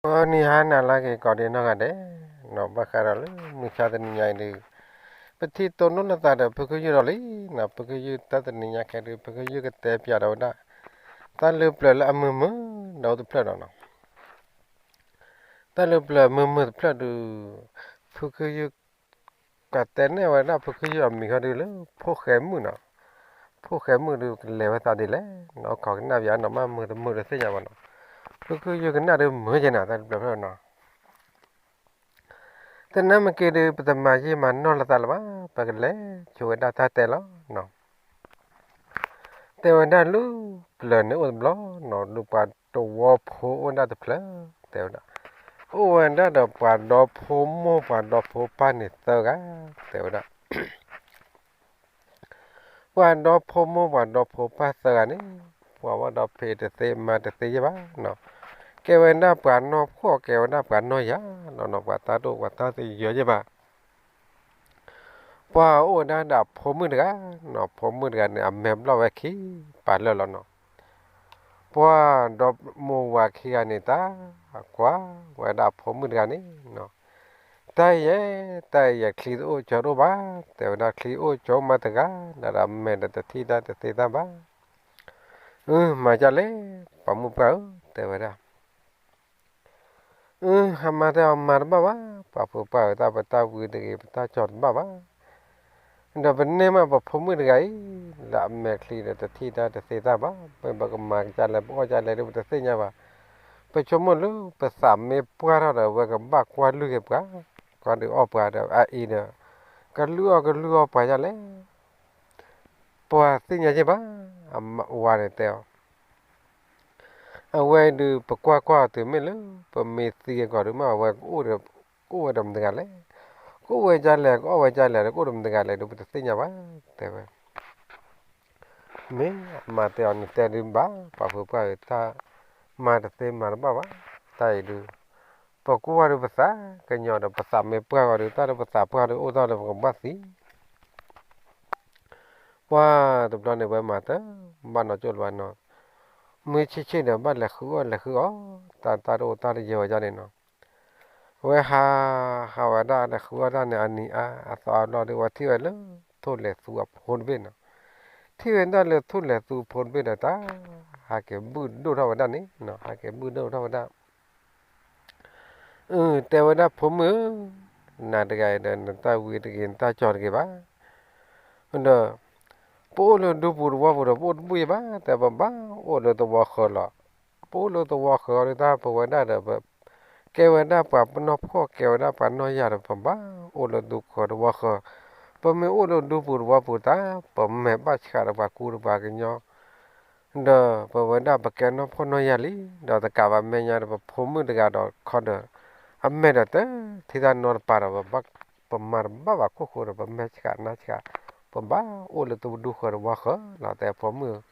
ဂီၤနံၤဟါနၤလၢအဂ့ၤ ကိးဒံနီၢ်ဂၤဒဲး, နီၢ်ဘၣ်ဃးဒီးလၢမုၢ်ဆါတနံၤညါအံၤဒုး, ပထံၣ်တိၢ်နီၣ်လိာ်သးဒီးဖုခယုၢ်ဒီးလံ, နီၢ်ဖုခယုၢ်တၢ်တနံၤညါခဲဒုး ဖုခယုၢ်ကတဲပၠးဒီးဝဲဒၣ် တၢ်လုၢ်ပျၢၤလၢအမုာ်မုာ်ဒီးအိၣ်တဖျၢၣ်ဒီးနီၢ် တၢ်လုၢ်ပျၢၤမုာ်မုာ်တဖျၢၣ်ဒုး, ဖုခယုၢ် ကတဲနဲၣ်ဝဲဒၣ်ဖုခယုၢ်အမံၤခီဒုးလၢ ဖိၣ်ဃဲမုၣ်နီၢ်, ဖိၣ်ဃဲမုၣ်ဒုးကလဲၤဝဲသးဒ်လဲၣ်, နီၢ်ခိးကနၣ်ပၠးနီၢ် မ့ၢ်မုာ်တမုာ်တသ့ၣ်ညါဘၣ်နီၢ်, ဖုခယုၢ်ကနၣ်ဒုးမုာ်က့ၤနၤ တၢ်လုၢ်ပျၢၤဖျၢၣ်နီၢ်, တနၢ်မ့ၢ်က့ၤဒုး ပတမၤယံာ်မၤနီၢ်လိာ်သးလၢၤဘၣ်, ပကလဲၤဆိဝဲဒၣ်တၢ်တဲလီၤနီၢ် တဲဝဲဒၣ်လုၢ်ပျၢၤန့ၣ်အိၣ်တဘျီနီၢ် ဒုးပှၤတဝီဖိအိၣ်ဒၣ်တဖျၢၣ်, တဲဝဲဒၣ်, အိၣ်ဝဲဒၣ်ဒီးပှၤဒီဖိမိၢ်ပှၤဒီဖိပၢ်န့ၣ်သၢဂၤ, တဲဝဲဒၣ်, ပှၤဒီဖိမိၢ်ပှၤဒီဖိပၢ်သၢဂၤန့ၣ်, ပှၤဝဲဒီးဖံးတသ့မၤတသ့ယဲၢ်ဘၣ်နီၢ်, ကဲဝဲဒၣ်ပှၤနီၢ်ဖှီၣ် ကဲဝဲဒၣ်ပှၤနီၢ်ယၤလီၤနီၢ်, ပှၤတၢ်ဒိၣ်ပှၤတၢ်သယၢယဲၢ်ဘၣ် ပှၤအိၣ်ဝဲဒၣ်ဒီးဖိမုၣ်တဂၤနီၢ်, ဖိမုၣ်တဂၤန့ၣ် အမဲာ်ဘျီၣ်ဝဲခံပာ်လၢာ်လီၤနီၢ်, ပှၤဒီမိၢ်ဝၤခံဂၤန့ၣ် တၢ်ကွၢ်ဝဲဒၣ်ဖိမုၣ်တဂၤန့ၣ်နီၢ်, တၢ်ယဲၢ် တၢ်ယဲၢ်ချံတအိၣ်ကၠီတအိၣ်ဘၣ်, တဲဝဲဒၣ်ချံအိၣ်ကၠီမးတဂၤ, ဒီးအမဲာ်ဒီးတထံၣ်တၢ်တသ့တၢ်ဘၣ်, အမၤဒ်လဲၣ် ပှၤမုၣ်ပှၢ်ဧၢ တဲဝဲဒၣ် အဟါမၢ်တဲအီၤမၤတဘၣ်ဘၣ်, ပှၤဖိပှၢ်ဧၢ တၢ်ပတၢ်ဝံတဂ့ၤ ပတၢ်ကၠီတဘၣ်ဘၣ်, ဒီးပန့ၢ်မးပဖိမုၣ်တဂၤအံၤ လၢအမဲာ်ချံဒီးတထံၣ်တၢ်တသ့တၢ်ဘၣ်, မ့ၢ်ပကမၤကဒ်လဲၣ် ပအီၣ်ကဒ်လဲၣ်ဒီးပတသ့ၣ်ညါဘၣ်, ပဆိကမိၣ်လၢပသးမ့ၢ်ပှၢ်ထီၣ်ဒီး အဝဲကဘၣ်ကွၢ်လုၢ်က့ၤပှၤ, ကွၢ်ဒုးအီၣ်ပှၤဒီးအအံၤဒီး ကလုၢ်အီၣ်ကလုၢ်အီၣ်ပှၤဒ်လဲၣ် ပှၤသ့ၣ်ညါယဲၢ်ဘၣ်, အဝၤန့ၣ်တဲအီၤ, အဝဲဒုးပကွၢ်ကွၢ်အီၤတုၤမ့ၢ်လၢ ပမ့ၢ်သံအဂီၢ်ဒုးမ့ၢ်အဝဲကအိၣ်ဒီးမတဂၤလဲၣ်, ကအိၣ်ဝဲဒ်လဲၣ် ကအီၣ်ဝဲဒ်လဲၣ် ကအိၣ်ဒီးမတဂၤလဲၣ်ဒီး ပတသ့ၣ်ညါဘၣ် တဲဝဲ မ့ၢ်အမၤတဲအီၤ နတဲဒုးဘၣ် ပှၤဖိပှၢ်ဧၢ တၢ်မၤတသ့မၤတဘၣ်ဘၣ်, တၢ်အံၤဒုး ပကွၢ်ဝဲဒုးပသးကညီၤဒီး ပသးမ့ၢ်ပှၢ်ဂီၤဒုး တၢ်ဒီးပသးပှၢ်ဒီးအိၣ်ထီၣ်ဒီးပကဘၣ်သံ ပှၤတဘျီန့ၣ် ဝဲမၤတဘၣ်နီတကၠိၢ်လၢၤဘၣ်နီၤ, မုၢ်ဆ့ၣ်ဆ့ၣ်ဒီး ဘၣ်လဲၤဃုအီၣ်လဲၤဃုအီ တၢ် တၢ်တအိၣ်တၢ်တယၢၤဝဲဒၣ်န့ၣ်နီၤ, ဝဲဟး ဟးဝဲဒၣ်လဲၤဃုအီၣ်တၢ်န့ၣ် အနံၤအါအသီအါဘျီဒီး ဝဲထံၣ်ဝဲလၢ ထိၣ်လဲၤသူအဖိတဘ့ၣ်နီၤ, ထံၣ်ဝဲဒၣ်လၢထိၣ်လဲၤသူအဖိတဘ့ၣ်ဒီး တၢ် ဟးက့ၤဘုၣ်ဒိၣ်ထီၣ်ဝဲဒၣ်န့ၣ်နီၤ, ဟးက့ၤဘုၣ်ဒိၣ်ထီၣ်ဝဲဒၣ် အၢ တဲဝဲဒၣ် ဖိမုၣ်ဧၢ, နၤတဂၤအံၤဒီး နတၢ်ဝံတဂ့ၤ နတၢ်ကၠီတဂ့ၤဘၣ်, ဒီး ပအိၣ်လၢဒူပူၤသဝီပူၤဒီး ပအိၣ်တဘူၣ်ယဲၢ်ဘၣ်, တဲပဘၣ်အိၣ်လၢသဝီဃၢၤလီၤ, ပအိၣ်လၢသဝီဃၢၤအီၤဒီး တၢ်ပဝဲဒၣ်ဒီး ကဲဝဲဒၣ်ပှၤပနီၢ်ဖှီၣ် ကဲဝဲဒၣ်ပှၤနီၢ်ယၤဒီး ပဘၣ်အိၣ်လၢဒူဃၢၤသဝီဃၢၤ, ပမ့ၢ်အိၣ်လၢဒူပူၤသဝီပူၤတၢ် ပမဲာ်ဘၣ်ဆှးဒီးပှၤကူဒီးပှၤကညီ ဒီးပဝဲဒၣ်ပကဲနီၢ်ဖှီၣ်နီၢ်ယာ်လံ, ဒီးတကးဘၣ်မဲာ်ညါဒီး ပဖိမုၣ်တဂၤဒီးခီဒီး အမဲာ်ဒီးတထံၣ်တၢ်နီတပၤဒီး ပမၤတဘၣ်ဘၣ်ခိၣ်ဃိဒီး ပမဲာ်ဆှးနါဆှး, ပဘၣ်အိၣ်လၢတဒူဃၢၤတဝီဃၢၤလီၤ တဲအဖိမုၣ်ဧၢ.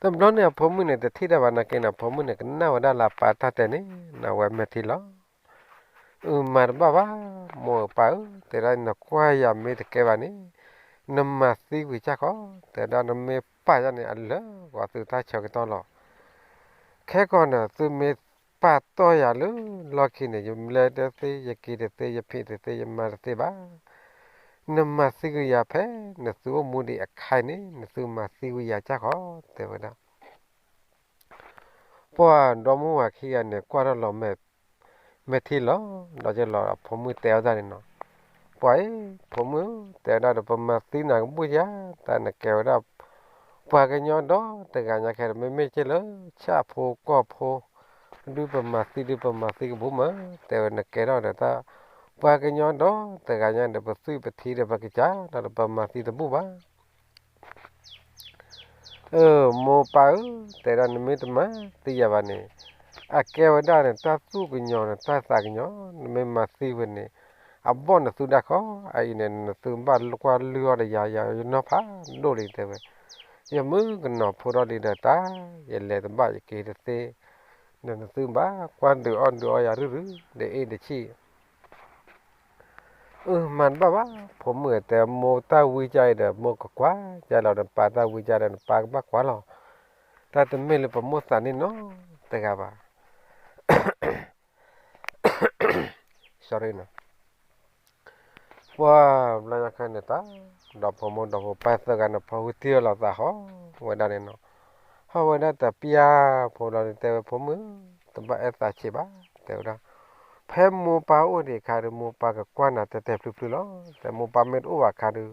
တဘျီန့ၣ်အဖိမုၣ်န့ၣ် တထံၣ်တၢ်ဘၣ်နာ်က့န့ၣ် အဖိမုၣ်န့ၣ် ကနၣ်ဝဲဒၣ်လၢအပၢ်တၢ်တဲန့ၣ် နဝဲမဲာ်ထံလီၤ အၢ မၤတဘၣ်ဘၣ်, မိၢ်ပၢ်ဧၢ, တဲဒၣ်နကွၢ်ယၤမ့ၢ်တကဲဘၣ်န့ၣ် နမၤသံကွံာ်စ့ၢ်ကီး, တဲဒၣ်နမ့ၢ်ပာ်ယၤန့ၣ် အလၢာ်ကွၢ်သုတၢ်ဆၢကတီၢ်လီၤ. ခဲကီးန့ၣ် သုမ့ၢ်ပာ်တီၢ်ယၤလၢလီၢ်ခံန့ၣ် ယလဲၤတသ့ ယက့ၤတသ့ ယဖံးတသ့ ယမၤတသ့ဘၣ်. နမၤသံကွံာ်ယၤဖဲ နသုအိၣ်မူဒံးအခါအံၤန့ၣ် နသုမၤသံကွံာ်ယၤစ့ၢ်ကီး တဲဝဲဒၣ် ပှၤဒီမါဝၤခံဂၤန့ၣ် ကွၢ်ထီၣ်လီၤမဲာ်ထံလီၤ, ဒီးကလီၤအဖိမုၣ်တဲအီၤတၢ်န့ၣ်နီၤ, ပှၤအံၤ ဖိမုၣ်ဧၢ, တဲဝဲဒၣ်ဒီး ပမၤသံနၤကဘူၣ်ယၤ, တၢ်နကဲဝဲဒၣ် ပှၤကညီဒီတဂၤညါခဲဒီး မ့မ့ၢ်က့လၢ ဆၣ်ဖိကီၢ်ဖိ ဒုးပမၤသံဒုး ပမၤသံကဘူၣ်မး, တဲဝဲနကဲထီၣ်ဒီးတၢ် ပှၤကညီဒီတဂၤညါဒီး ပသွံၣ်ပထံဒီး ပကစၢ်ဒီး ပမၤသံတဘူၣ်ဘၣ်. အၢ မိၢ်ပၢ်ဧၢ, တဲဒၣ်နမ့ၢ်တမၤသံယၤဘၣ်န့ၣ်, အကဲဝဲဒၣ်န့ၣ် တၢ်သူၣ်ကညီၤန့ၣ် တၢ်သးကညီၤ, နမ့ၢ်မၤသံဝဲန့ၣ် အဘီၣ်နသုဒၣ်ခီ, အအံၤန့ၣ် နသုဘၣ်ကွၢ်လုၢ်အီၣ်ဒီးယၤ ယၤယနီၢ်ဖးဒိၣ်လံ တဲဝဲ, ယမုၣ်ကနီၤဖိထီၣ်လံဒီးတၢ်, ယလဲၤတဘၣ်ယက့ၤတသ့, ဒီးနသုဘၣ်ကွၢ်ဒုးအီၣ်ဒုးအီယၤရုၢ်ရုၢ် ဒီးအ့ၣ်ဒီးဆံၣ် အၢ မၤတဘၣ်ဘၣ်, ဖိမုၣ်တဲ မိၢ်တၢ်ဝံကၢ်အံၤဒီး မိၢ်ကကွၢ်ကၢ်လီၤ, နပၢ်တၢ်ဝံကၢ်ဒီး နပၢ်ကဘၣ်ကွၢ်လီၤ. တၢ်တမ့ၢ်လၢပမိၢ်သးန့ၣ်နီတဂၤဘၣ်. sorry နီၤ, ပှၤဘျီညါခဲန့ၣ်တၢ်, ဒီးဖိမိၢ်ဒီးဖိပၢ်သၢဂၤန့ၣ် ဖီဝံၤတံၢ်အီၤလီၤသးဟီၣ်ဝဲဒၣ်န့ၣ်နီၤ, ဟီၣ်ဝဲဒၣ်တပျၢ်ဖိလီၤဒီး တဲဝဲဖိမုၣ်, တဘၣ်အဲၣ်သးဆံးဘၣ် တဲဝဲဒၣ်, ဖဲမိၢ်ပၢ်အိၣ်ဒံးအခါဒီး မိၢ်ပၢ်ကကွၢ်နၤတဲတဲဖျုဖျုလီၤ, တဲမိၢ်ပၢ်မ့ၢ်တအိၣ်ဘၣ်အခါဒီး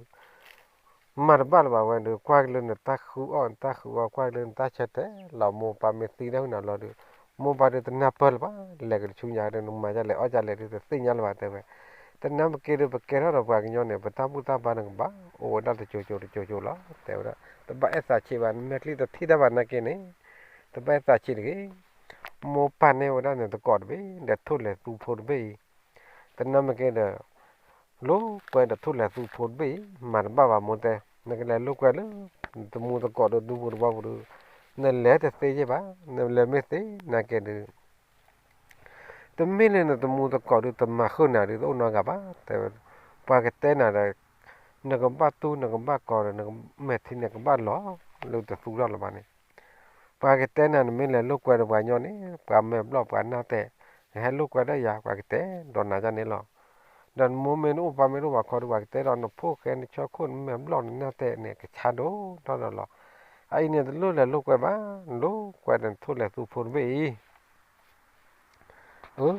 မၤတဘၣ်လၢၤဘၣ်ဝဲဒီး ကွၢ်က့ၤလၢနတၢ်ဃုအီၣ် နတၢ်ဃုအီ ကွၢ်က့ၤလၢနတၢ်ဆၢတဲာ်လီၤ, မိၢ်ပၢ်မ့ၢ်သံဒၣ်ဟုၣ်နၤလီၤဒီး မိၢ်ပၢ်ဒီးတနၢ်ပၢၢ်လၢၤဘၣ်, လဲၤက့ၤတဆူညါဒီး နမၤဒ်လဲၣ်အီၣ်ဒ်လဲၣ်ဒီး တသ့ၣ်ညါလၢၤဘၣ် တဲဝဲ, တနၢ်ပက့ၤဒီး ပကဲထီၣ်ဒီးပှၤကညီန့ၣ် ပတၢ်ဘူၣ်တၢ်ဘါန့ၣ်ကဘၣ် အိၣ်ဝဲဒၣ်တကၠိကၠိတကၠိကၠိလီၤ တဲဝဲဒၣ်, တဘၣ်အဲၣ်သးဆံးဘၣ် နမဲာ်ချံတထံၣ်တၢ်ဘၣ်နာ်က့န့ၣ်, တဘၣ်အဲၣ်သးဆံးတဂ့ၤ, မိၢ်ပၢ်န့ၢ်ဝဲဒၣ်န့ၣ်သကိးတဘ့ၣ် ဒီးထိၣ်လဲၤသူဖိတဘ့ၣ်အံၤ တနၢ်မ့ၢ်က့ၤဒီး လိာ်ကွဲဒီးထိၣ်လဲၤသူဖိတဘ့ၣ်အံၤ မၤတဘၣ်ဘၣ်မိၢ်တဲ, နကလဲၤလိာ်ကွဲလၢ တမူသကိးဒီးဒူဖိတဝီပူၤဒီး နလဲၤတသ့ယဲၢ်ဘၣ်, နလဲၤမ့ၢ်သ့နာ်က့ဒီး တမ့ၢ်လၢနတမူသကိးဒီးတမၤဃုာ်နၤဒီးတအိၣ်နီတဂၤဘၣ်, တဲဝဲ, ပှၤကတဲနၤဒီး နကဘၣ်တူၢ်နကဘၣ်ကီဒီး နမဲာ်ထံန့ၣ်ကဘၣ်လီၤ လၢတသူထီၣ်လၢၤဘၣ်န့ၣ် ပှၤကတဲနၤ နမ့ၢ်လဲၤလိာ်ကွဲဒီးပှၤညီန့ၣ် ပှၤမဲာ်ဘျီၣ်ပှၤနၢ်တဲာ်, နဟဲလိာ်ကွဲဒီးယၤ ပှၤကတဲဒီးနၤဒ်န့ၣ်လီၤ. ဒီးနမိၢ်မ့ၢ်တအိၣ်ပၢ်မ့ၢ်တအိၣ်ဘၣ်ခီဒီး ပှၤကတဲဒီး နဖိၣ်ဃဲနဆၢခိၣ်နမဲာ်ဘျီၣ်နနၢ်တဲာ်န့ၣ် ကဆါဒိၣ်ထီၣ်ဒီးလီၤ. အအံၤန့ၣ်တလိၣ်လဲၤလိာ်ကွဲဘၣ်, နလိာ်ကွဲဒီးနထိၣ်လဲၤသူဖိတဘ့ၣ်အံၤ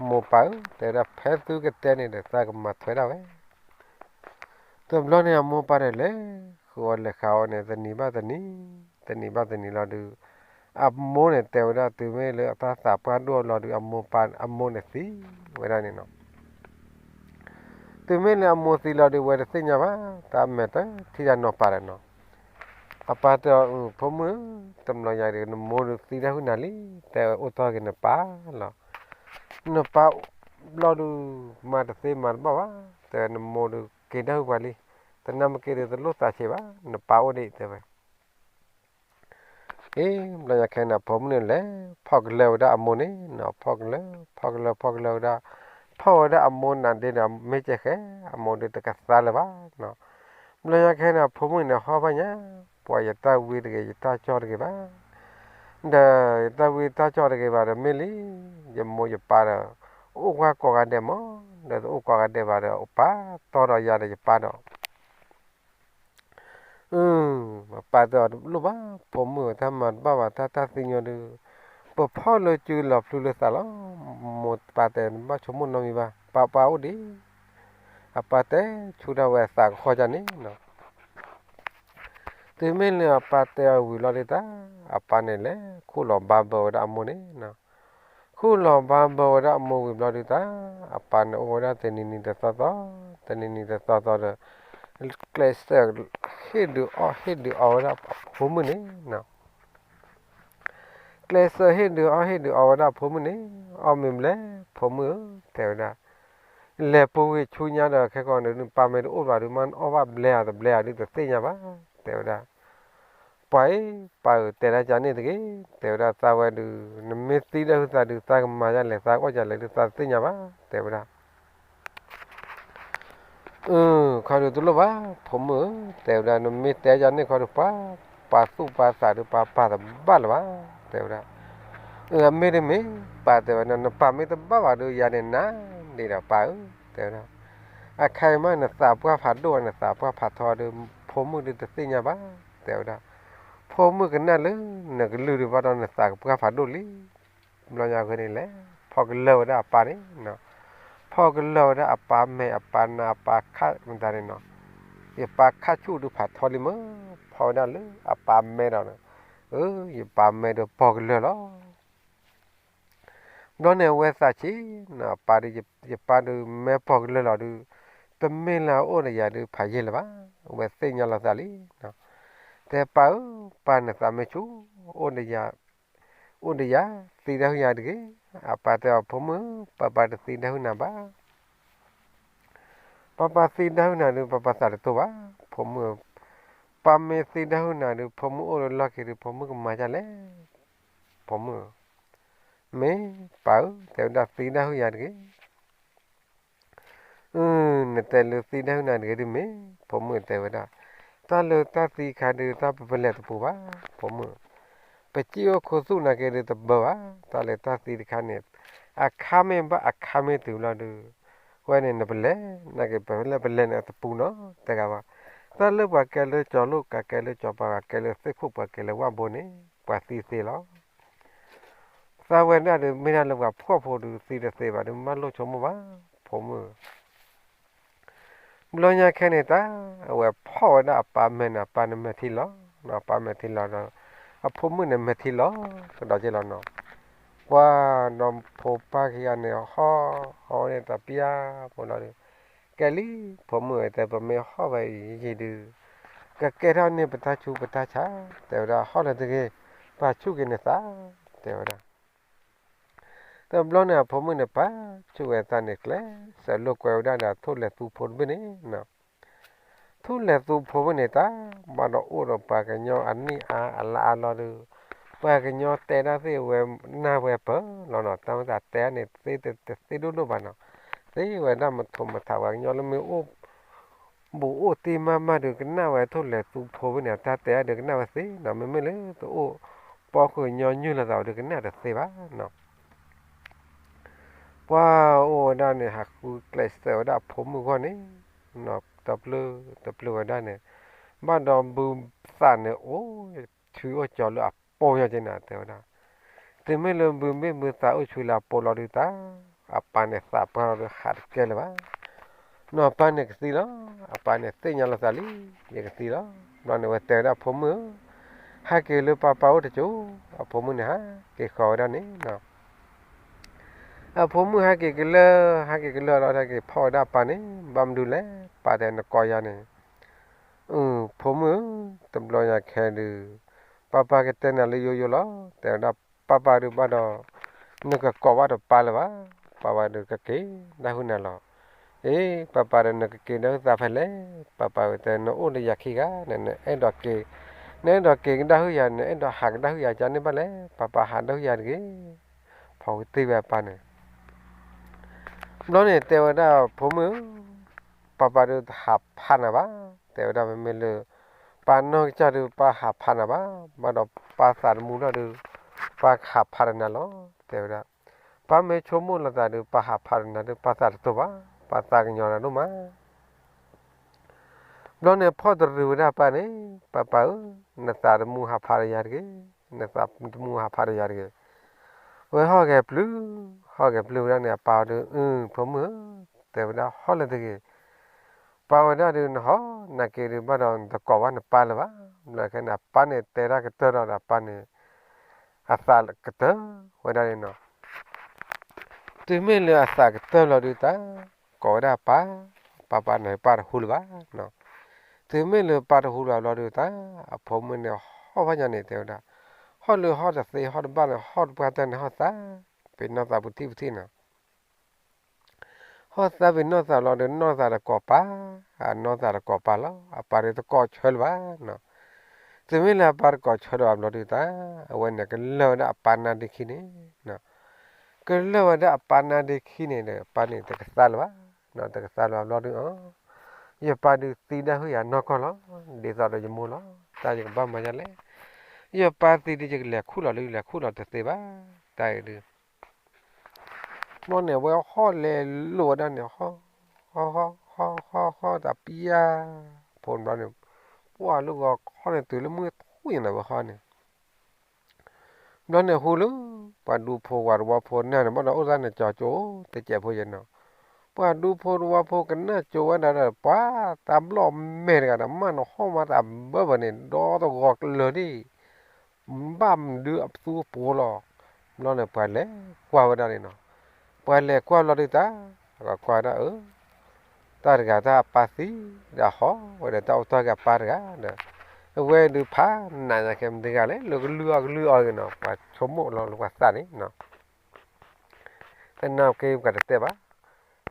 မိၢ်ပၢ်ဧၢ, တဲဝဲဒၣ် ဖဲသုကတဲန့ၣ်ဒီး သးကမၤထွဲဒၣ်ဝဲ. တဘျီန့ၣ်အမိၢ်ပၢ်ဒီးလဲၤဃုာ်အီၤလဲၤဃုာ်အီၤန့ၣ် တနံၤဘၣ်တနံၤ, တနံၤဘၣ်တနံၤလီၤဒီး အမိၢ်န့ၣ်တဲဝဲဒၣ် တုၤမ့ၢ်လၢအတၢ်သးပှၢ်ဒိၣ်လီၤဒီး အမိၢ်ပၢ် အမိၢ်န့ၣ်သံဝဲဒၣ်န့ၣ်နီၤ. တုၤမ့ၢ်လၢအမိၢ်သံလီၤဒီး ဝဲတသ့ၣ်ညါဘၣ် တၢ်မဲာ်တထံၣ်တၢ်နီၤပၢ်ဒီးနီၤ. အပၢ်တဲအီၤ ဖိမုၣ်ဧၢ, တဘျီညါဒီး နမိၢ်ဒီးသံဒၣ်ဟုၣ်နၤလံ, တဲအိၣ်တီၢ်က့ၤနပၢ်လီၤ. နပၢ်ဘျီဒုး မၤတသ့မၤတဘၣ်ဘၣ်, တဲနမိၢ်ဒီးက့ၤဒၣ်ဟုၣ်ပှၤလံ, တနၢ်မ့ၢ်က့ၤဒီးတလိၣ်သးဆံးဘၣ်, နပၢ်အိၣ်ဒံး တဲဝဲ အ့ ဘျီညါခဲန့ၣ် ဖိမုၣ်န့ၣ်လဲၤ ဖီၣ်ကလၢၤဝဲဒၣ်အမိၢ်န့ၣ်နီၤ, ဖီၣ်ကလၢၤ ဖီၣ်ကလၢၤ ဖီၣ်ကလၢၤဝဲဒၣ်, ဖီၣ်ဝဲဒၣ်အမိၢ်နၤဒ့ဒီး မ့ၢ်ကဲဃဲ အမိၢ်ဒ့တကသါလၢၤဘၣ်နီၤ. ဘျီညါခဲန့ၣ် ဖိမုၣ်န့ၣ်ဟီၣ်ဘၣ်ညါ, ပှၤယတၢ်ဝံတဂ့ၤ ယတၢ်ကၠီၣ်တဂ့ၤဘၣ်, ဒီးယတၢ်ဝံတၢ်ကၠီၣ်တဂ့ၤဘၣ်ဒီး မ့ၢ်လံ, ယမိၢ်ယပၢ်ဒီး အိၣ်ကွၢ်ကိးဂၤဒဲးမး, ဒီးတအိၣ်ကိးဂၤဒဲးဘၣ်ဒီး ပာ်တီဒီးယၤဒီးယပၢ်ဒီး အၢ ပၢ်တဲအီၤတလိၣ်ဘၣ်, ဖိမုၣ်ဧၢ တၢ်မၤတဘၣ်ဘၣ် တၢ်တၢ်သံညီဒီး ပဖီၣ်လၢစုလီၤဖျုလၢသးလီၤ. မိၢ်ပၢ်တဲ နဘၣ်ဆိကမိၣ်နီတမံၤဘၣ်, ပၢ်ပၢ်အိၣ်ဒံး. အပၢ်တဲဆူၣ်ထီၣ်ဝဲအသးကဟီၣ်ကၢ်န့ၣ်နီၤ. တုၤမ့ၢ်လၢအပၢ်တဲအီၤဝံၤလီၤဒုးတၢ်, အပၢ်န့ၣ်လဲၤခူၣ်လီၤဘါဘၢဝဲဒၣ်အမိၢ်န့ၣ်နီၤ. ခူၣ်လီၤဘါဘၢဝဲဒၣ်အမိၢ်ဝံၤဘျီဒုးတၢ်, အပၢ်န့ၣ်အိၣ်ဝဲဒၣ်တနံၤနံၤတသီသီ, တနံၤနံၤတသီသီဒီး ကျဲးစၢးဟ့ၣ်ဒုးအီၣ်ဟ့ၣ်ဒုးအီဝဲဒၣ်အဖိမုၣ်န့ၣ်နီၤ. ကျဲးစၢးဟ့ၣ်ဒုးအီၣ်ဟ့ၣ်ဒုးအီဝဲဒၣ်အဖိမုၣ်န့ၣ်, အီၣ်မ့ၢ်ဘျဲၣ် ဖိမုၣ်ဧၢ, တဲဝဲဒၣ်, လဲၤပူၤကွံာ်ဆူညါဒီး ခဲကီးန့ၣ် ပၢ်မ့ၢ်တအိၣ်ဘၣ်ဒီး မ့ၢ်အီၣ်ဘၣ်ဘျဲၣ်ဧါတဘျဲၣ်ဧါဒုး တသ့ၣ်ညါဘၣ်, တဲဝဲဒၣ်. ပၢ်ဧၢ, ပၢ်ဧၢ, တဲဒၣ်ကန့ၣ်တဂ့ၤ, တဲဝဲဒၣ် သးဝဲဒုး နမ့ၢ်သံဒၣ်ဟုၣ်သးဒုး သးကမၤဒ်လဲၣ် သးကအီၣ်ဒ်လဲၣ်ဒုး သးတသ့ၣ်ညါဘၣ်, တဲဝဲဒၣ်. အၢ ခီဒုးတလိၣ်ဘၣ် ဖိမုၣ်ဧၢ, တဲဝဲဒၣ် နမ့ၢ်တဲယၤန့ၣ်ခီဒုး ပှၤ ပှၤသူၣ်ပှၤသးဒုး ပှၤပာ်တဘၣ်လၢၤဘၣ်, တဲဝဲဒၣ်. အၢ အမ့ၢ်တမ့ၢ် ပၢ်တဲဝဲဒၣ် နပာ်မ့ၢ်တဘၣ်ဘၣ်ဒုး ယၤန့ၣ်နၤဒံးဒီးပၢ်ဧၢ, တဲဝဲဒၣ်. အခါအံၤမး နသးပှၢ်ဖးဒိၣ် နသးပှၢ်ဖးထီဒုး ဖိမုၣ်ဒုးတသ့ၣ်ညါဘၣ်, တဲဝဲဒၣ်. ဖိမုၣ်ကနၣ်လၢနကလုၢ်ဒုးဘၣ်ဒီး နသးကပှၢ်ဖးဒိၣ်လံ. ဘျီညါဃီန့ၣ်လဲၤ ဖီၣ်ကလၢၤဝဲဒၣ်အပၢ်န့ၣ်, ဖီၣ်ကလၢၤဝဲဒၣ်အပၢ်မဲာ်အပၢ်နါအပၢ်ခၣ်မတၤန့ၣ်နီၤ, ယပၢ်ခၣ်ဆူၣ်ဒုးဖးထီလံမး, ဖီၣ်ဝဲဒၣ်လၢအပၢ်မဲာ်ဒီး, အၢ ယပၢ်မဲာ်ဒီးပီၢ်ကလၢၤလီၤ. ဘျီန့ၣ်အဝဲသးဆံးနီၤ, ပၢ်ဒုး ယပၢ်ဒုးမဲာ်ပီၢ်ကလၢၤလီၤဒုး, တမ့ၢ်လၢအအိၣ်ဒီးယၤဒုးဖးယံာ်လၢၤဘၣ်, အဝဲသ့ၣ်ညါလီၤသးလံ. တဲပၢ်ဧၢ, ပၢ်နသးမ့ၢ်ဆူၣ် အိၣ်ဒီးယၤ အိၣ်ဒီးယၤ သံဒၣ်ဟုၣ်ယၤတဂ့ၤ. အပၢ်တဲအီၤ ဖိမုၣ်ဧၢ, ပၢ်ပၢ်တသံဒၣ်ဟုၣ်နၤဘၣ်. ပၢ်ပၢ်သံဒၣ်ဟုၣ်နၤဒုး ပၢ်ပၢ်သးတတိၢ်ဘၣ်, ဖိမုၣ်ဧၢ. ပၢ်မ့ၢ်သံဒၣ်ဟုၣ်နၤဒုး ဖိမုၣ်အိၣ်လၢလီၢ်ခံဒုး ဖိမုၣ်ကမၤဒ်လဲၣ်, ဖိမုၣ်ဧၢ. မ့ၢ်ပၢ်ဧၢ, တဲဝဲဒၣ်သံဒၣ်ဟုၣ်ယၤတဂ့ၤ. အၢ နတဲလၢသံဒၣ်ဟုၣ်နၤတဂ့ၤဒုးမ့ၢ် ဖိမုၣ်တဲဝဲဒၣ်, တၢ်လၢတၢ်သံတခါဒုး တၢ်ပပလဲၤတပူၤဘၣ်, ဖိမုၣ်. ပစံၣ်အိၣ်ခူသူၣ်နာ်က့ဒုးတဘၢဘၣ်, တၢ်လၢတၢ်သံတခါန့ၣ် အခါမ့ၢ်ဘၣ်အခါမ့ၢ်တုၤဘျီဒုး, ဝဲန့ၣ်နပလဲၤ, နာ်က့ပလဲၤပလဲၤန့ၣ်တပူၤနီတဂၤဘၣ်. တၢ်လၢပှၤကဲလၢကၠီၤလိၣ် ပှၤကဲလၢကၠီၤပၤ ပှၤကဲလၢသ့ၣ်ခိၣ် ပှၤကဲလၢဝၣ်ဘိန့ၣ် ပှၤသံသ့လီၤ. သးဝဲဒၣ်ဒုး မ့ၢ်ဒၣ်လၢပှၤဖှီၣ်ဖိဒုး သံတသ့ဘၣ်ဒုး မၤလိဆိကမိၣ်ဘၣ်, ဖိမုၣ် ဘျီညါခဲန့ၣ်တၢ် အဝဲဖီၣ်ဝဲဒၣ်အပၢ်မဲာ်န့ၣ် အပၢ်န့ၣ်မဲာ်ထံလီၤ, အပၢ်မဲာ်ထံလီၤဒီး အဖိမုၣ်န့ၣ်မဲာ်ထံလီၤကဒီးက့လီၤနီၤ. ပှၤဒီးဖိပၢ်ခံဂၤန့ၣ် ဟီၣ်ဟီၣ်ဝဲန့ၣ်တပျၢ်ဖိလီၤဒီး, ကဲလံ ဖိမုၣ်ဧၢ တဲ ပမ့ၢ်ဟီၣ်ဝဲအံၤယံာ်ဒုး ကကဲထီၣ်န့ၢ်ပတၢ်ဆူးပတၢ်ဆါ, တဲဝဲဒၣ် ဟီၣ်လၢတဂ့ၤ, ပာ်ဆူၣ်က့ၤနသး, တဲဝဲဒၣ် တဘျီန့ၣ် အဖိမုၣ်န့ၣ် ပာ်ဆူၣ်ဝဲသးန့ၣ်ကျဲးစၢးလိာ်ကွဲဝဲဒၣ်ဒီး ထိၣ်လဲၤသူဖိတဘ့ၣ်န့ၣ်နီၤ. ထိၣ်လဲၤသူဖိဝဲန့ၣ်တၢ် ဘၣ်ဒီးအိၣ်ဒီးပှၤကညီအနံၣ်အါအလါအါလီၤဒီး ပှၤကညီတဲဒၣ်သ့ၣ်ဝဲနၢ်ဝဲပၢၢ်လီၤနီၤ. တၢ်မ့ၢ်သးတဲန့ၣ် တသ့ဒိၣ်ဒိၣ်ဘၣ်နီၤ. သ့ဝဲဒၣ်မထိးမထး ပှၤကညီလၢမ့ၢ်အိၣ် ဘူးအိၣ်တ့ၢ်မးမးဒုး ကနၣ်ဝဲထိၣ်လဲၤသူဖိဝဲန့ၣ် တၢ်တဲအါဒုးကနၣ်ဝဲသ့နီၤ. မ့မ့ၢ်လၢတအိၣ်ပီခိၣ်ကညီညွၢ်လိာ်သးဝဲဒုး ကနၣ်တသ့ဘၣ်နီၤ. ပှၤအိၣ်ဝဲဒၣ်န့ၣ် ဟးဃုကျဲးစၢးဝဲဒၣ်အဖိမုၣ်အဂီၢ်န့ၣ်, တပျုၢ်တပျုၢ်ဝဲဒၣ်န့ၣ်, ဘၣ်ဒီးဘုသးန့ၣ်အိၣ်ဆူၣ်အိၣ်ကၠီၤလၢအပိာ်ညီက့နီၤ တဲဝဲဒၣ်. တုၤမ့ၢ်လၢဘုမ့ၢ်ဘုသးအိၣ်ဆူၣ်လၢအပိာ်လီၤဒုးတၢ်, အပၢ်န့ၣ်သးပှၢ်လီၤဒုး ဟးတကဲလၢၤဘၣ် နီၤ. အပၢ်န့ၣ်ကသံလီၤ, အပၢ်န့ၣ်သ့ၣ်ညါလီၤသးလံ, ယကသံလီၤ. ဘျီန့ၣ်ဝဲတဲဝဲဒၣ်ဖိမုၣ်ဧၢ, ဟဲက့ၤလၢပၢ်ပၢ်အိၣ်တကၠိ, အဖိမုၣ်န့ၣ်ဟးက့ၤဃီၤဝဲဒၣ်န့ၣ်နီၤ. အဖိမုၣ်ဟဲက့ၤကလၢာ်, ဟဲက့ၤကလၢာ်လီၤ ဟဲက့ၤဖီၣ်ဝဲဒၣ်အပၢ်န့ၣ်, ဘၣ်မနုၤလဲၣ်, ပၢ်တဲနကိးယၤန့ၣ်, အၢ ဖိမုၣ်ဧၢ, တဘျီညါခဲဒုး ပၢ်ပၢ်ကတဲနၤလၢယိယိလီၤ, တဲဝဲဒၣ်ပၢ်ပၢ်ဒုးဘၣ်ဒီး နကကိးဘၣ်ဒီးပၢ်လၢၤဘၣ်, ပၢ်ပၢ်ဒုးကက့ၤဒၣ်ဟုၣ်နၤလီၤ. အ့ ပၢ်ပၢ်ဒီးနကက့ၤဒၣ်ဟုၣ်သးဖဲလဲၣ်, ပၢ်ပၢ်ဝဲတဲနအိၣ်လၢယၤခံဂၤန့ၣ် နအဲၣ်ဒိးက့ၤ, နအဲၣ်ဒိးက့ၤကဒါဟုၣ်ယၤ, နအဲၣ်ဒိးဟးကဒါဟုၣ်ယၤ ကန့ၢ်ဘၣ်လဲၣ်, ပၢ်ပၢ်ဟးဒၣ်ဟုၣ်ယၤတဂ့ၤ, ဖီဝံၤတ့ၢ်ဝဲအပၢ်န့ၣ် ဘျီန့ၣ်တဲဝဲဒၣ်ဖိမုၣ်ဧၢ, ပၢ်ပၢ်ဒုးတဟးဖးနၤဘၣ်, တဲဝဲဒၣ်မ့မ့ၢ်လၢ ပၢ်နီၢ်ကစၢ်ဒုးပၢ်ဟးဖးနၤဘၣ်, ဘၣ်ဒီးပၢ်သးတမူလီၤဒုး ပၢ်ကဟးဖးဒီးနၤလီၤ, တဲဝဲဒၣ်. ပၢ်မ့ၢ်ဆိကမိၣ်လီၤသးဒုး ပၢ်ဟးဖးဒီးနၤဒုး ပၢ်သးတတိာ်ဘၣ်, ပၢ်သးကညီၤနၤဒိၣ်မး ဘျီန့ၣ်ဖီၣ်တရံးဝဲဒၣ်ပၢ်န့ၣ်, ပၢ်ပၢ်ဧၢ, နသးတမူဟးဖးဒီးယၤတဂ့ၤ, နသးတမူဟးဖးဒီးယၤတဂ့ၤ. ဝဲဟီၣ်ဂဲၤပျုၢ်, ဟီၣ်ဂဲၤပျုၢ်ဝဲဒၣ်န့ၣ် အပၢ်ဒုး အၢ ဖိမုၣ်ဧၢ, တဲဝဲဒၣ်ဟီၣ်လၢတဂ့ၤ, ပၢ်ဝဲဒၣ်ဒုးနဟီၣ်, နာ်က့ဒုးဘၣ်ဒီးနတကိးဘၣ်နပၢ်လၢၤဘၣ်, ဘျီခဲန့ၣ် အပၢ်န့ၣ်တဲတၢ်ကတၢၢ်ဒီးအပၢ်န့ၣ် အသးကတၢၢ်ဝဲဒၣ်န့ၣ်နီၤ. တုၤမ့ၢ်လၢအသးကတၢၢ်လီၤဒုးတၢ်, ကိးဝဲဒၣ်ပၢ်, ပၢ်ပၢ်န့ၣ် ပၢ်တဟူလၢၤဘၣ်နီၤ. တုၤမ့ၢ်လၢပၢ်တဟူလၢၤဘျီဒုးတၢ်, အဖိမုၣ်န့ၣ်ဟီၣ်ဖးညါန့ၣ်တဲဝဲဒၣ်, ဟီၣ်လၢဟီၣ်တသ့ ဟီၣ်တဘၣ်လၢဟီၣ်တပှၢ်တၢၢ်န့ၣ် ဟီၣ်သးပ့ၤနီၢ်သးပူၤထံၣ်ပူၤထံၣ်နီၤ. ဟီၣ်သးပ့ၤနီၢ်သးလီၤဒီး နီၢ်သးတကိးပၢ်, နီၢ်သးတကိးပၢ်လီၤ, အပၢ်ဒုးတကိးဆၢလၢၤဘၣ်နီၤ. တုၤမ့ၢ်လၢအပၢ်တကိးဆၢလၢၤဘၣ်ဘျီဒုးတၢ်, အဝဲန့ၣ်ကလၢၢ်ဝဲဒၣ်အပၢ်နါဒ့ခံန့ၣ်, ကလၢၢ်ဝဲဒၣ်အပၢ်နါဒ့ခံန့ၣ်ဒီး အပၢ်န့ၣ်တကသါလၢၤဘၣ်, တကသါလၢၤဘၣ်ဘျီဒုးအီၤ, ယပၢ်ဒုးသံဒၣ်ဟုၣ်ယၤနီၢ်ကီၢ်လီၤ, ဒ်သိးဒီးယမိၢ်လီၤ, တၢ်ယကဘၣ်မၤဒ်လဲၣ်, ယပၢ်သံဒုးယကလဲၤခူၣ်လီၤလၢ လဲၤခူၣ်လီၤတသ့ဘၣ်, တၢ်အံၤဒုး ဘျီန့ၣ် အဝဲဟီၣ်လဲၤလိာ်ဝဲဒၣ်န့ၣ် ဟီၣ်, ဟီၣ်, ဟီၣ်, ဟီၣ်, ဟီၣ်, တပျၢ်ဖိဘျီန့ၣ်, ပှၢ်လၢဂီၤခီန့ၣ် တုၤလၢမုၢ်ထူၣ်န့ၣ်လီၤ ဝဲဟီၣ်န့ၣ်, ဘျီန့ၣ်ဟူလၢ ပှၤဒူဖိဝဲတဝီဖိန့ၣ်န့ၣ် ဘၣ်ဒီးအိၣ်သးန့ၣ် ကၠီၤကၠိတစဲးဖိယဲၢ်နီၤ, ပှၤဒူဖိတဝီဖိကနၣ်ကၠိဝဲဒၣ်ဒီး ပှၤတၢ်ဘျီၣ်မဲာ်တဂၤဒီး မၢ်နဟီၣ်မးတၢ်ဘၢဘၢန့ၣ် ဒီသဂီၤကလၢာ်ဒံး ဘၣ်မနုၤအသူအပှိၤလီၤ. ဘျီန့ၣ် ပှၤလဲၤကွၢ်ဝဲဒၣ်န့ၣ်နီၤ. ပှၤလဲၤကွၢ်ဘျီဒုးတၢ်, ကွၢ်ဒၣ်အၢ, တၢ်တဂၤတၢ်အပၢ်သံ, ဒီးဟီၣ်ဝဲဒီးတၢ်အိၣ်တီၢ်က့ၤအပၢ်တဂၤဒီး, အဝဲဒုးဖးနးညါခဲမတဂၤလဲၣ်, လၢကလုၢ်အီၣ်ကလုၢ်အီၣ်ဂ့ၤနီၤ, ပှၤဆိကမိၣ်လီၤလၢပှၤသးန့ၣ်နီၤ. သနာ်က့ပှၤတတဲဘၣ်.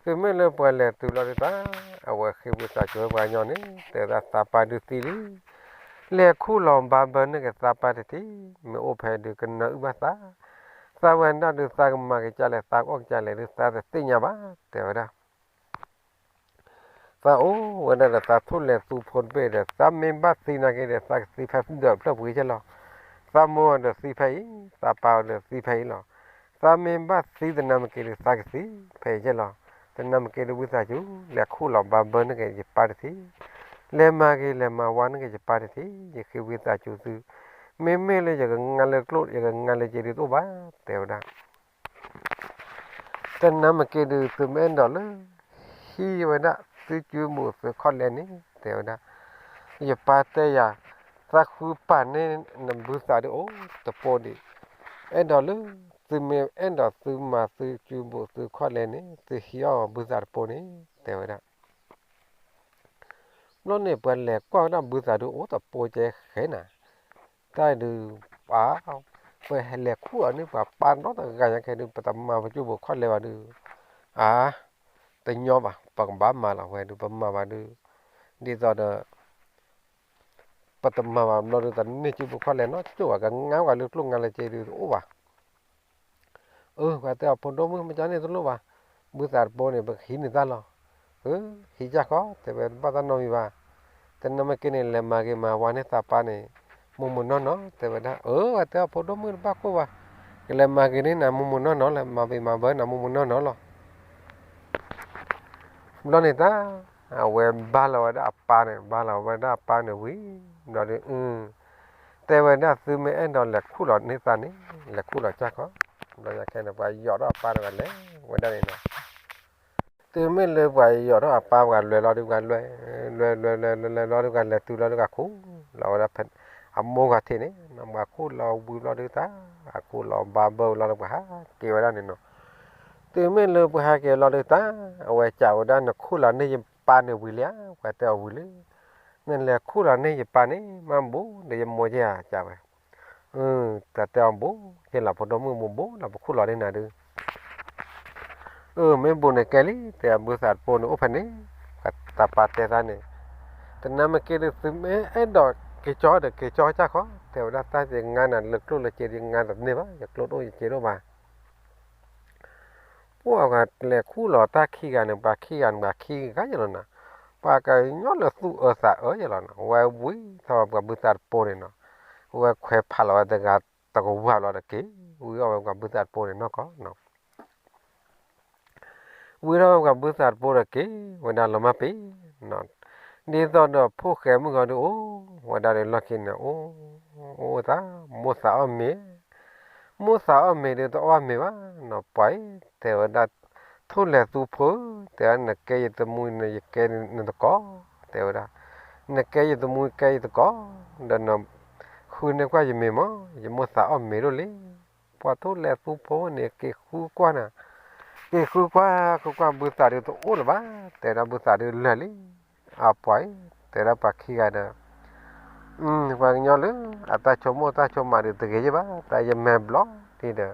တုၤမ့ၢ်လၢပှၤလဲၤတုၤဘျီဒုးတၢ်, အဝဲဃ့ဝံသးစူၤဝဲပှၤကညီန့ၣ် တဲဝဲဒၣ်သးပၢ်ဒုးသံလံ, လဲၤခူၣ်လီၤဘၣ်ဘၢန့ၢ်က့ၤသးပၢ်တထံၣ်, မ့ၢ်အိၣ်ဖဲဒုးကနၢအုၣ်ဘၣ်သး, သးဝဲဒၣ်ဒုးသးကမၤက့ၤကလဲၣ် သးကအီၣ်က့ၤကလဲၣ်ဒုးသးတသ့ၣ်ညါဘၣ် တဲဝဲဒၣ် သးအိၣ်ဝဲဒၣ်ဒီးသးထိၣ်လဲၤသူဖိတဘ့ၣ်ဒီး သးမ့ၢ်ဘၣ်သံနာ်က့ဒီး သးကသံဖဲဒၢးဖျၢၣ်ပှ့ၤကဲလီၤ. သးမိၢ်ဒီးသံဖဲအံၤ, သးပၢ်ဒီးသံဖဲအံၤလီၤ. သးမ့ၢ်ဘၣ်သံတနၢ်မ့ၢ်က့ၤဒုးသးကသံ ဖဲယဲၢ်လီၤ. တနၢ်မ့ၢ်က့ၤဒုးဝံသးစူၤ လဲၤခူၣ်လီၤဘၣ်ဘၢန့ၢ်က့ၤယပၢ်တထံး, လဲၤမၤဂ့ၤလဲၤမၤဝါန့ၢ်က့ၤယပၢ်တထံး, ယဃ့ဝံသးစူၤသု, မ့မ့ၢ်လၢယကငါလၢကျိၣ် ယကငါလၢစ့ဒုးတအိၣ်ဘၣ် တဲဝဲဒၣ် တနၢ်မ့ၢ်က့ၤဒုးသုမ့ၢ်အဲၣ်ဒိးလၢ ဟံးဝဲဒၣ်သုစုမူးသုခီၣ်လဲန့ၣ် တဲဝဲဒၣ်, ယပၢ်တဲယၤ, သးဃုပာ်န့ၢ်နဘုသးဒုးအိၣ်တပိဒံး, အဲၣ်ဒိးလၢ သုမ့ၢ်အဲၣ်ဒိးသုမၤသုစုမူးသုခီၣ်လဲန့ၣ် သုဟံးအီၣ်ဘုသးတပိန့ၣ် တဲဝဲဒၣ် ဘျီန့ၣ် ပှၤလဲၤကွၢ်ဝဲဒၣ်ဘုသးဒုးအိၣ်တပိကဲဃဲနၤ, တၢ်ဒုး ပှၤ ပဟဲလဲၤခူၣ်အီၤန့ၣ် ပှၤပာ်ဒီတဂၤညါခဲဒုး ပတမၤပစုပူၤခီၣ်လဲဘၣ်ဒုး, အါ တညီဘၣ် ပကဘၣ်မၤလီၤဝဲဒုး ပမၤဘၣ်ဒုး, ဒ်သိးဒီး ပတမၤဘၣ်ဘျီဒုး တန့ၢ်စုပူၤခီၣ်လဲနီတကၠိၢ်ဘၣ် ကငါဝဲလၢကျိၣ်ငါလၢစ့ဒုးတအိၣ်ဘၣ် အၢ ပှၤတဲအီၤဖိဒိၣ်မုၣ် မ့ၢ်ကန့ၣ်တလိၣ်ဘၣ်, ဘုသးတပိန့ၣ် ပကဟံးန့ၢ်တၢ်လီၤ. အၢ ဟံးကၢ်ဃီ တဲဝဲတဘၣ်တၢ်နီတမံၤဘၣ်, တနၢ်မ့ၢ်က့ၤန့ၣ် လဲၤမၤဂ့ၤမၤဝါန့ၢ်သးပၢ်န့ၣ် မိၢ်မိၢ်နီၢ်နီၢ် တဲဝဲဒၣ်, အၢ ပှၤတဲအီၤဖိဒိၣ်မုၣ်တဘၣ်ကိၢ်ဘၣ်, ကလဲၤမၤဂ့ၤန့ၢ်နၤမိၢ်မိၢ်နီၢ်နီၢ် လဲၤမၤဂ့ၤမၤဝါနၤမိၢ်မိၢ်နီၢ်နီၢ်လီၤ ဘျီန့ၣ်တၢ် အဝဲဘါလီၤဝဲဒၣ်အပၢ်န့ၣ် ဘါလီၤဝဲဒၣ်အပၢ်န့ၣ်ဝံၤ ဘျီဒုး တဲဝဲဒၣ်သုမ့ၢ်အဲၣ်ဒိးလဲၤခူၣ်လီၤန့ၢ်သးန့ၣ် လဲၤခူၣ်လီၤကၢ်ဃီ, ဘျီယၤခဲန့ၣ် ပှၤယိးထီၣ်အပၢ်တဂၤလဲၤဝဲဒၣ်န့ၣ်နီၤ, တုၤမ့ၢ်လၢပှၤယိးထီၣ်အပၢ်ပှၤလွဲၤလီၤဒုးပှၤလွဲၤ, လွဲၤလွဲၤလွဲၤလွဲၤလွဲၤလီၤဒုးပှၤလဲၤတုၤလီၤဒုးပှၤခူၣ်လီၤဝဲဒၣ်, အမိၢ်ဂၤထံးန့ၣ် ပှၤခူၣ်လီၤဝံၤဘျီဒုးတၢ်, အခူၣ်လီၤဘါဘၢဝံၤလီၤဒုးပှၤဟးက့ၤဝဲဒၣ်န့ၣ်နီၤ, တုၤမ့ၢ်လၢပှၤဟးက့ၤလီၤဒုးတၢ်, အဝဲစံးဝဲဒၣ်နခူၣ်လီၤန့ၢ်ယပၢ်န့ၣ်ဝံၤလံဧါ, ပှၤတဲအီၤဝံၤလံ နလဲၤခူၣ်လီၤန့ၢ်ယပၢ်န့ၣ် မ့ၢ်ဘူးဒီးယမိၢ်ယဲဧါ စံးဝဲ, တၢ်တဲအီၤဘူး, ယဲလီၤဖိဒိၣ်မုၣ်မ့ၢ်ဘူးလီၤ ပခူၣ်လီၤန့ၢ်နၤဒုး, အၢ မ့ၢ်ဘူးန့ၣ်ကဲလံ တဲအဘုသးတပိန့ၣ်အိၣ်ဖဲန့ၣ်, တၢ်ပၢ်တဲသးန့ၣ်, တနၢ်မ့ၢ်က့ၤဒုးသုမ့ၢ်အဲၣ်ဒိးက့ၤကၠီဒီးက့ၤကၠီကၢ်ဃီ, တဲဝဲဒၣ်တၢ်ယငါနၤလၢကျိၣ်လၢစ့ဒုးယငါနၤတန့ၢ်ဘၣ်, ယကျိၣ်တအိၣ်ယစ့တအိၣ်ဘၣ် ပှၤလဲၤခူၣ်လီၤတၢ်ခံဂၤန့ၣ် ပှၤခံဂၤန့ၣ်ပှၤခံဂၤယဲလီၤနီၤ, ပှၤကညီလၢသူၣ်အၢသးအၢယဲလီၤနီၤ, ဝဲဝံထီၣ်ဝဲပှၤဘုသးတပိန့ၣ်နီၤ, ဝဲခွဲးဖးလီၤဝဲတဂၤတကဝၢ်ဘျီတက့ၤ, ဝံထီၣ်ဝဲပှၤဘုသးတပိန့ၣ်နီၢ်ကီၢ်နီၤ ဝံထီၣ်ဝဲပှၤဘုသးတပိဒီးက့ၤဝဲဒၣ်လီၤမၢ်ပ့ၤ, ဒ်သိးဒီးဖိၣ်ဃဲမုၣ်ဂီၤဒုးအိၣ်ဝဲဒၣ်ဒီးလီၢ်ခံန့ၣ် အိၣ်အိၣ်သး မိၢ်သးအီၣ်မ့ၤ, မိၢ်သးအီၣ်မ့ၤဒုးတအီၣ်မ့ၤဘၣ်နီၤ, ပှၤအံၤ တဲဝဲဒၣ် ထိၣ်လဲၤသူဖိဧၢ, တဲဝဲဒၣ်နကဲယသမူန့ၣ် ယကဲနတကိး, တဲဝဲဒၣ် နကဲယသမူကဲယတကိး, ဒီးနဃုန့ၢ်ကွၢ်ယမ့ၤမး, ယမိၢ်သးအီၣ်မ့ၤဒိၣ်လံ ပှၤထိၣ်လဲၤသူဖိန့ၣ် က့ၤဃုကွၢ်နၤ, က့ၤဃုကွၢ် ဃုကွၢ်ဘုသးဒုးတအိၣ်လၢၤဘၣ်, တဲဒၣ်ဘုသးဒုးလၢာ်လံ, အပှၤအံၤ တဲဒၣ်ပှၤခံဂၤဒီး, ပှၤကညီလၢ အတၢ်ဆိကမိၣ်တၢ်ဆိကမးဒုးတဂ့ၤယဲၢ်ဘၣ်, တၢ်ယမဲာ်ဘျီၣ်ဒံး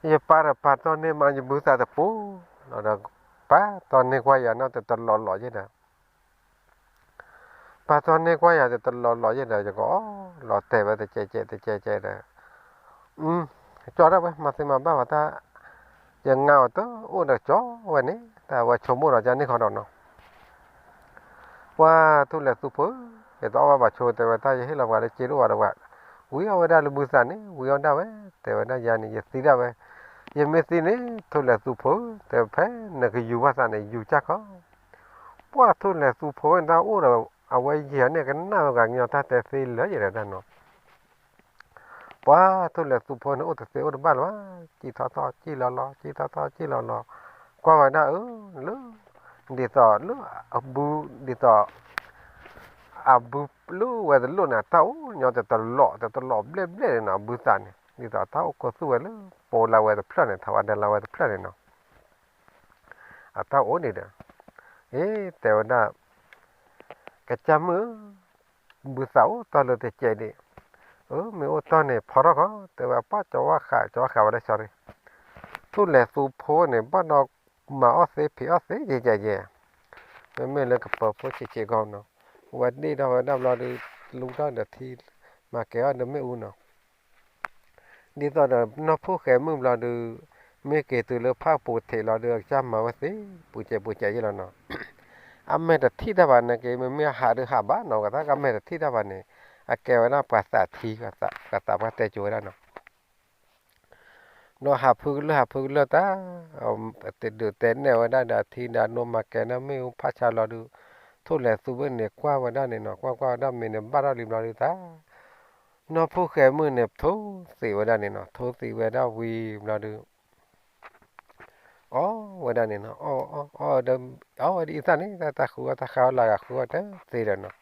ဒီး, ယပၢ်ဒီးပာ်တီၢ်န့ၢ်မးယဘုသးတပိ, ဒီးပာ်တီၢ်န့ၢ်ကွၢ်ယၤနီၢ် တတလီၤလီၤယဲၢ်ဒီး ပာ်ထီၣ်န့ၢ်ကွၢ်ယၤဒီးတလီၤလီၤယဲၢ်ဒီး ယကအီၣ်လီၤတဲာ်ဝဲတကဲးကဲးတကဲးကဲးဒီး, ကၠီဒၣ်ဝဲ မၤသ့မၤဘၣ်ဝဲတၢ်, ယငါအီၤတအိၣ်ဒီးကၠီဝဲန့ၣ် တၢ်ဝဲဆိကမိၣ်ဒီးကန့ၣ်ခီဒီးနီၤ, ပှၤထိၣ်လဲၤသူဖိဧၢ, ယတအီၣ်ဘၣ်ဘၣ်ဆိ တဲဝဲ တၢ်ယဟ့ၣ်လီၤပှၤလၢစ့ဒိၣ်ဝဲဒီးပှၤ, ဝံၤအီၣ်ဝဲဒၣ်လၢဘုသးန့ၣ် ဝံၤအီၣ်ဒၣ်ဝဲ, တဲဝဲဒၣ်ယၤန့ၣ် ယသံဒၣ်ဝဲ, ယမ့ၢ်သံန့ၣ် ထိၣ်လဲၤသူဖိဧၢ, တဲဝဲ ဖဲနကယူၤဘၣ်သးန့ၣ် ယူၤကၢ်ခီ ပှၤထိၣ်လဲၤသူဖိဝဲန့ၣ် တၢ်အိၣ်ဒီး အဝဲယံာ်အီၤန့ၣ် ကနၣ်ဝဲပှၤကညီတၢ်တဲသ့လၢယဲၢ်ဒီးတၢ်နီၤ, ပှၤထိၣ်လဲၤသူဖိန့ၣ် အိၣ်တသ့အိၣ်တဘၣ်လၢၤဘၣ်, စံၣ်ထီၣ်ထီၣ်စံၣ်လီၤလီၤ စံၣ်ထီၣ်ထီၣ်စံၣ်လီၤလီၤ, ကွၢ်ဝဲဒၣ်အၢ လၢ ဒ်သိးလၢအဘု ဒ်သိး အဘုလၢဝဲတလိၣ်န့ၣ် အတၢ်အိၣ်ညီတတလီၤ တတလီၤဘျဲၣ်ဘျဲၣ်န့ၣ်နီၤ, အဘုသးန့ၣ် ဒ်သိးအတၢ်အိၣ်ခိးသူၣ်ဝဲလၢ ပိလၢဝဲတဖျၢၣ်န့ၣ် ထီၣ်ဝဲဒၣ်လၢဝဲတဖျၢၣ်န့ၣ်နီၤ အတၢ်အိၣ်န့ၣ်ဒီး, အ့ တဲဝဲဒၣ်, ကစၢ်မုၣ်ဧၢ, ဘုသးအိၣ်တ့ၢ်လၢတစဲးဒံး, အၢ မ့ၢ်အိၣ်တ့ၢ်န့ၣ် ဖီထီၣ်ခီ, တဲဝဲပှၢ်ကၠီဝါဃး ကၠီဝါဃးဝဲဒၣ် sorry, ထိၣ်လဲၤသူဖိန့ၣ် ဘၣ်ဒီးမၤအီၣ်သ့ဖံးအီၣ်သ့ယဲယဲယဲ, မ့မ့ၢ်လၢကပၢၤဖိဆံးဆံးဂီၢ်နီၤ, ဝဲဒ့ၣ်ထီၣ်ဝဲဒၣ်ဘျီဒီး လူထီၣ်ဒီးထံ မၤကဲၤအီၣ်ဒီးမ့ၣ်အူနီၤ ဒ်သိးဒီးနီၢ်ဖိၣ်ဃဲမုၣ်ဘျီဒုး, မ့ၢ်က့ၤတုၤလၢဖၣ်ပူၤထံးလီၤဒုး အကစၢ်မၤဝဲသ့, ပူၤစဲးပူၤစဲးယဲၢ်လီၤနီၤ, အမဲာ်တထံၣ်တၢ်ဘၣ်န့ၣ်က့ၤ မ့မ့ၢ်အဟးဒုးဟးဘၣ်နီၤ, ကသးကမဲာ်တထံၣ်တၢ်ဘၣ်န့ၣ်, အကဲဝဲဒၣ်ပှၤသးထံ, ပှၤသးပှၢ်တဲကိၤဝဲဒၣ်နီၤ ဒီးဟးဖုကလၢၢ်ဟးဖုကလၢၢ်တၢ်, တဒုးတဲနဲၣ်ဝဲဒၣ်ဒီးအထံဒီးအနိမၤကဲန့ၣ်မ့ၣ်အူဖးဆါလီၤဒုး, ထိၣ်လဲၤသူဘ့ၣ်န့ၣ် ကွၢ်ဝဲဒၣ်န့ၣ်နီၤ, ကွၢ်ကွၢ်ဝဲဒၣ်မ့ၢ်န့ၣ်ဘၣ်ထီၣ်လံဘျီဒုးတၢ်, နီၢ်ဖိၣ်ဃဲမုၣ်န့ၣ် ထိၣ်သံးဝဲဒၣ်န့ၣ်နီၤ, ထိၣ်သံးဝဲဒၣ်ဝံၤဘျီဒုး အီၣ်ဝဲဒၣ်န့ၣ်နီၤ, အီၣ် အီၣ် အီၣ်ဝဲဒၣ်အံသၣ်န့ၣ် တၢ်ဃုအီၣ်တၢ်ဃါအီၣ်လၢဂၤဃုအီၣ်တသ့ဒီးနီၤ,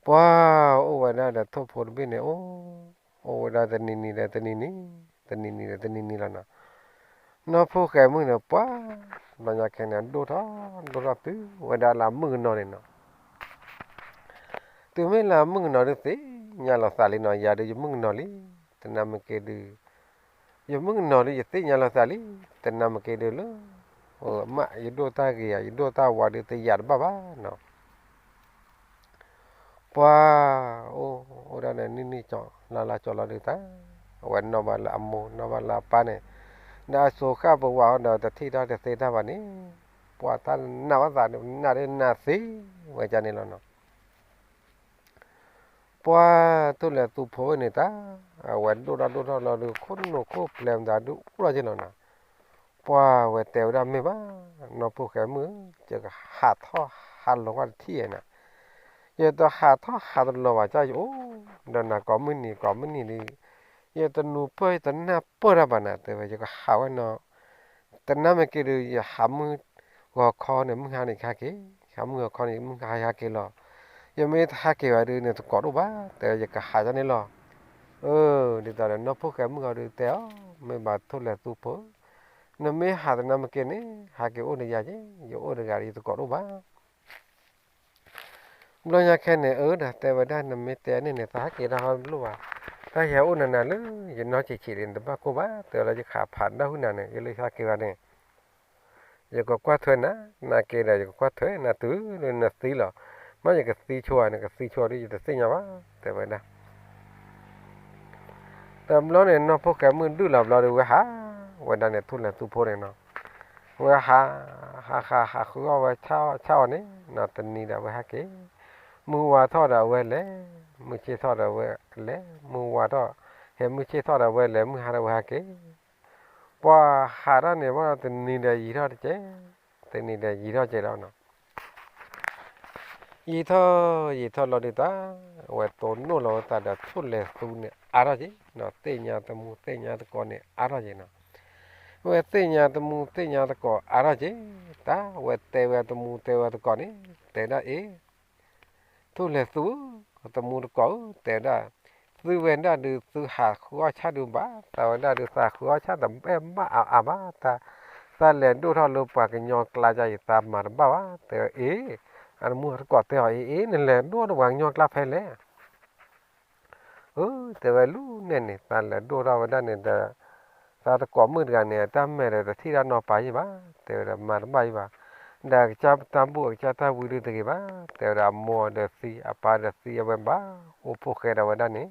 ပှၤအိၣ်ဝဲဒၣ်ဒီးထိၣ်ဖိတဘ့ၣ်န့ၣ် အိၣ် အိၣ်ဝဲဒၣ်တနံၤနံၤဒီးတနံၤနံၤ, တနံၤနံၤဒီးတနံၤနံၤလီၤနီၤ, နီၢ်ဖိၣ်ဃဲမုၣ်န့ၣ် ပှၤ ဘျီညါခဲန့ၣ် ဒိၣ်ထီၣ် ဒိၣ်ထီၣ်တုၤဝဲဒၣ်လၢအမုၣ်ကနီၤန့ၣ်နီၤ တုၤမ့ၢ်လၢအမုၣ်ကနီၤဒုးသ့ၣ်ညါလီၤသးလံနီၤ, ယၤဒုးယမုၣ်ကနီၤလံ, တနၢ်မ့ၢ်က့ၤဒုး ယမုၣ်ကနီၤဒုးယသ့ၣ်ညါလီၤသးလံ, တနၢ်မ့ၢ်က့ၤဒုးလၢ မ့ၢ်ယဒိၣ်တၢ်ဂ့ၤဧါ ယဒိၣ်တၢ်ဝါဒုးတယာ်တဘၣ်ဘၣ်နီၤ, ပှၤ အိၣ် အိၣ်ဒၣ်န့ၣ် နံၣ်နံၣ်ကၠီ လါလါကၠီလီၤဒုးတၢ်, အဝဲနီၣ်ဘၣ်လၢအမိၢ် နီၣ်ဘၣ်လၢအပၢ်န့ၣ်, ဒီးအစိၤဃၣ်ပဝးအီၤဒီးတထံၣ်တၢ်တသ့တၢ်ဘၣ်န့ၣ်, ပှၤတၢ်နးဘၣ်သးန့ၣ် နးဒုးနးသ့ဝဲဒၣ်န့ၣ်လီၤနီၤ ပှၤ ထိၣ်လဲၤသူဖိဝဲန့ၣ်တၢ်, အဝဲဒိၣ်ထီၣ်ဒိၣ်ထီၣ်လီၤဒုး ခိၣ်နူာ်ခိၣ်ပျဲမတၤဒုးအိၣ်ထီၣ်က့ၤလီၤနီၤ, ပှၤဝဲတဲဝဲဒၣ်မ့ၢ်ဘၣ်, နီၢ်ဖိၣ်ဃဲမုၣ်ဧၢ, ယကဟးထီၣ်ဟးလီၤကွၢ်တထံၣ်ဧါနီၤ, ယတဟးထီၣ်ဟးတလီၤဘၣ် ကၢ်ယအိၣ်ဒီးနၤကိးမုၢ်နံၤကိးမုၢ်နံၤဒုး, ယတနူၤပၢၢ်ယတနၢ်ပၢၢ်တၢ်ဘၣ်နီၤ, တဲဝဲ ယကဟးဝဲနီၤ တနၢ်မ့ၢ်က့ၤဒုး ယဟးမုၢ်ဂီၤခီန့ၣ် မုၢ်ဟါန့ၣ်ယကဟဲက့ၤ, ဟးမုၢ်ဂီၤခီန့ၣ် မုၢ်ဟါယဟဲက့ၤလီၤ, ယမ့ၢ်တဟဲက့ၤဝဲဒုး နတကိးတအိၣ်ဘၣ်, တဲဝဲ ယကဟးဒ်န့ၣ်လီၤ. အၢ ဒ်သိးဒီးနီၢ်ဖိၣ်ဃဲမုၣ်ဂီၤဒုးတဲအီၤ, မ့ၢ်ဘၣ်ထိၣ်လဲၤသူဖိ, နမ့ၢ်ဟးတနၢ်မ့ၢ်က့ၤန့ၣ် ဟဲက့ၤအိၣ်ဒီးယၤက့ၤ, ယအိၣ်တဂၤဒီးယတကိးတအိၣ်ဘၣ် ဘျီညါခဲန့ၣ် အၢ ဒီးတဲဝဲဒၣ် နမ့ၢ်တဲန့ၣ်န့ၣ် သးဟဲက့ၤတၢ်ဟီတဘျီဘၣ်, တၢ်ဟဲအိၣ်နၤနၤလၢ ယနီၢ်ဆံးဆံးလံ နတဘၣ်ကိၢ်ဘၣ်, တဲဝဲလၢယခးဖးဒၣ်ဟုၣ်နၤန့ၣ် ယလၢဟဲက့ၤဘၣ်န့ၣ် ယကကွၢ်ထွဲနၤ, နက့ၤဒီး ယကကွၢ်ထွဲနၤတုၤလၢနသံလီၤ, မ့ၢ်ယကသံဆိဧါ နကသံဆိဒီး ယတသ့ၣ်ညါဘၣ်, တဲဝဲဒၣ် တဘျီန့ၣ် နီၢ်ဖိၣ်ဃဲမုၣ်ဒုၣ်လီၤဘျီဒီး ဝဲဟးဝဲဒၣ်န့ၣ် ထိၣ်လဲၤသူဖိန့ၣ်နီၤ, ဝဲဟး ဟးဟးဟးဃုအီၣ်ဝဲဆၣ်အီၣ်ဆၣ်အီၣ်န့ၣ်နီၤ, တနံၤဒီးအဝဲဟဲက့ၤ, မုၢ်ဝါထီၣ်ဒီးအဝဲလဲၤ, မုၢ်ဆ့ၣ်ထီၣ်ဒီးအဝဲလဲၤ, မုၢ်ဝါထီၣ်, ဟဲမုၢ်ဆ့ၣ်ထီၣ်ဒီးအဝဲလဲၤ, မုၢ်ဟါဒီးအဝဲဟဲက့ၤ, ပှၤဟးထီၣ်န့ၣ် ဘၣ်ဒီးတနံၤဒီးယံာ်ထီၣ်တကဲး, တနံၤဒီးယံာ်ထီၣ်ကဲးဒီးနီၤ ယံာ်ထီၣ်ယံာ်ထီၣ်လီၤဒုးတၢ်, အဝဲတိၢ်နီၣ်လီၤဝဲသးဒီးထိၣ်လဲၤသူန့ၣ်အါထီၣ်က့ၤ, သ့ၣ်ညါတမူသ့ၣ်ညါသကိးန့ၣ်အါထီၣ်က့ၤနီၤ, ဝဲသ့ၣ်ညါတမူသ့ၣ်ညါသကိးအါထီၣ်က့ၤ, တၢ် ဝဲတဲဝဲတမူတဲဝဲသကိးန့ၣ်, တဲဒၣ်အ့ၣ် ထိၣ်လဲၤသူဧၢ, တမူသကိးဧၢ, တဲဝဲဒၣ်, သုဝဲဒၣ်ဒုး သုဟးဃုအီၣ်ဆၣ်ဒုးဘၣ်, သးဝဲဒၣ်ဒုး သးဃုအီၣ်ဆၣ်တဘၣ်အါအါဘၣ်, သးလဲၤဒိၣ်ထီၣ်လၢပှၤကညီကျါယၤ ယသးမၤတဘၣ်ဘၣ်, တဲဝဲအ့ၣ်, အတမူသကိးတဲအီၤအ့ၣ်အ့ၣ် နလဲၤဒိၣ်ဒီးပှၤကညီကျါဖဲလဲၣ် အၢ တဲဝဲလၢန့ၣ်န့ၣ် သးလဲၤဒိၣ်ထီၣ်ဝဲဒၣ်န့ၣ်ဒီး သးသကိးမုၣ်တဂၤန့ၣ် တၢ်မဲာ်ဒီးတထံၣ်တၢ်နီၤပၤယံၣ်ဘၣ်, တဲဝဲဒီးမၤတဘၣ်ယံၣ်ဘၣ်, ဒီးအကစၢ်တၢ်ဘူၣ်အကစၢ်တၢ်ဝံဒုးတဂ့ၤဘၣ်, တဲဝဲဒီးအမိၢ်ဒီးသံ အပၢ်ဒီးသံ အဝဲဘၣ်အိၣ်ဖှိၣ်ဃဲဒီးဝဲဒၣ်န့ၣ်,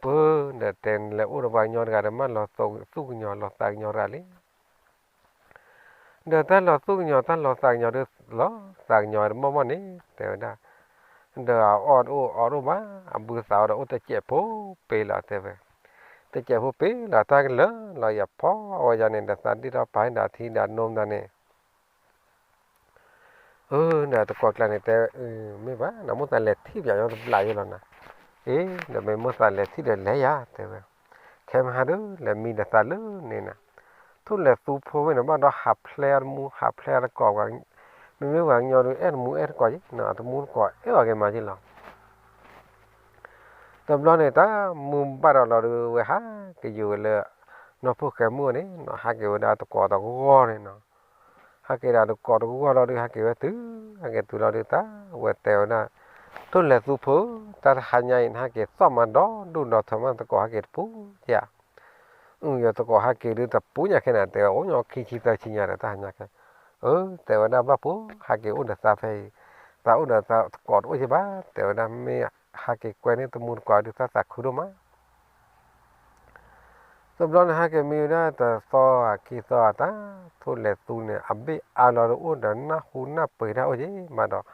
ပၢ်ဒီးတဲလဲၤအိၣ်ဒီးပှၤကညီတဂၤဒီး မ့ၢ်လီၤသူၣ်ကညီၤလီၤသးကညီၤတဂၤလံ ဒီးတၢ်လီၤသူၣ်ကညီၤ တၢ်လီၤသးကညီၤဒီး လီၤသးကညီၤတမီၢ်မီၢ်န့ၣ် တဲဝဲဒၣ်, ဒီးအအီၣ်တအိၣ်အီတအိၣ်ဘၣ်, အဘုသးအိၣ်ဒီးအိၣ်တစဲးဖိပ့ၤလီၤ တဲဝဲ, တစဲးဖိပ့ၤလီၤ တၢ်ကလၢာ်လီၤ ယဖီအဝဲယၤန့ၣ် ဒီးသးဒ့ၣ်ထီၣ်ပာ်ဒီးထံဒီးနိမတၤန့ၣ် အၢ ဒီးတကိးကျါန့ၣ်တဲ, မ့ၢ်ဘၣ် နမိၢ်သးလဲၤထံၣ်ပၠးညီတဘျးယဲလီၤနၤ, အ့ ဒီးမ့ၢ်မိၢ်သးလဲၤထံၣ်ဒီးလဲၤယၤ တဲဝဲ, ခဲမဟါဒီး လဲၤမံဒီးသးလၢန့ၣ်နၤ, ထိၣ်လဲၤသူဖိဝဲန့ၣ် ဘၣ်ဒီးဟးဖျဲးအတမူ ဟးဖျဲးအတကိး, မ့မ့ၢ်ပှၤကညီဒီး အဲၣ်တမူအဲၣ်တကိးယဲ, အတမူတကိးအဲၣ်အီၤက့ၤမးယဲလီၤ တဘျီန့ၣ် တၢ်မုၢ်ဘၣ်ဒီးလီၤဒီး ဝဲဟးက့ၤယုာ်ဝဲလၢ နီၢ်ဖိၣ်ဃဲမုၣ်န့ၣ်နီၤ, ဟးက့ၤဝဲဒၣ်တကိးတဂီၢ်န့ၣ်နီၤ, ဟးက့ၤဒီးတကိးတဂီၢ်လီၤဒီး ဟးက့ၤဝဲတုၤ, ဟဲက့ၤတုၤလီၤဒီး တၢ်ဝဲတဲဝဲဒၣ်, ထိၣ်လဲၤသူဖိ, တၢ်တဟါညါအံၤ နဟဲက့ၤသီၣ်မၤဒီဒူၣ်ဒီထၢမး တကိးဟဲက့ၤတပူၤဧါ အၢ ယတကိးဟဲက့ၤဒုးတပူၤညါခဲန့ၣ် တဲဝဲ အိၣ်ညီခံဆံသၢဆံညါဒီး တၢ်ဟါညါခဲ, အၢ တဲဝဲဒၣ် ဘၣ်ဖိ ဟဲက့ၤအိၣ်ဒီးသးဖဲအံၤ, သးအိၣ်ဒီးသးတကိးတအိၣ်က့ၤဘၣ်, တဲဝဲဒၣ် မ့ၢ်ဟဲက့ၤကွဲန့ၢ်တမူတကိးဒုး သးသးခုဒိၣ်မး တဘျီန့ၣ် ဟဲက့ၤမံဝဲဒၣ်တသီဧါခံသီဧါ တၢ်ထိၣ်လဲၤသူန့ၣ် အဘ့ၣ်အါလီၤဒီး အိၣ်ဒီးနၢ်ဟူနၢ်ပှ့ၤတၢ်အိၣ်က့ၤမးဒီး,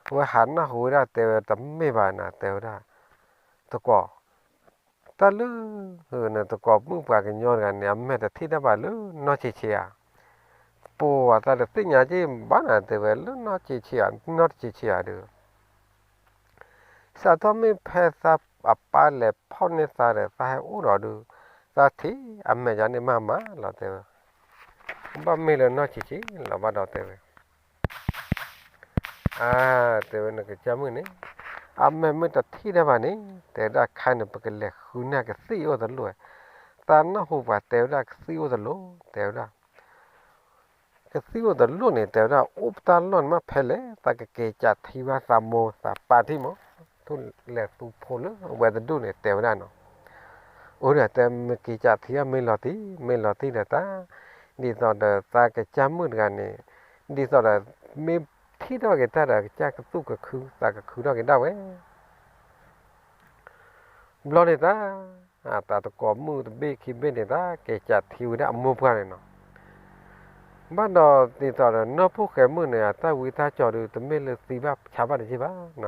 အဝဲဟးနၢ်ဟူဝဲဒၣ် တဲဝဲတမ့ၢ်ဘၣ်နၤ တဲဝဲဒၣ်, တကိး တၢ်လၢ နတကိးမုၣ်ပှၤကညီတဂၤန့ၣ် အမဲာ်တထံၣ်တၢ်ဘၣ်လၢနီၢ်ဆံးဆံးဧါ, ပှၤသးတသ့ၣ်ညါက့ဘၣ်နၤ တဲဝဲလၢနီၢ်ဆံးဆံးဧါ နီၢ်တဆံးဆံးဧါဒီး စးထီၣ်မ့ၢ်ဖဲသးအပၢ်လဲၤဖီၣ်န့ၢ်သးဒီး သးဟဲအိၣ်ဒီးဒုး သးထံၣ်အမဲာ်ညါန့ၣ်မးမးလီၤ တဲဝဲ, ဘၣ်မ့ၢ်လၢနီၢ်ဆံးဆံးလီၤဘၣ်ဒီးတဲဝဲ အါ တဲဝဲနကစၢ်မုၣ်န့ၣ် အမဲာ်မ့ၢ်တထံၣ်တၢ်ဘၣ်န့ၣ် တဲဝဲဒၣ်ခါန့ၣ် ပကလဲၤဃုန့ၢ်ကသံၣ်အိၣ်တလိၣ်, သးနၢ်ဟူပှၤတဲဝဲဒၣ်ကသံၣ်အိၣ်တလိၣ် တဲဝဲဒၣ် ကသံၣ်အိၣ်တလိၣ်န့ၣ် တဲဝဲဒၣ် အိၣ်ပတၢ်လီၢ်န့ၣ်မးဖဲလဲၣ် သးကက့ၤကးထံဘၣ်သးမိၢ်သးပၢ်ထံၣ်မး, ထိၣ်လဲၤသူဖိလၢအဝဲတဒူၣ်န့ၣ် တဲဝဲဒၣ်နီၤ, အိၣ်ဒီးတဲမ့ၢ်က့ၤကးထံဘၣ်မ့ၢ်လီၤတံၢ် မ့ၢ်လီၤတံၢ်ဒီးတၢ်, ဒ်သိးဒီးသးကစၢ်မုၣ်တဂၤန့ၣ်, ဒ်သိးဒီး မ့ၢ်ထံၣ်ထီၣ်က့ၤတၢ်ဒီးကစၢ်ကသူၣ်ကခု သးကခုထီၣ်က့ၤဒၣ်ဝဲ ဘျီန့ၣ်တၢ်, အတၢ်တကိးမုၣ်တဘ့ၣ်ခံဘ့ၣ်န့ၣ် တၢ်က့ၤကးထံဝဲဒၣ်အမိၢ်ပှၢ်န့ၣ်နီၤ, ဘၣ်ဒီးဒ်သိးဒီးနီၢ်ဖိၣ်ဃဲမုၣ်န့ၣ် အတၢ်ဝံတၢ်ကၠီၤဒီး တမ့ၢ်လၢသံဘၣ်ဆါဘၣ်တက့ၢ်ဘၣ်နီၤ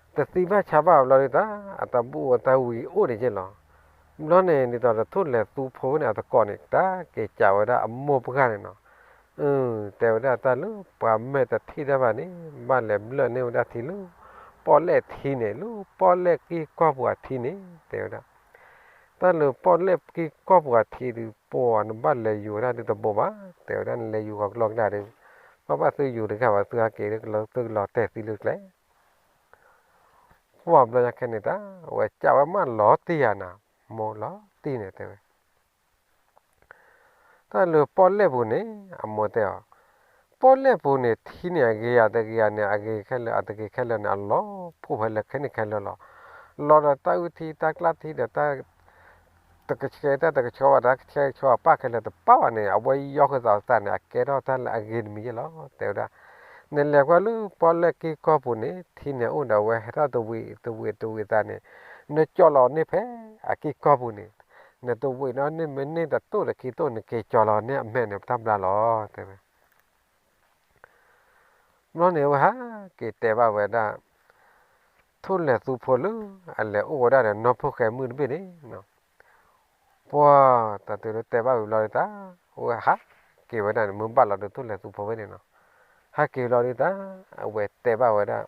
တသံဘၣ်ဆါဘၣ်ဘျီဒုးတၢ်, အတၢ်ဘူၣ်အတၢ်ဝံအိၣ်န့ၣ်က့လီၤ. ဘျီန့ၣ် ဒ်သိးဒီးထိၣ်လဲၤသူဖိဝဲန့ၣ် အတကိးန့ၣ် တၢ်က့ၤကးဝဲဒၣ်အမိၢ်ပှၢ်န့ၣ်နီၤ, တဲဝဲဒၣ်တၢ်လၢပှၤမဲာ်တထံၣ်တၢ်ဘၣ်န့ၣ် ဘၣ်လဲၤဘျၢၣ်န့ၢ်ဝဲဒၣ်ထံလၢ ပီၣ်လဲၣ်ထံန့ၣ် လၢပီၣ်လဲၣ်က့ၢ်ကီၢ်ပူၤအထံန့ၣ် တဲဝဲဒၣ် တၢ်လၢပီၣ်လဲၣ်က့ၢ်ကီၢ်ပူၤအထံဒုး ပှၤနဘၣ်လဲၤယူၤဝဲဒၣ်ဒုးတဘိးဘၣ်, တဲဝဲဒၣ်နလဲၤယူၤဂီၤကျီၢ်ကဒါဒီး ဘၣ်ဘၣ်သုယူၤတဂၤဘၣ် သုဟဲက့ၤလၢသုကလီၤတဲာ်သံလၢကျဲ, ပှၤဘျီညါခဲန့ၣ်တၢ် အဝဲကးဝဲမးလီၤတံၢ်ဧါနၤ, မိၢ်လီၤတံၢ်န့ၣ်တဲဝဲ တၢ်လၢပီၣ်လဲၣ်ပူၤန့ၣ် အမိၢ်တဲအီၤ, ပီၣ်လဲၣ်ပူၤန့ၣ် ထံန့ၣ်အဂ့ၤဧါတဂ့ၤဧါန့ၣ် အဂ့ၤခဲလၢာ် အတဂ့ၤခဲလၢာ်န့ၣ် အလီၤဖှိၣ်ဖဲလၢခဲန့ၣ်ခဲလၢာ်လီၤ. လီၤဒီးတၢ်အုၣ်ထံတၢ်ကျၣ်ထံဒီးတၢ် တကဆှဲတၢ်တကဆှီဘၣ် တၢ်ကဆှဲကဆှီအပၢ်ခဲလၢာ်တပၣ်ဘၣ်န့ၣ် အဝဲယီဃုာ်သးအသးန့ၣ် အကဲထီၣ်တၢ်လၢအဂ့ၤတမံၤယဲၢ်လီၤ တဲဝဲဒၣ်. နလဲၤကွၢ်လၢပီၣ်လဲၣ်က့ၢ်ကီၢ်ပူၤန့ၣ် ထံန့ၣ်အိၣ်ဒီးဝဲဟဲထီၣ်တဝံၤတဝံၤတဝံၤသးန့ၣ် နကၠီလီၤန့ၢ်ဖဲအက့ၢ်ကီၢ်ပူၤန့ၣ် နတဝံၤနီၢ်န့ၢ်မ့ၢ်န့ၢ်တတိၢ်တခံတိၢ် နက့ၤကၠီလီၤန့ၢ်အမဲာ်န့ၣ် ပတၢ်ဘျါလီၤ တဲဝဲ ဘျီန့ၣ် အဝဲဟးက့ၤတဲဘၣ်ဝဲဒၣ် ထိၣ်လဲၤသူဖိလၢအလဲၤအိၣ်ဝဲဒၣ်ဒီးနီၢ်ဖိၣ်ဃဲမုၣ်တဘ့ၣ်န့ၣ်, ပှၤတၢ်တုၤလၢတဲဘၣ်ဝံၤဘျီဒုးတၢ် အဝဲဟးက့ၤဝဲဒၣ်န့ၣ် မ့ၢ်ဘၣ်လီၤဒီးထိၣ်လဲၤသူဖိဝဲန့ၣ်နီၤ, ဟးက့ၤလီၤဒုးတၢ် အဝဲတဲဘၣ်ဝဲဒၣ်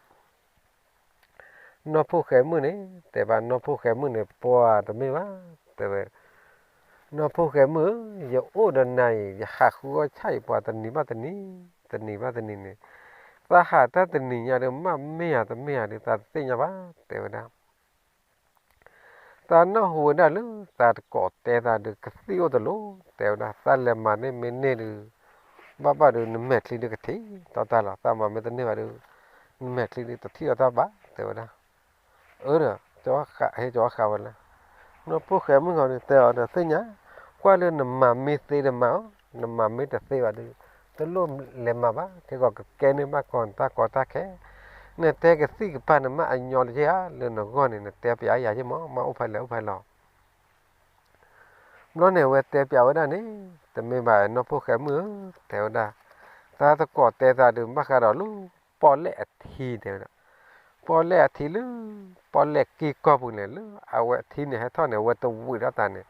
နီၢ်ဖိၣ်ဃဲမုၣ်န့ၣ် တဲဘၣ်နီၢ်ဖိၣ်ဃဲမုၣ်န့ၣ် ပှၤတမ့ၢ်ဘၣ် တဲဝဲ နီၢ်ဖိၣ်ဃဲမုၣ်ဧၢ, ယအိၣ်ဒီးနၤအံၤ ယဟးဃုအီၣ်ဆၣ်အံၤ ပှၤတနံၤဘၣ်တနံၤ, တနံၤဘၣ်တနံၤန့ၣ်, သးဟးတၢ်တနံၤညါဒီး မ့ၢ်မ့ၢ်ဧါတမ့ၢ်ဧါဒီး သးတသ့ၣ်ညါဘၣ် တဲဝဲဒၣ်. သးနၢ်ဟူဝဲဒၣ်လၢသးတကိးတဲသးဒီး ကသံၣ်အိၣ်တလိၣ် တဲဝဲဒၣ်, သးလဲၤမၤန့ၢ်မ့ၢ်န့ၢ်ဒီး ဘၣ်ဘၣ်ဒီး နမဲာ်ချံဒုးကထံၣ်တီတၢ်လီၤ, သးမၤမ့ၢ်တန့ၢ်ဘၣ်ဒီး နမဲာ်ချံဒုးတထံၣ်တီတၢ်ဘၣ် တဲဝဲဒၣ်. အၢဒီး ဟ့ၣ်ကၠီၤဃာ်ဝဲလၢ နီၢ်ဖိၣ်ဃဲမုၣ်ဂီၤန့ၣ် တဲအီၤဒီးသ့ၣ်ညါ, ကွၢ်လၢနမၤမ့ၢ်သ့ဒီးမၤအီၤ, နမၤမ့ၢ်တသ့ဘၣ်ဒီး တလိၣ်လဲၤမၤဘၣ်, ခဲကီးကကဲန့ၢ်ဘၣ်ကီးနတၢ်ကီတၢ်ခဲ, နတဲကသံၣ်ကပၤန့ၣ် မ့ၢ်အညီလၢက့ဧါ, လၢနဂီၢ်န့ၣ် နတဲပျးယၤယ့ၢ်မး, မ့ၢ်အိၣ်ဖဲလဲၣ်အိၣ်ဖဲလီၤ ဘျီန့ၣ် အဝဲတဲပျးဝဲဒၣ်န့ၣ်, တမ့ၢ်ဘၣ်နီၢ်ဖိၣ်ဃဲမုၣ်ဧၢ, တဲဝဲဒၣ်, တၢ်သကိးတဲသးဒီး ဘၣ်ဃးဒီးလၢ ပီၣ်လဲၣ်အထံတဲဝဲဒၣ်, ပီၣ်လဲၣ်အထံလၢ ပီၣ်လဲၣ်က့ၢ်ကီၢ်ပူၤန့ၣ် လၢအဝဲအထံန့ၣ်ဟဲထီၣ်န့ၣ် အဝဲတဝံးထီၣ်သးန့ၣ်,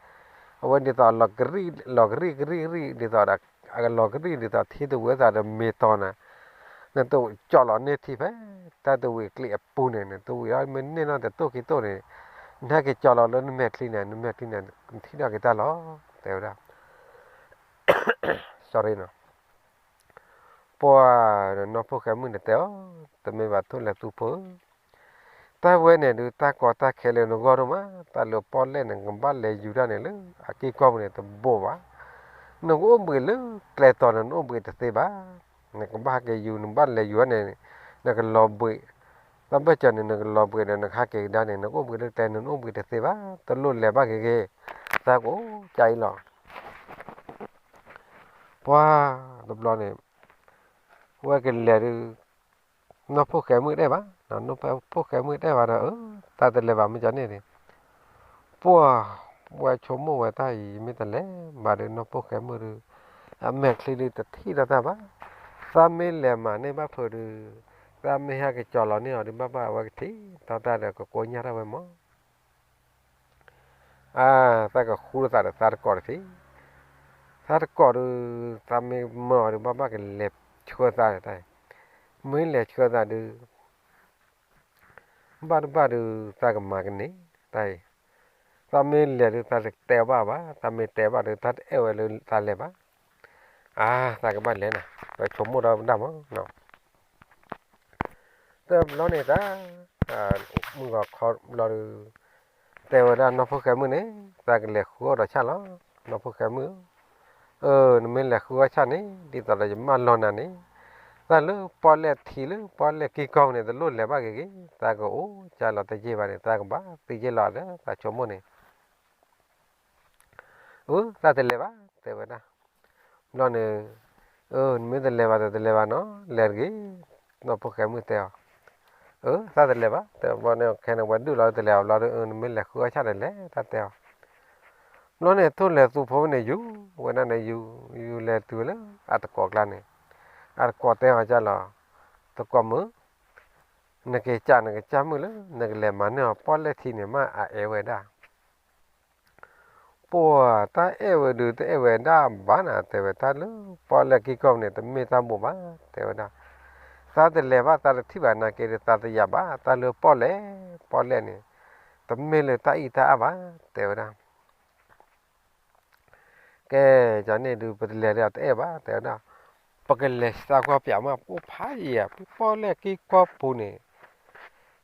အဝဲဒ်သိး လီၤကရံၣ်ကရံၣ်ကရံၣ် ဒ်သိးဒီး အလီၤကရံၣ်ဒ်သိးထံတဝံးသးဒီးမ့ၢ်တီၤနၤ, နတကၠီလီၤန့ၢ်ထံဖဲ တၢ်တဝံးကျံအပူၤန့ၣ် နတဝံးဒီးမ့ၢ်န့ၢ်နီၢ်တတိၢ်ခံတိၢ်န့ၣ်, နဟဲက့ၤကၠီလီၤလၢနမဲာ်ချံန့ၣ် နမဲာ်ချံန့ၣ် နထံၣ်ထီၣ်က့ၤတၢ်လီၤ တဲဝဲဒၣ် sorry နီၤ, ပှၤနီၢ်ဖိၣ်ဃဲမုၣ်န့ၣ်တဲအီၤ, တမ့ၢ်ဘၣ်ထိၣ်လဲၤသူဖိဧၢ, တၢ်ဝဲန့ၣ်ဒုး တၢ်ကီတၢ်ခဲလၢနဂီၢ်ဒိၣ်မး, တၢ်လၢပီၣ်လဲၣ်န့ၣ် ကဘၣ်လဲၤယူၤတၢ်န့ၣ်လၢ အက့ၢ်ကီၢ်ပူၤန့ၣ်တဘိးဘၣ်, နကအိၣ်ဘှံးလၢကျဲတီၤန့ၣ် နအိၣ်ဘှံးတသ့ဘၣ်, နကဘၣ်ဟဲက့ၤယူၤ နဘၣ်လဲၤယူၤန့ၣ်, နကလီၤဘှံး, တၢ်ဘၢၣ်စၢၤန့ၣ် နကလီၤဘှံးဒီး နကဟးက့ၤကဒါန့ၣ် နကအိၣ်ဘှံးလၢကျဲန့ၣ် နအိၣ်ဘှံးတသ့ဘၣ်, တလိၣ်လဲၤဘၣ်ဂ့ၤဂ့ၤ, သးကအိၣ်ကၢ်အံၤလီၤ ပှၤတဘျီန့ၣ်, ဝဲကလဲၤဒုး, နီၢ်ဖိၣ်ဃဲမုၣ်တအဲၣ်ဘၣ်, နီၢ်ဖိၣ်ဃဲမုၣ်တအဲၣ်ဘၣ်ဒီး အၢ, တၢ်တလဲၤဘၣ်မ့ၢ်ကန့ၣ်န့ၣ်, ပှၤ, ဝဲဆိကမိၣ်ဝဲတၢ်အံၤ မ့ၢ်တလဲၤဘၣ်ဒီး နီၢ်ဖိၣ်ဃဲမုၣ်ဒုး, အမဲာ်ချံဒုးတထံၣ်ဒီးတၢ်ဘၣ်, သးမ့ၢ်လဲၤမၤန့ၢ်ဘၣ်ဖုးဒုး, တၢ်မ့ၢ်ဟဲက့ၤကၠီၤလီၤန့ၢ်အီၤဒုး ဘၣ်ဘၣ်အဝဲကထံၣ်ထီၣ်တၢ်ဒီး ကကိညၢ်ထီၣ်ဝဲမး. အါ, တၢ်ကဃူလိာ်သးဒီးသးတကိးတထံၣ်, သးတကိးဒုး သးမ့ၢ်မၢအီၤဒုး ဘၣ်ဘၣ်ကလဲၤဆှၢသးတၢ်, မ့ၢ်လဲၤဆှၢသးဒုး ဘၣ်တဘၣ်ဒုး သးကမၤကန့ၢ်, တၢ်အံၤ, သးမ့ၢ်လဲၤဒုး သးတတဲဘၣ်ဘၣ်, သးမ့ၢ်တဲဘၣ်ဒုး သးတအဲၣ်ဝဲလၢသးလဲၤဘၣ်. အါ, သးကဘၣ်လဲၤနၤ, ပဆိကမိၣ်ဒီးဒၣ်မး. တဘျီန့ၣ်တၢ်, မုၢ်ဂီၤခီဘျီဒုး, တဲဝဲဒၣ်နီၢ်ဖိၣ်ဃဲမုၣ်န့ၣ်, သးကလဲၤဃုအီၣ်ဒီးဆၣ်လီၤ, နီၢ်ဖိၣ်ဃဲမုၣ်ဧၢ, နမ့ၢ်လဲၤဃုအီၣ်ဆၣ်န့ၣ် ဒ်သိးဒီးယမၢလီၤနၤန့ၣ်, သးလၢပီၣ်လဲၣ်ထံလၢပီၣ်လဲၣ်ကံၢ်ကီၢ်ပူၤန့ၣ် တလိၣ်လဲၤဘၣ်ဂ့ၤဂ့ၤ, သးကအိၣ်ကၢ်လီၤတယ့ၢ်ဘၣ်န့ၣ် သးကဘၣ်သ့ယ့ၢ်လီၤဒီး သးဆိကမိၣ်န့ၣ် အၢ သးတလဲၤဘၣ် တဲဝဲဒၣ်. ဘျီန့ၣ်, အၢ နမ့ၢ်တလဲၤဘၣ်ဒီးတလဲၤဘၣ်နီၤ, လဲၤတဂ့ၤ, နီၢ်ဖိၣ်ဃဲမုၣ်တဲအီၤ. အၢ သးတလဲၤဘၣ် တဲဘျီန့ၣ် ခဲန့ၣ်ဝဲဒုၣ်လီၤတလဲၤအီၤဘျီဒီး နမ့ၢ်လဲၤဃုအီၣ်ဆၣ်န့ၣ်လဲၤ သးတဲအီၤ. ဘျီန့ၣ် ထိၣ်လဲၤသူဖိန့ၣ်ယူၤဝဲဒၣ်န့ၣ် ယူၤ, ယူၤလဲၤတုၤဝဲလၢအတကိးကျါန့ၣ်, အတကိးတဲအီၤကၢ်လီၤ, တကိးမုၣ်, နကစၢ်နကစၢ်မုၣ်လၢ နကလဲၤမၤန့ၢ်အီၤပီၣ်လဲၣ်ထံန့ၣ် မ့ၢ်အအဲၣ်ဝဲဒၣ် ပှၤတၢ်အဲၣ်ဝဲဒုး တအဲၣ်ဝဲဒၣ်ဘၣ်နၤ တဲဝဲ, တၢ်လၢပီၣ်လဲၣ်ကံၢ်ကီၢ်ပူၤန့ၣ် တမ့ၢ်တၢ်ဘိးဘၣ် တဲဝဲဒၣ်. သးတလဲၤဘၣ် သးတထံၣ်ဘၣ် နာ်က့ဒီး သးတယာ်ဘၣ် တၢ်လၢပီၣ်လဲၣ်, ပီၣ်လဲၣ်န့ၣ် တမ့ၢ်လၢတၢ်အံၣ်တၢ်အါဘၣ် တဲဝဲဒၣ်. ကဲ, ယၤန့ၣ်ဒုး ပတလဲၤဒီးတအဲၣ်ဘၣ် တဲဝဲဒၣ်. ပကလဲၤသးကွၢ်ပၠးမး ပအိၣ်ဖးယံာ်ဧါ, ပီၣ်လဲၣ်ကံၢ်ကီၢ်ပူၤန့ၣ်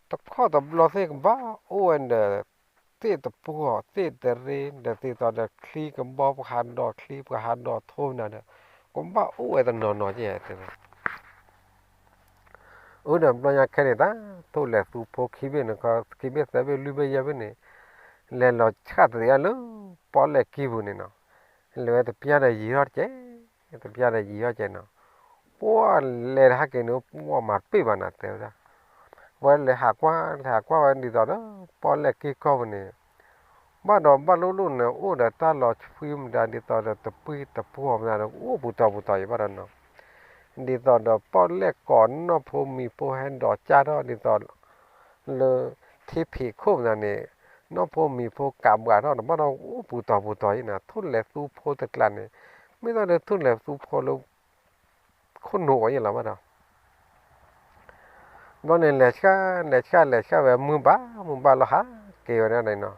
တခီတဘျီသ့ၣ်ကဘၣ်အိၣ်ဝဲဒီး သ့ၣ်တပှီၢ် သ့ၣ်တရ့ ဒီးသ့ၣ်သီဒီးချံကဘီ ပှၤဟးဒိးချံ ပှၤဟးဒိးထိမနုၤဒီး ကဘၣ်အိၣ်ဝဲတနီၤနီၤကဲ တဲဝဲ. အၢ ဒီးဘျီညါခဲန့ၣ်တၢ် ထိၣ်လဲၤသူဖိခံဘ့ၣ်န့ၣ် ခံဘ့ၣ်သၢဘ့ၣ်လွံၢ်ဘ့ၣ်ယဲၢ်ဘ့ၣ်န့ၣ် လဲၤလီၤဆှၣ်တရံးအါလၢ ပီၣ်လဲၣ်ကံၢ်ပူၤန့ၣ်နီၤ, လဲၤဝဲတပျၢ်ဒီးယံၤထီၣ်ကဲ, တပျၢ်ဒီးယံၤထီၣ်ကဲနီၤ, ပှၤလဲၤတဟဲက့ၤန့ၣ် ပှၤမၤတပ့ၢ်ဘၣ်နၤ တဲဝဲဒၣ်. ဝဲလဲၤဟးကွၢ် လဲၤဟးကွၢ်ဝဲဒ်သိးဒီး ပီၣ်လဲၣ်ကံၢ်ကီၢ်ပူၤန့ၣ် ဘၣ်ဒီးဘၣ်လိၣ်လိၣ်န့ၣ် အိၣ်ဒီးတၢ်လီၤဆှံမတၤ ဒ်သိးဒီးတပှံတပှီၢ်မတၤဒီး အိၣ်ပူၤတီၤပူၤတီၤယံၤဘၣ်ဒီးနီၤ, ဒ်သိးဒီးပီၣ်လဲၣ်ကိးနီၢ်ဖိမံၤဖိဟဲဒိးကၢ်ထီၣ် ဒ်သိးလၢ ထံဖံးခိၣ်မတၤန့ၣ် နီၢ်ဖိမံၤဖိကးဘှးထီၣ်ဒီး ဘၣ်ဒီးအိၣ်ပူၤတီၤပူၤတီၤယံၤနၤ, ထိၣ်လဲၤသူဖိတကျးန့ၣ် မ့ၢ်သးလၢထိၣ်လဲၤသူဖိလၢ ခိၣ်နူာ်အီၤယံၤလီၤဘၣ်ဒီး ဘျီန့ၣ် လဲၤဆှၣ် လဲၤဆှၣ် လဲၤဆှၣ်ဝဲ မုၢ်ဘၣ် မုၢ်ဘၣ်လီၤဟးက့ၤဝဲဒၣ်န့ၣ်နီၤ,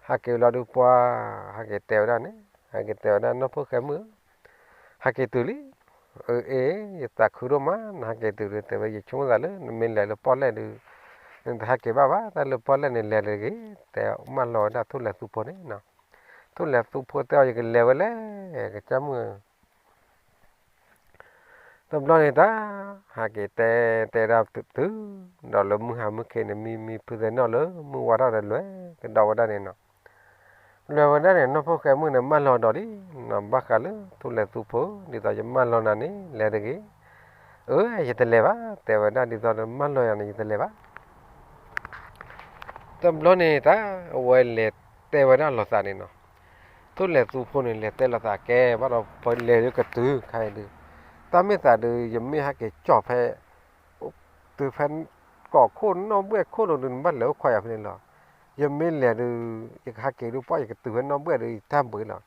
ဟးက့ၤဝဲလီၤဒုးပှၤ ဟးက့ၤတဲဝဲဒၣ်န့ၣ် ဟဲက့ၤတဲဝဲဒၣ် နီၢ်ဖိၣ်ဃဲမုၣ်ဧၢ, ဟးက့ၤတုၤလံ, အၢ အ့ ယသးခုဒိၣ်မး နဟးက့ၤတုၤလံ တဲဝဲ ယဆိကမိၣ်သးလၢ နမ့ၢ်လဲၤလၢပီၣ်လဲၣ်ဒုး နတဟဲက့ၤဘၣ်ဘၣ် တၢ်လၢပီၣ်လဲၣ်န့ၣ် လဲၤတဂ့ၤ တဲမၢလီၤဝဲဒၣ်ထိၣ်လဲၤသူဖိန့ၣ်နီၤ, ထိၣ်လဲၤသူဖိတဲအီၤ ယကလဲၤဝဲလဲၣ် ကစၢ်မုၣ်ဧၢ တဘျီန့ၣ်တၢ် ဟးက့ၤတဲ တဲဒၣ်တုၤ ဒီးလၢမုၢ်ဟါမုၢ်ခ့န့ၣ် မံမံဖုသဲနီၣ်လၢမုၢ်ဝါထီၣ်ဒီး လဲၤကဒီးဝဲဒၣ်န့ၣ်နီၤ, လဲၤဝဲဒၣ်န့ၣ် နီၢ်ဖိၣ်ဃဲမုၣ်န့ၣ် မၢလီၤဒီးလံနီၤ, ဘၣ်ဃးလၢထိၣ်လဲၤသူဖိ ဒ်သိးယမၢလီၤနၤန့ၣ် လဲၤတဂ့ၤ, အၢ ယတလဲၤဘၣ် တဲဝဲဒၣ် ဒ်သိးဒီးမၢလီၤယၤန့ၣ် ယတလဲၤဘၣ် တဘျီန့ၣ်တၢ် အဝဲလဲၤတဲဝဲဒၣ်လိာ်သးန့ၣ်နီၤ, ထိၣ်လဲၤသူဖိန့ၣ် လဲၤတဲလိာ်သးကဲ ဘၣ်ဒီးပလဲၤဒုးကတုၤခါအံၤဒုး, တၢ်မ့ၢ်သးဒုး ယမ့ၢ်ဟဲက့ၤကၠီၣ်ဖဲ တုၤဖဲ ကီၢ်ခိၣ်နီၣ်ဘှဲၣ်ခိၣ်လိၤဒုး နဘၣ်လဲၤအိၣ်ခိးယၤဖဲန့ၣ်လီၤ, ယမ့ၢ်လဲၤဒုး ယကဟဲက့ၤဒုး ပှၢ်ယကတုၤဖဲနီၣ်ဘှဲၣ်ဒုး ယတၢ်ဘှံးလီၤ,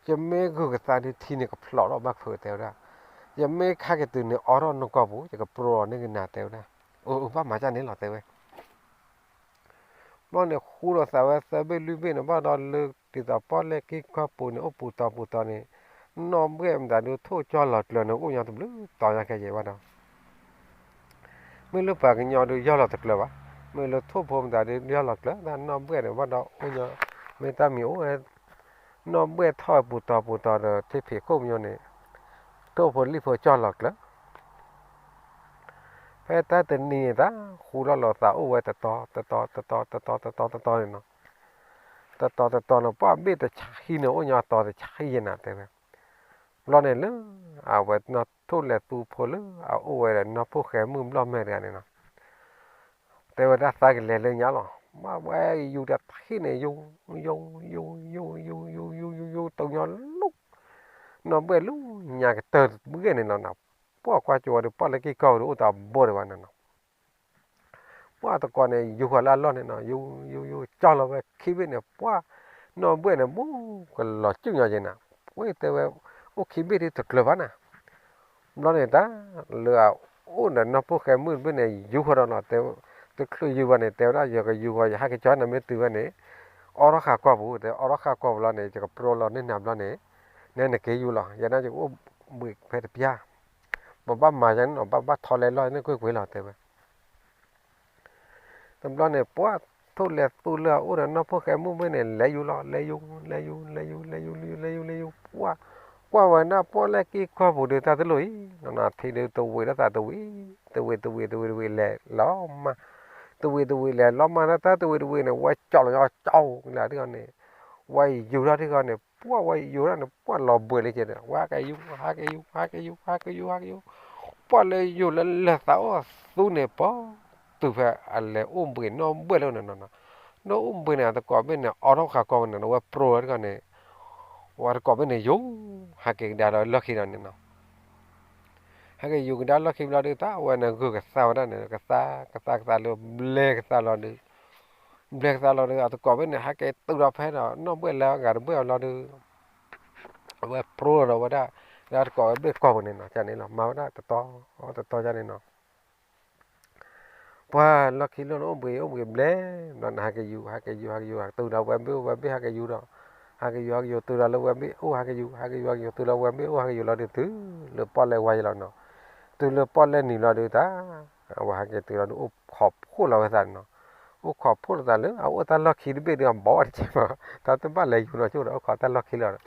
ယမ့ၢ်ဂုာ်ကသါဒုး ထံန့ၣ်ကဖျိးထီၣ်ဘၣ်ဖုးတဲဝဲဒၣ်, ယမ့ၢ်ဟဲက့ၤတုၤန့ၣ် အိးထီၣ်နီၢ်ကီၢ်ပူၤ ယကပြိးန့ၢ်ကနၤတဲဝဲဒၣ်, အၢ အၢ ဘၣ်မၤဒ်န့ၣ်လီၤတဲဝဲ ဘျီန့ၣ် ဃူလိာ်သးဝဲသၢဘ့ၣ်လွံၢ်ဘ့ၣ်န့ၣ် ဘၣ်ဒီးလၢဒ်သိးပီၣ်လဲၣ်ကံၢ်ကီၢ်ပူၤန့ၣ် အိၣ်ပူၤတီၤပူၤတီၤန့ၣ်, နီၣ်ဘှဲၣ်မတၤဒုး ထိၣ်ကၠီၣ်လီၤကျၢၤန့ၣ် အိၣ်ညီတဘျုးတီၤညါခဲယဲၢ်ဘၣ်ဒီး, မ့ၢ်လၢပှၤကညီဒုး ယီၢ်လီၤတကျၢၤဘၣ်, မ့ၢ်လၢထိၣ်ဖိမတၤဒုး ယီၢ်လီၤကျၢၤ တၢ်နီၣ်ဘှဲၣ်န့ၣ် ဘၣ်ဒီးအိၣ်ညီ, မ့ၢ်တၢ်မံၤအိၣ်ဝဲ, နီၣ်ဘှဲၣ်ထီၣ်ပူၤတီၤပူၤတီၤဒီး ထံဖံးခိၣ်ပညိန့ၣ်, ထိၣ်ဖိလံၣ်ဖိကၠီၣ်လီၤကျၢၤ ဖဲတၢ်တနံၤန့ၣ်တၢ် ဃူလီၤလိာ်သးအိၣ်ဝဲတတီၤ တတီၤ တတီၤ တတီၤ တတီၤ တတီၤန့ၣ်နီၤ, တတီၤတတီၤန့ၣ် ပှၢ်ဘ့ၣ်တဆံန့ၣ် အိၣ်ညီအတီၤတဆံယဲၢ်နၤတဲဝဲ, ဘျီန့ၣ်လၢ အဝဲနီၢ်ထိၣ်လဲၤသူဖိလၢ အအိၣ်ဝဲဒီးနီၢ်ဖိၣ်ဃဲမုၣ်ဘျီၣ်မဲာ်တဂၤန့ၣ်နီၤ တဲဝဲဒၣ်သးကလဲၤလၢညါလီၤ, မ့ၢ်ဝဲယူၤတထံၣ်န့ၣ် ယူၤ ယူၤ ယူၤ ယူၤ ယူၤ ယူၤ ယူၤ ယူၤ ယူၤ ယူၤ ယူၤ ယူၤ တညါလူၤ, နီၣ်ဘှဲၣ်လူၤညါကတၢၢ်တဘှဲၣ်န့ၣ်လီၤနီၤ, ပှၢ်ကွၢ်ကၠိဝဲဒီး ပီၣ်လဲၣ်ကံၢ်ကီၢ်ဝဲဒီး အိၣ်တၢ်ဘိၣ်ဒံးဘၣ်န့ၣ်နီၤ, ပှၢ်သကိးန့ၣ် ယူၤဃီၤလၢအလီၢ်န့ၣ်နီၤ, ယူၤ ယူၤ ယူၤ ကၠီလီၤဝဲခံဘ့ၣ်န့ၣ် ပှၢ် နီၢ်ဘှဲၣ်န့ၣ် ဘူးကလီၤစူၣ်ညီက့ၤနၤ, ဝဲတဲဝဲ အိၣ်ခံဘ့ၣ်ဒ်တကျၢၤဘၣ်နၤ, ဘျီန့ၣ်တၢ် လၢအအိၣ်ဒီးနီၢ်ဖိၣ်ဃဲမုၣ်တဘ့ၣ်န့ၣ် ယူၤဃီၤဒီးနီၤ, တဲ တချုးယူၤဘၣ်န့ၣ် တဲဝဲဒၣ် ယကယူၤဃီၤ ယဟဲက့ၤကၠီနၤမ့ၢ်တုၤဝဲန့ၣ် အိးထီၣ်ဃာ်ကွၢ်ပူၤ, တဲ အိးထီၣ်ဃာ်ကွၢ်ပူၤလီၤန့ၣ် ယကပြိလီၤန့ၢ်နၤဘျီန့ၣ် နဲနက့ၤယူၤလီၤ, ယဲဒၣ်ယကအိၣ်ဘှံးဖဲတပျၢ်, ပဘၣ်မၤယဲန့ၣ်နီၤ, ဘၣ်ဘၣ်ထီလဲလီၢ်န့ၣ်ကွ့ၢ်ကွ့ၢ်လီၤ တဲဝဲ တဘျီန့ၣ် ပှၢ်ထိၣ်လဲၤသူလၢအအိၣ်ဒီးနီၢ်ဖိၣ်ဃဲမုၣ်ဘ့ၣ်န့ၣ် လဲၤယူၤလီၤ, လဲၤယူၤ လဲၤယူၤ လဲၤယူၤ လဲၤယူၤ လဲၤယူၤ လဲၤယူၤ လဲၤယူၤ ပှၢ် ကွၢ်ဝဲဒၣ်ပှၢ်လဲၣ်က့ၤကွၢ်ပူၤဒီးတၢ်တလိၣ်အံၤ, နီၤနီၤ ထံဒုးတဝံးထီၣ်သးတဝံး, တဝံး တဝံး တဝံး တဝံး လဲၤလီၤမၢ်, တဝံး တဝံး လဲၤလီၤမၢ် တၢ်တဝံး တဝံးန့ၣ် ဝဲကၠီလီၤညီကၠီလၢဒ်အံၤန့ၣ်, ဝဲယူၤထီၣ်ဒ်အံၤန့ၣ် ပှၢ်ဝဲယူၤထီၣ်န့ၣ် ပှၢ်လီၤဘှံးလံက့ၤဒီး ဝဲဟဲက့ၤယူၤ ဟဲက့ၤယူၤ ဟဲက့ၤယူၤ ဟဲက့ၤယူၤ ဟဲက့ၤယူၤ ပှၢ်လၢယူၤလၢလဲၤသးအိၣ်သူန့ၣ် ပတုၤဖဲအလဲၤအိၣ်ဘှံးနီၢ်ဘှဲၣ်လၢန့ၣ်နီၤ, နီၢ်အိၣ်ဘှံးန့ၣ် အသကိးဘ့ၣ်န့ၣ် အိးထီၣ်ဃာ်ကွၢ်ဝဲန့ၣ် ဝဲပြိလီၤဒ်အံၤန့ၣ်, ဝဲတကိးဘ့ၣ်န့ၣ် ယူၤ ဟဲက့ၤကဒါဒီးလီၢ်ခံလီၤန့ၣ်နီၤ, ဟဲက့ၤယူၤကဒါလီၢ်ခံဘျီဒုး တၢ်ဝဲန့ၣ်ဂုာ်ကသါဝဲဒၣ်န့ၣ် ကသါ ကသါ ကသါလၢဘျဲကသါလီၤဒုး ဘျဲကသါလီၤဒုး အသကိးဘ့ၣ်န့ၣ် ဟဲက့ၤတုၤဒီးဖဲဒီး နီၢ်ဘှဲၣ်လၢအဂၤတဘှဲၣ်အီၤလီၤဒုး အဝဲပြိလီၤဒီးဝဲဒၣ် လၢအသကိးဝဲဘ့ၣ်ကွၢ်ပူၤန့ၣ်နီၤ ကန့ၣ်လီၤ မၤဝဲဒၣ်တတီ တတီယါန့ၣ်နီၤ, ပှၢ်လီၢ်ခံလီၤန့ၣ် အိၣ်ဘှံးအိၣ်ဘှံးဘျဲ ဘျီန့ၣ် ဟဲက့ၤယူၤ ဟဲက့ၤယူၤ ဟဲက့ၤယူၤ တုၤဒီးဝဲဘ့ၣ်အိၣ်ဝဲဘ့ၣ်ဟဲက့ၤယူၤဒီး ဟဲက့ၤယူၤ ဟဲက့ၤယူၤ တုၤဒီးလၢဝဲဘ့ၣ်အိၣ်ဟဲက့ၤယူၤ ဟဲက့ၤယူၤ ဟဲက့ၤယူၤ တုၤလၢဝဲဘ့ၣ်အိၣ်ဟဲက့ၤယူၤလီၤဒုး တုၤလၢပီၣ်လဲၣ်ဝါယံၤလီၤနီၤ, တုၤလၢပီၣ်လဲၣ်နံၤလီၤဒုးတၢ် အဝဲဟဲက့ၤတုၤလီၤဒုး အိၣ်ခိးဖှိၣ်လီၤဝဲသးန့ၣ်နီၤ, အိၣ်ခိးဖှိၣ်လီၤသးလၢ အအိၣ်တၢ်လီၢ်ခံတဘ့ၣ်ဒုး အဘီတကဲးဘၣ်, တၢ်တဘၣ်လဲၤယူၤနီၤ ဆိဒီးအိၣ်ခိးတၢ်လီၢ်ခံလီၤ,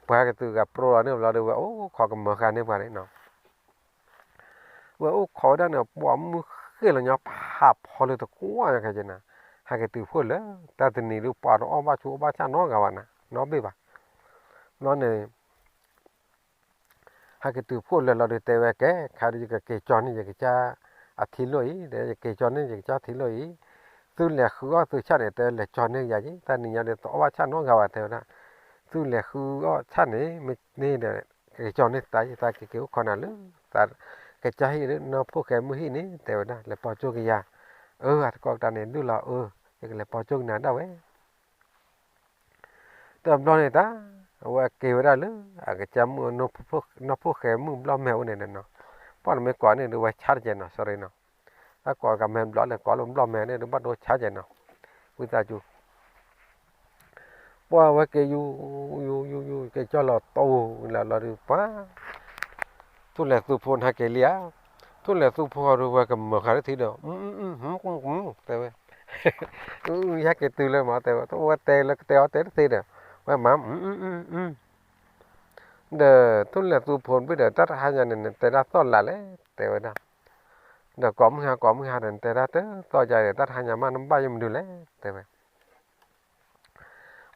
ပှၤဟဲက့ၤတုၤဂၤပြိလီၤန့ၣ်ဘျီဒုး ဝဲအိၣ်ခိးကမၢဃာ်န့ၢ်ပှၤန့ၣ်နီၤ ဝဲအိၣ်ခိးဝဲဒၣ်န့ၣ် ပှၤမုၢ်ဃ့ၢ်လီၤညီဖးဖီလၢတကွၢ်ခဲက့ၤနၤ, ဟဲက့ၤတုၤဖှိၣ်လၢ တၢ်တနံၤဒုး ပှၤတအီၣ်ဘၣ်ဆူၣ်အီၣ်ဘၣ်ဆၣ်နီတဂၤဘၣ်နၤ, နီတဘ့ၣ်ဘၣ်, ဘျီန့ၣ် ဟဲက့ၤတုၤဖှိၣ်လၢာ်လီၤဒုး တဲဝဲကဲ ခဲဒုး ယကက့ၤကၠီန့ၢ်ယကစၢ်အထံလိၣ်အံၤ, ယက့ၤကၠီန့ၢ်ယကစၢ်ထံလိၣ်အံၤ, သုလဲၤဃုအီၣ်သုဆၣ်န့ၣ် တဲလဲၤကၠီန့ၢ်ယၤက့ၤ, တၢ်နံၤညါဒုး တအီၣ်ဘၣ်ဆၣ်နီတဂၤဘၣ် တဲဝဲဒၣ်, သုလဲၤဃုအီၣ်ဆၣ်န့ၣ် မ့ၢ်န့ၣ်ဒီး ကက့ၤကၠီန့ၢ်သးယသးက့ၤက့ၤအိၣ်ခိးနၤလၢ သးကစၢ်ဟံၣ်လၢနီၢ်ဖိၣ်ဃဲမုၢ်ဟံၣ်န့ၣ် တဲဝဲဒၣ် လဲၤပိာ်ကၠိက့ၤယၤ, အၢ အတကိးကတၢၢ်န့ၣ် ဒုၣ်လီၤအၢ, ယကလဲၤပိာ်ကၠိက့ၤနၤဒၣ်ဝဲ တဘျီန့ၣ်တၢ် အဝဲက့ၤဝဲဒၣ်လၢ အကစၢ်မုၣ် နီၢ်ဖိၣ်ဃဲမုၣ်ဘျီၣ်မဲာ်အိၣ်န့ၣ်နီၤ, ပှၢ်နမ့ၢ်ကိးန့ၣ်ဒုး ဝဲဆါတကဲးနီၤ sorry နီၤ, တၢ်ကိးကမဲာ်ဘျီၣ်လဲၣ် ကိးလၢဘျီၣ်မဲာ်န့ၣ်ဒုး ဘၣ်ဒိဆါကဲးနီၤ, ဝံသးစူၤ ပှၢ်ဝဲက့ၤယူၤ ယူၤ ယူၤ ယူၤ က့ၤကၠီလီၤတိၢ်လၢလီၤဒုး ပှၢ် ထိၣ်လဲၤသူဖိနဟဲက့ၤလံဧါ, ထိၣ်လဲၤသူဖိအီၤဒုး ဝဲကမၢဃာ်တထံဒီး တဲဝဲ ဟဲက့ၤတုၤလၢမး တဲဝဲ ဝဲတဲလၢကတဲအီၤတဲတသ့ဒီး ဝဲမၤ ဒီးထိၣ်လဲၤသူဖိဘ့ၣ်ဒီး တၢ်တဟါညါန့ၣ် နတဲဒၣ်သီၣ်လးလဲၣ် တဲဝဲဒၣ်, ဒီးကိးမုၢ်ဟါကိးမုၢ်ဟါဒီး နတဲဒၣ်တသီၣ်ယါဒီး တၢ်တဟါညါမး နဘၣ်ယိၣ်မနုၤလဲၣ် တဲဝဲ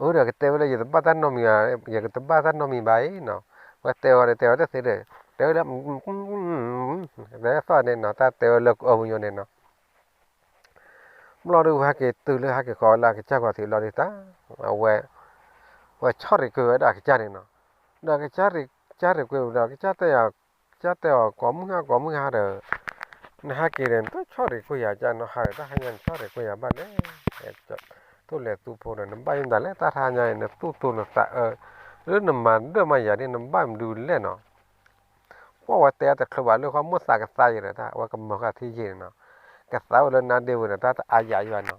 အၢဒီးကတဲဝဲလၢ ယတဘၣ်တၢ်နီတမံၤဘၣ်, ယကတဘၣ်တၢ်နီတမံၤဘၣ်အံၤနီၤ, ဝဲတဲဝဲဒီးတဲဝဲတသ့ဒီး တဲဝဲလၢ တဲသီၣ်န့ၣ်နီၤ တၢ်တဲဝဲလၢကအၢပညိန့ၣ်နီၤ, ဘျီဒုးဝဲဟဲက့ၤတုၤလၢဟဲက့ၤဃီၤလၢအကစၢ်ဂီၤထံးဘျီဒုးတၢ်, အဝဲ ဝဲဆီၣ်ရံၣ်ကွံာ်ဝဲဒၣ်အကစၢ်န့ၣ်နီၤ, ဒီးကစၢ်ရံၣ် ကစၢ်ရံၣ်ကွံာ်ဝဲဒီး ကစၢ်တဲ ကစၢ်တဲအီၤ ကိးမုၢ်ဟါကိးမုၢ်ဟါဒီး နဟဲက့ၤဒီး နတဆီၣ်ရံၣ်ကွံာ်ယၤကၢ်နီၤ ဟးဒီးတၢ်ဟါညါနဆီၣ်ရံၣ်ကွံာ်ယၤဘၣ်လဲၣ်, ထိၣ်လဲၤသူဖိဒီး နဘၣ်ယိၣ်မတၤလဲၣ် တၢ်တဟါညါအံၤ နသူၣ်သူနသးအၢ လၢနမၤဒၢၣ်မၤယၤဒ် နဘၣ်မနုၤလဲၣ်နီၤ, ပှၢ်ဝဲတဲတချုးဘၣ်လၢဃီမိၢ်သးကသါယဲဒီးတၢ် အဝဲကမၢဃာ်ထံယဲန့ၣ်နီၤ, ကသါဝဲလၢနါဒ့ဝံၤဒီး တၢ်တအါယၤယွၤနီၤ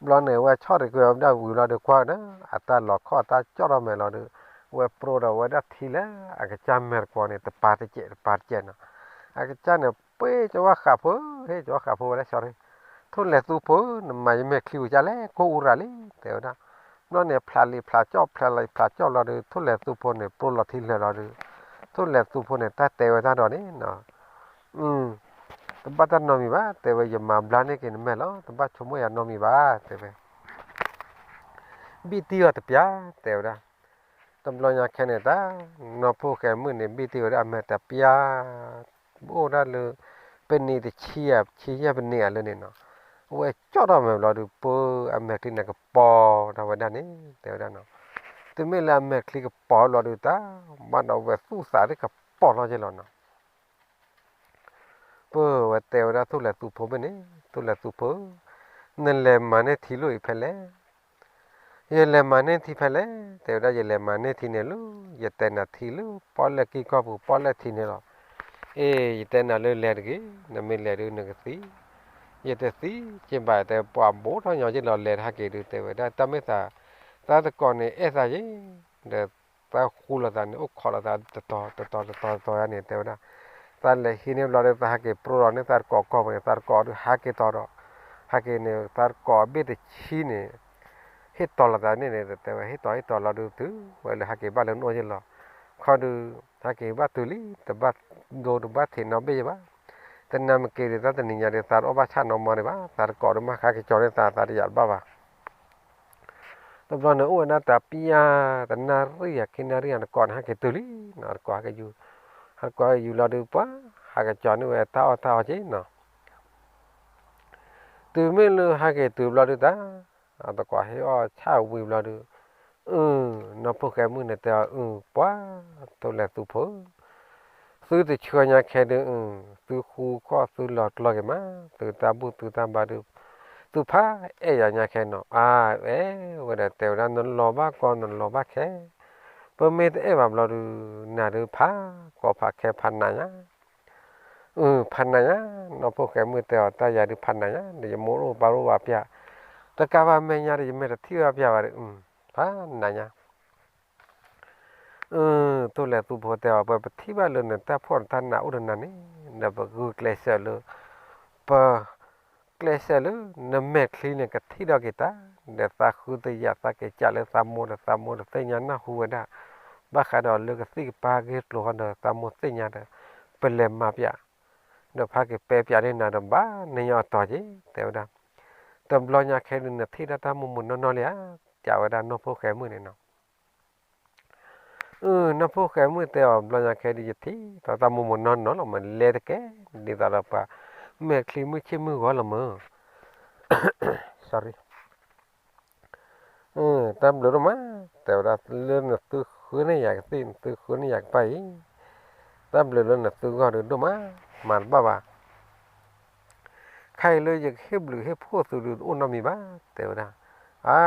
ဘျီန့ၣ် ဝဲဆီၣ်ရံၣ်ကွံာ်ဝဲဒၣ်ဝံၤလီၤဒီး ကွၢ်ဒီး အတၢ်လီၤခီၣ်တၢ်ကၠီၣ်ထီၣ်မဲာ်လီၤဒီး ဝဲပြိဒီးဝဲဒၣ်ထံလၢအကစၢ်မဲာ်တကိးန့ၣ် တပၤတကဲး တပၤတကဲးနီၤ, အကစၢ်န့ၣ် ပှ့ၤကဝၣ်ဃးဖိ ဟ့ၣ်ကဝၣ်ဃးဖိဝဲဒၣ်ဆီၣ်ရံၣ်, ထိၣ်လဲၤသူဖိ နမၤယမဲာ်ချံဝံၤကၢ်လဲၣ် ကိၢ်အူရၤလံ တဲဝဲဒၣ်, ဘျီန့ၣ် ဖျးလံာ်ဖျးကၠီၣ် ဖျးလံာ်ဖျးကၠီၣ်လီၤဒီး ထိၣ်လဲၤသူဖိန့ၣ် ပြိလီၤထံလၢာ်လီၤဒီး ထိၣ်လဲၤသူဖိန့ၣ် တၢ်တဲဝဲတၢ်ဒီးန့ၣ်နီၤ တဘၣ်တၢ်နီတမံၤဘၣ် တဲဝဲ ယမၤဘျါန့ၢ်က့ၤနမဲာ်လီၤ တဘၣ်ဆိကမိၣ်ယၤနီတမံၤဘၣ် တဲဝဲ, ဘံၣ်တံၢ်အီၤတပျၢ် တဲဝဲဒၣ်, တဘျီညါခဲန့ၣ်တၢ် နီၢ်ဖိၣ်ဃဲမုၣ်န့ၣ် ဘံၣ်တံၢ်ဝဲဒၣ်အမဲာ်တပျၢ် အိၣ်ဒၣ်လၢ ပနံာ်တဆံယဲၢ် ဆံယဲၢ်ပနံာ်အလၢန့ၣ်နီၤ, အဝဲကၠီၣ်ထီၣ်မဲာ်ဘျီဒီး ပၢအမဲာ်ချံန့ၣ်ကပီၤထီၣ်ဝဲဒၣ်န့ၣ် တဲဝဲဒၣ်နီၤ, တမ့ၢ်လၢအမဲာ်ချံကပီၤဘျီဒီးတၢ် ဘၣ်ဒီးဝဲသူၣ်သးဒ်ကပီၤထီၣ်က့ၤလီၤနီၤ. ပၢ်ဝဲတဲဝဲဒၣ်ထိၣ်လဲၤသူဖိဖဲန့ၣ်, ထိၣ်လဲၤသူဖိဧၢ, နလဲၤမၤန့ၢ်ထံလၢအံၤဖဲလဲၣ်. ယလဲၤမၤန့ၢ်ထံဖဲလဲၣ်, တဲဝဲဒၣ် ယလဲၤမၤန့ၢ်ထံန့ၣ်လၢ ယတဲနၤထံလၢပီၣ်လဲၣ်ကံၢ်ကီၢ်ပူၤ ပီၣ်လဲၣ်ထံန့ၣ်လီၤ. အ့ ယတဲနၤလၢလဲၤတဂ့ၤ, နမ့ၢ်လဲၤဒုးနကသံ, ယတသံ, က့ဘၣ်တဲပှၤဘိးထီၣ်ညီက့လီၤ လဲၤတဟးက့ၤဒုး တဲဝဲဒၣ် တၢ်မ့ၢ်သး, သးတကိးန့ၣ်အဲၣ်သးယ့ၣ်, ဒီးသးဃူလိာ်သးန့ၣ် အိၣ်ခိးလိာ်သးတတီၤတတီၤတတီၤတတီၤယါန့ၣ် တဲဝဲဒၣ်, သးလဲၤဟံးန့ၢ်ဘျီဒီး သးဟးက့ၤပြိလီၤန့ၢ်သးတကိးကီၢ်ပူၤန့ၣ် သးတကိးဒုးဟးက့ၤတီၤဒီး, ဟးက့ၤန့ၣ် သးတကိးဘ့ၣ်တဆံန့ၣ် ဟ့ၣ်တီၤလိာ်သးန့ၣ်န့ၣ် တဲဝဲ ဟ့ၣ်တီၤဟ့ၣ်တီၤလီၤဒုး တုၤဝဲလၢဟးက့ၤဘၣ်လၢနအိၣ်ယ့ၣ်လီၤ. ခီဒုး ဟးက့ၤဘၣ်တုၤလံ တဘၣ်ဒိတဘၣ်ထံးနီတဘ့ၣ်ယ့ၣ်ဘၣ်. တနၤမ့ၢ်က့ၤဒုး သးတနံၤညါဒုး သးတအီၣ်ဘၣ်ဆၣ်နီတမံၤဒံးဘၣ်, သးတကိးဒုးမ့ၢ်ဟးက့ၤကၠီန့ၢ်သး သးတယာ်တဘၣ်ဘၣ်. တဘျီန့ၣ်အိၣ်ဝဲဒၣ်တၢ်ပျၢ် တနၣ်ရံၣ်ဧါ ခံနၣ်ရံၣ်ဧါ တကိးန့ၣ်ဟဲက့ၤတုၤလံ, တကိးဟဲက့ၤယူၤ, ဟဲတကိးဟဲယူၤလီၤဒုး ပှၤ ဟးက့ၤကၠီန့ၢ်ဝဲတၢ်အီၣ်တၢ်အီက့ၢ်နီၤ. တုၤမ့ၢ်လၢဟဲက့ၤတုၤဘျီဒုးတၢ်, တကိးဟ့ၣ်အီၣ်ဆၣ်ဝံၤဘျီဒုး, အု နီၢ်ဖိၣ်ဃဲမုၣ်န့ၣ်တဲအီၤ အု ပှၤ ထိၣ်လဲၤသူဖိဧၢ, သုတဆှၢညါခဲဒုး အု သုဃူခီၣ်သုလီၤကျီက့ၤမး, သုတၢ်ဘူၣ်သုတၢ်ဘါဒုး, သုဖးအဲၣ်ယၤညါခဲနီၤ, အါ အဲၣ်ဝဲဒီးတဲဝဲဒၣ် နလီၤဘၣ်ကီနလီၤဘၣ်ခဲ, ပမ့ၢ်တအဲၣ်ဘၣ်ဘျီဒုး နၤဒုးဖးကီဖးခဲဖးနးညါ အု ဖးနးညါ, နီၢ်ဖိၣ်ဃဲမုၣ်တဲအီၤ တၢ်ယၤဒုးဖးနးညါ, ဒီးယမိၢ်အိၣ်ပၢ်အိၣ်ဘၣ်ပျၢ်, တကးဘၣ်မဲာ်ညါဒီး ယမဲာ်တထံၣ်ဘၣ်ပျၢ်ဘၣ်ဒီး အု ဖးနးညါ, အု ထိၣ်လဲၤသူဖိတဲအီၤ ပပထံၣ်ဘၣ်လၢနတၢ်ဖှီၣ်နတၢ်နးအိၣ်ဒီးနၤန့ၣ်, ဒီးပဂုာ်ကျဲးစၢးလၢ ပ ကျဲးစၢးလၢ နမဲာ်ချံန့ၣ်ကထံၣ်ထီၣ်က့ၤတၢ်, ဒီးသးဃုသယးသးက့ၤကးလၢသးမိၢ်ဒီးသးမိၢ်ဒီးသ့ၣ်ညါနၢ်ဟူဝဲဒၣ်, ဘၣ်ဃးဒီးလၢကသံၣ်ကပၤဂ့ၢ်ကျိၤဃီဒီးသးမိၢ်သ့ၣ်ညါဒီး, ပလဲၤမၤပျး, ဒီးဖးက့ၤပဲပျးန့ၢ်နၤဒီးဘၣ်န့ၢ်ညီအတီၤက့ၤ တဲဝဲဒၣ်, တဘျီညါခဲဒုးနထံၣ်ဒၣ်တၢ်မိၢ်မိၢ်နီၢ်နီၢ်လံဧါ, ကးဝဲဒၣ်နီၢ်ဖိၣ်ဃဲမုၣ်န့ၣ်နီၤ အု နီၢ်ဖိၣ်ဃဲမုၣ်တဲအီၤ ဘျီညါခဲဒုးယထံၣ် သးမိၢ်မိၢ်နီၢ်နီၢ်လီၤမး လဲၤတကဲ ဒ်သိးဒီးပှၤ မဲာ်ချံမုၢ်ဆ့ၣ်မုၢ်ဂီၤလီၤမး တၢ်ဘျုးဒိၣ်မး, တဲဝဲဒၣ်လၢနသုဃုန့ၢ်ယၤကသံၣ် နသုဃုန့ၢ်ယၤကပၤအံၤ, တၢ်ဘျုးလၢနသုဂီၢ်ဒုးဒိၣ်မး, မၤတဘၣ်ဘၣ် ခဲအံၤလၢယကဟ့ၣ်ဘျုးဟ့ၣ်ဖှိၣ်သုဒုးတအိၣ်နီတမံၤဘၣ် တဲဝဲဒၣ်, အါ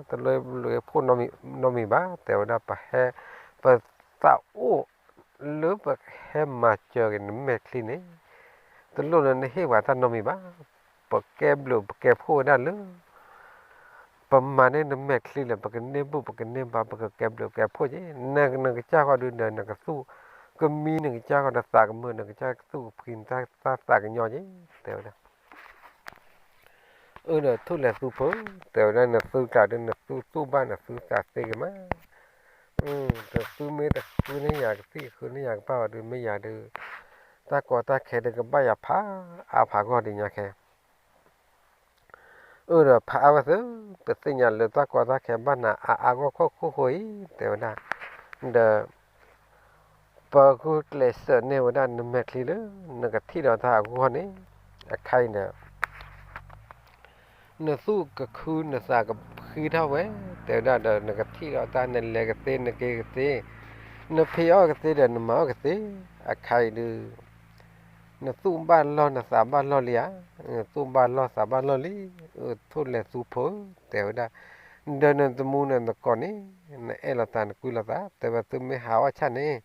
တလိၣ်ဘျုးဟ့ၣ်ဖှိၣ်နီတမံၤဘၣ် တဲဝဲဒၣ် ပဟဲ ပသးအိၣ်လၢပဟဲမၤစၢၤက့ၤနမဲာ်ချံန့ၣ်, တလိၣ်လၢနဟ့ၣ်ပှၤတၢ်နီတမံၤဘၣ်, ပကဲဘျုးပကဲဖှိၣ်ဝဲဒၣ်လၢ ပမၤန့ၢ်နမဲာ်ချံလၢ ပကန့ၢ်ဘူၣ်ပကန့ၢ်ဘါ ပကကဲဘျုးကဲဖှိၣ်က့ၤ, နကစၢ်ဃီဒုးဒီးနကသူၣ်ကမံ နကစၢ်ဃီဒီးသးကမုာ် နကစၢ်ကသူၣ်ကဖှံနတၢ်သးကညီၤက့ၤ တဲဝဲဒၣ် အၢ ဒီးထိၣ်လဲၤသူဖိ တဲဝဲဒၣ် နသုကျးဒုး နသုသူၣ်ဘၣ်နသုသးသ့က့ၤမး, ဒီးသုမ့ၢ်တဃုန့ၢ်ယၤကသံၣ် ဃုန့ၢ်ယၤကပၤဘၣ်ဒုး မ့ၢ်ယၤဒုး တၢ်ကီတၢ်ခဲဒုးကဘၣ်ယၤဖးအါဖးဂီၢ်ဒ်ညါခဲ အၢ ဒီးဖးအါဝဲသ့ၣ် ပသ့ၣ်ညါလၢတၢ်ကီတၢ်ခဲဘၣ်နၤအါအါဂီၢ်ခိၣ်ခိၣ်ဃိအံၤ တဲဝဲဒၣ်, ဒီး ပဂုာ်ကျဲးစၢးန့ၢ်ဝဲဒၣ်နမဲာ်ချံလၢ နကထံၣ်ဒီးတၢ်အဂီၢ်န့ၣ် အခါအံၤဒီး နသူၣ်ကခုနသးကဖှံထီၣ်ဝဲ တဲဝဲဒၣ်ဒီး နကထံၣ်ဒီးတၢ် နလဲၤကသ့ နက့ၤကသ့ နဖံးအီၣ်ကသ့ဒီး နမၤအီၣ်ကသ့ အခါအံၤဒုး နသူၣ်ဘၣ်လီၢ်နသးဘၣ်လီၢ်လံဧါ, သူၣ်ဘၣ်လီၢ်သးဘၣ်လီၢ်လံ, ထိၣ်လဲၤသူဖိ တဲဝဲဒၣ်, ဒီးနတမူနတကိးန့ၣ် နအဲၣ်လိာ်သးနကွံလိာ်သး တဲဝဲသုမ့ၢ်ဟးအီၣ်ဆၣ်န့ၣ်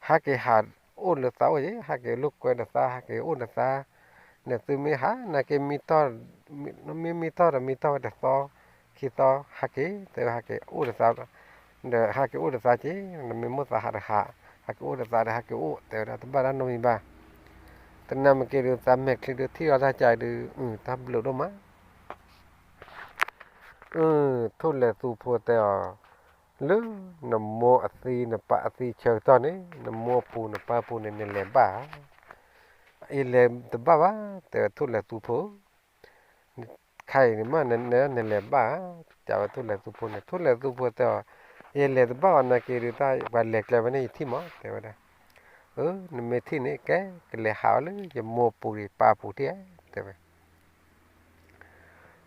ဟးက့ၤဟးအိၣ်လၢသးအိၣ်ယဲ ဟးက့ၤလိာ်ကွဲဒီးသး ဟးက့ၤအိၣ်ဒီးသး, ဒီးသုမ့ၢ်ဟး နက့ၤမံထီၣ် မ့ၢ်မံထီၣ်ဒီးမံထီၣ်ဝဲတသီ ခံသီ ဟးက့ၤ တဲဝဲဟးက့ၤအိၣ်ဒီးသး ဒီးဟးက့ၤအိၣ်ဒီးသးက့ၤ နမ့ၢ်မိၣ်သးဟးတဟး ဟးက့ၤအိၣ်ဒီးသးဒီးဟးက့ၤအိၣ် တဲဝဲဒၣ်တဘၣ်တၢ်နီတမံၤဘၣ်. တနၤမ့ၢ်က့ၤဒုး သးမဲာ်ချံဒုးထံၣ်အီၣ်တၢ်ကၢအံၤဒုး တၢ်ဘျုးဒိၣ်မး ထိၣ်လဲၤသူဖိတဲအီၤ, လၢနမိၢ်အသံနပၢ်အသံဆၢကတီၢ်န့ၣ် နမိၢ်အပူၤနပၢ်အပူၤန့ၣ် နလဲၤဘၣ်ဧါ, ယလဲၤတဘၣ်ဘၣ် တဲဝဲထိၣ်လဲၤသူဖိ ခါအံၤန့ၣ်မ့ၢ်နလဲၤဘၣ်ဧါ, တဲဝဲထိၣ်လဲၤသူဖိန့ၣ် ထိၣ်လဲၤသူဖိတဲအီၤ, ယလဲၤတဘၣ်ဘၣ် နာ်က့ဒုးတၢ်ပှၤလဲၤကျဲဝဲန့ၣ် ယထံၣ်မး တဲဝဲဒၣ်, အၢ နမ့ၢ်ထံၣ်န့ၣ် ကဲ ကလဲၤဟးအီၤလၢယမိၢ်အပူၤဒံးပၢ်အပူၤထံၣ်ဧါ တဲဝဲ